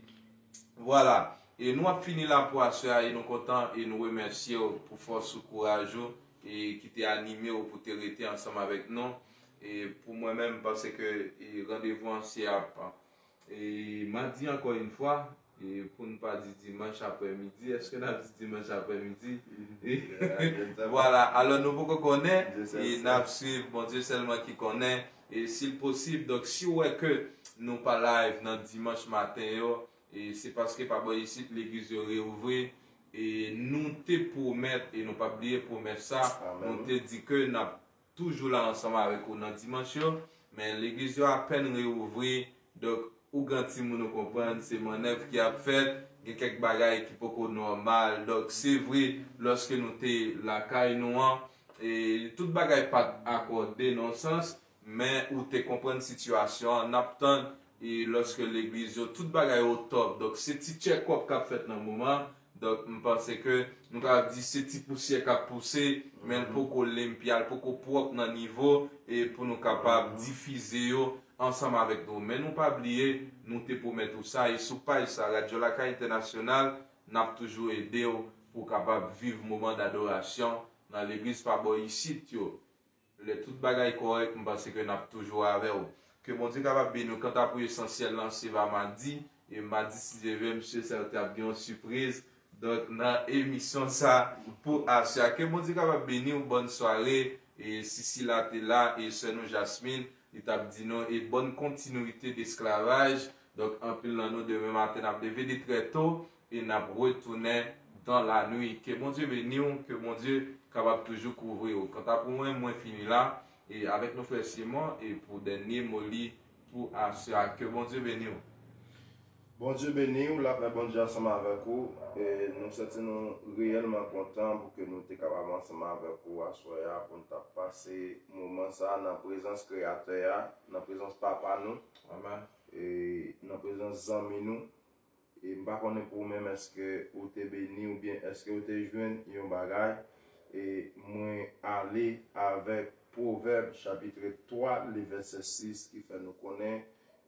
Vwala. E nou ap fini la pou aswè a, e nou kontan, e nou remèsye w pou fòs ou, kouraj ou, e ki te anime w pou te rete ansanm avèk nou. E pou mwen menm, m panse ke, e randevou an se ap E madi ankò yon fwa, e pou n pa di dimanch aprèmidi, èske n ap di dimanch aprèmidi? Vwala, alò nou poko konnen, e n ap swiv, Bondye sèlman ki konnen, e si l posib, donk si w wè ke nou pa live nan dimanch maten yo, e se paske pa bò isit legliz yo reouvri, e nou te pwomèt, e nou p ap bliye pwomès sa, nou te di ke n ap toujou la ansanm avèk ou nan dimanch yo, men legliz yo apèn reouvri, donk ougan timoun ou konprann, se mannèv ki ap fèt, gen kèk bagay ki poko nòmal, donk se vre, lòske nou te lakay nou an, e tout bagay pa t akòde nan sans, men ou te konprann sitiyasyon an, n ap tann, e lòske legliz yo, tout bagay o top, donk se ti check up k ap fèt nan moman, donk m panse ke nou ka di se ti pousyè k ap pouse, men l poko limpya, l poko pwòp nan nivo, e pou nou kapab difize yo ansanm avèk nou. Men nou pa bliye, nou te pwomèt ou sa, e sou paj sa, Radyo Lakay Entènasyonal, n ap toujou ede w pou w kapab viv moman dadorasyon nan legliz pa bò isit yo. Lè tout bagay kòrèk, m panse ke n ap toujou avè w. Ke Bondye kapab beni w. Kanta pou esansyèl lan, se va madi. E madi, si Dye vle, m si sèten ap gen yon sipriz. Donk, nan emisyon sa, pou aswè a, ke Bondye kapab beni w. Bòn sware. E si sila te la, e sè nou Jasmine, li t ap di nou, e bòn kontinwite desklavaj. Donk, anpil nan nou, demen maten, n ap leve de trè to. E n ap retounen dan lanwi. Ke Bondye beni w, ke Bondye kapab toujou kouvri w. Kanta pou mwen, mwen fini la, e avèk nou frè Simon, e pou dènye mo li pou aswè a. Ke Bondye beni w. Bondye beni w, lapè Bondye ansanm avèk ou. E nou santi nou reyèlman kontan pou ke nou te kapab ansanm avèk ou aswè a, pou n t ap pase moman sa a nan prezans Kreyatè a, nan prezans Papa nou, Amen. E nan prezans zanmi nou. E m pa konnen pou ou menm, èske ou te beni oubyen èske ou te jwenn yon bagay. E mwen ale avèk Pwovèb chapit twa, le vèsè sis, ki fè nou konnen,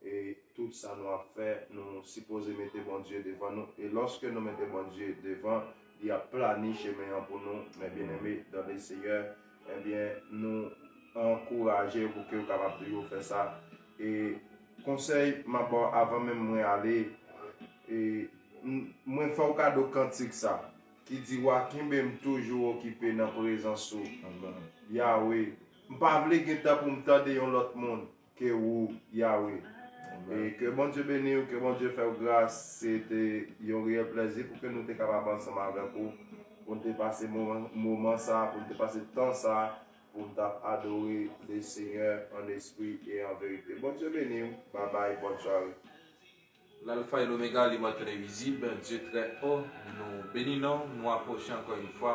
e tout sa nou ap fè, nou sipoze mete Bondye devan nou. E lòske nou mete Bondye devan, li ap plani chemen an pou nou. Men byeneme, dans le Seigneur, ebyen, nou ankouraje w pou ke w kapab toujou fè sa. E konsèy m ap ba w avan menm mwen ale, e m- mwen fè w kado kantik sa, ki di, Wa, kenbe m toujou okipe nan prezans ou, Yawe. M pa vle gen tan pou m tande yon lòt moun ke ou, Yawe. E ke Bondye beni w, ke Bondye fè w gras. Se te yon reyèl plèzi pou ke nou te kapab ansanm avèk ou, pou n te pase moman, moman sa, pou n te pase tan sa, pou n t ap adore le Seigneur en esprit et en vérité. Bondye beni w. Babay, bòn sware. L'Alpha et l'Oméga, l'Immortel Invisible, Dieu très haut, nou beni non w, nou apwoche ankò yon fwa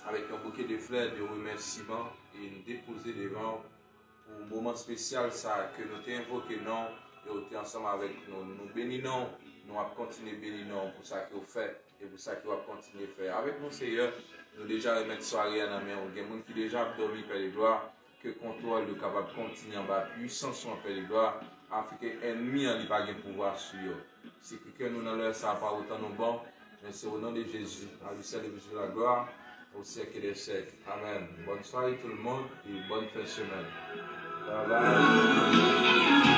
avèk yon bouke de flè de remèsiman e n depoze devan w pou moman espesyal sa a ke nou te envoke non w e w te ansanm avèk nou. Nou beni non w, nou ap kontinye beni non w pou sa ke w fè e pou sa ke w ap kontinye fè avèk nou, Seyè. Nou deja remèt sware a nan men w. Gen moun ki deja ap dòmi, Pè de glwa, ke kontwòl yo kapab kontinye anba pwisans ou an, Pè de glwa, afin ke ènmi an li pa gen pouvwa sou yo. Se kri kè nou nan lè sa a pa otan nou bon, men se o non de Jezi, à lui seul et pour lui seul la gloire, au siècle des siècles. Amen. Bonne soirée tout le monde et bonne fin de semaine. Bye bye.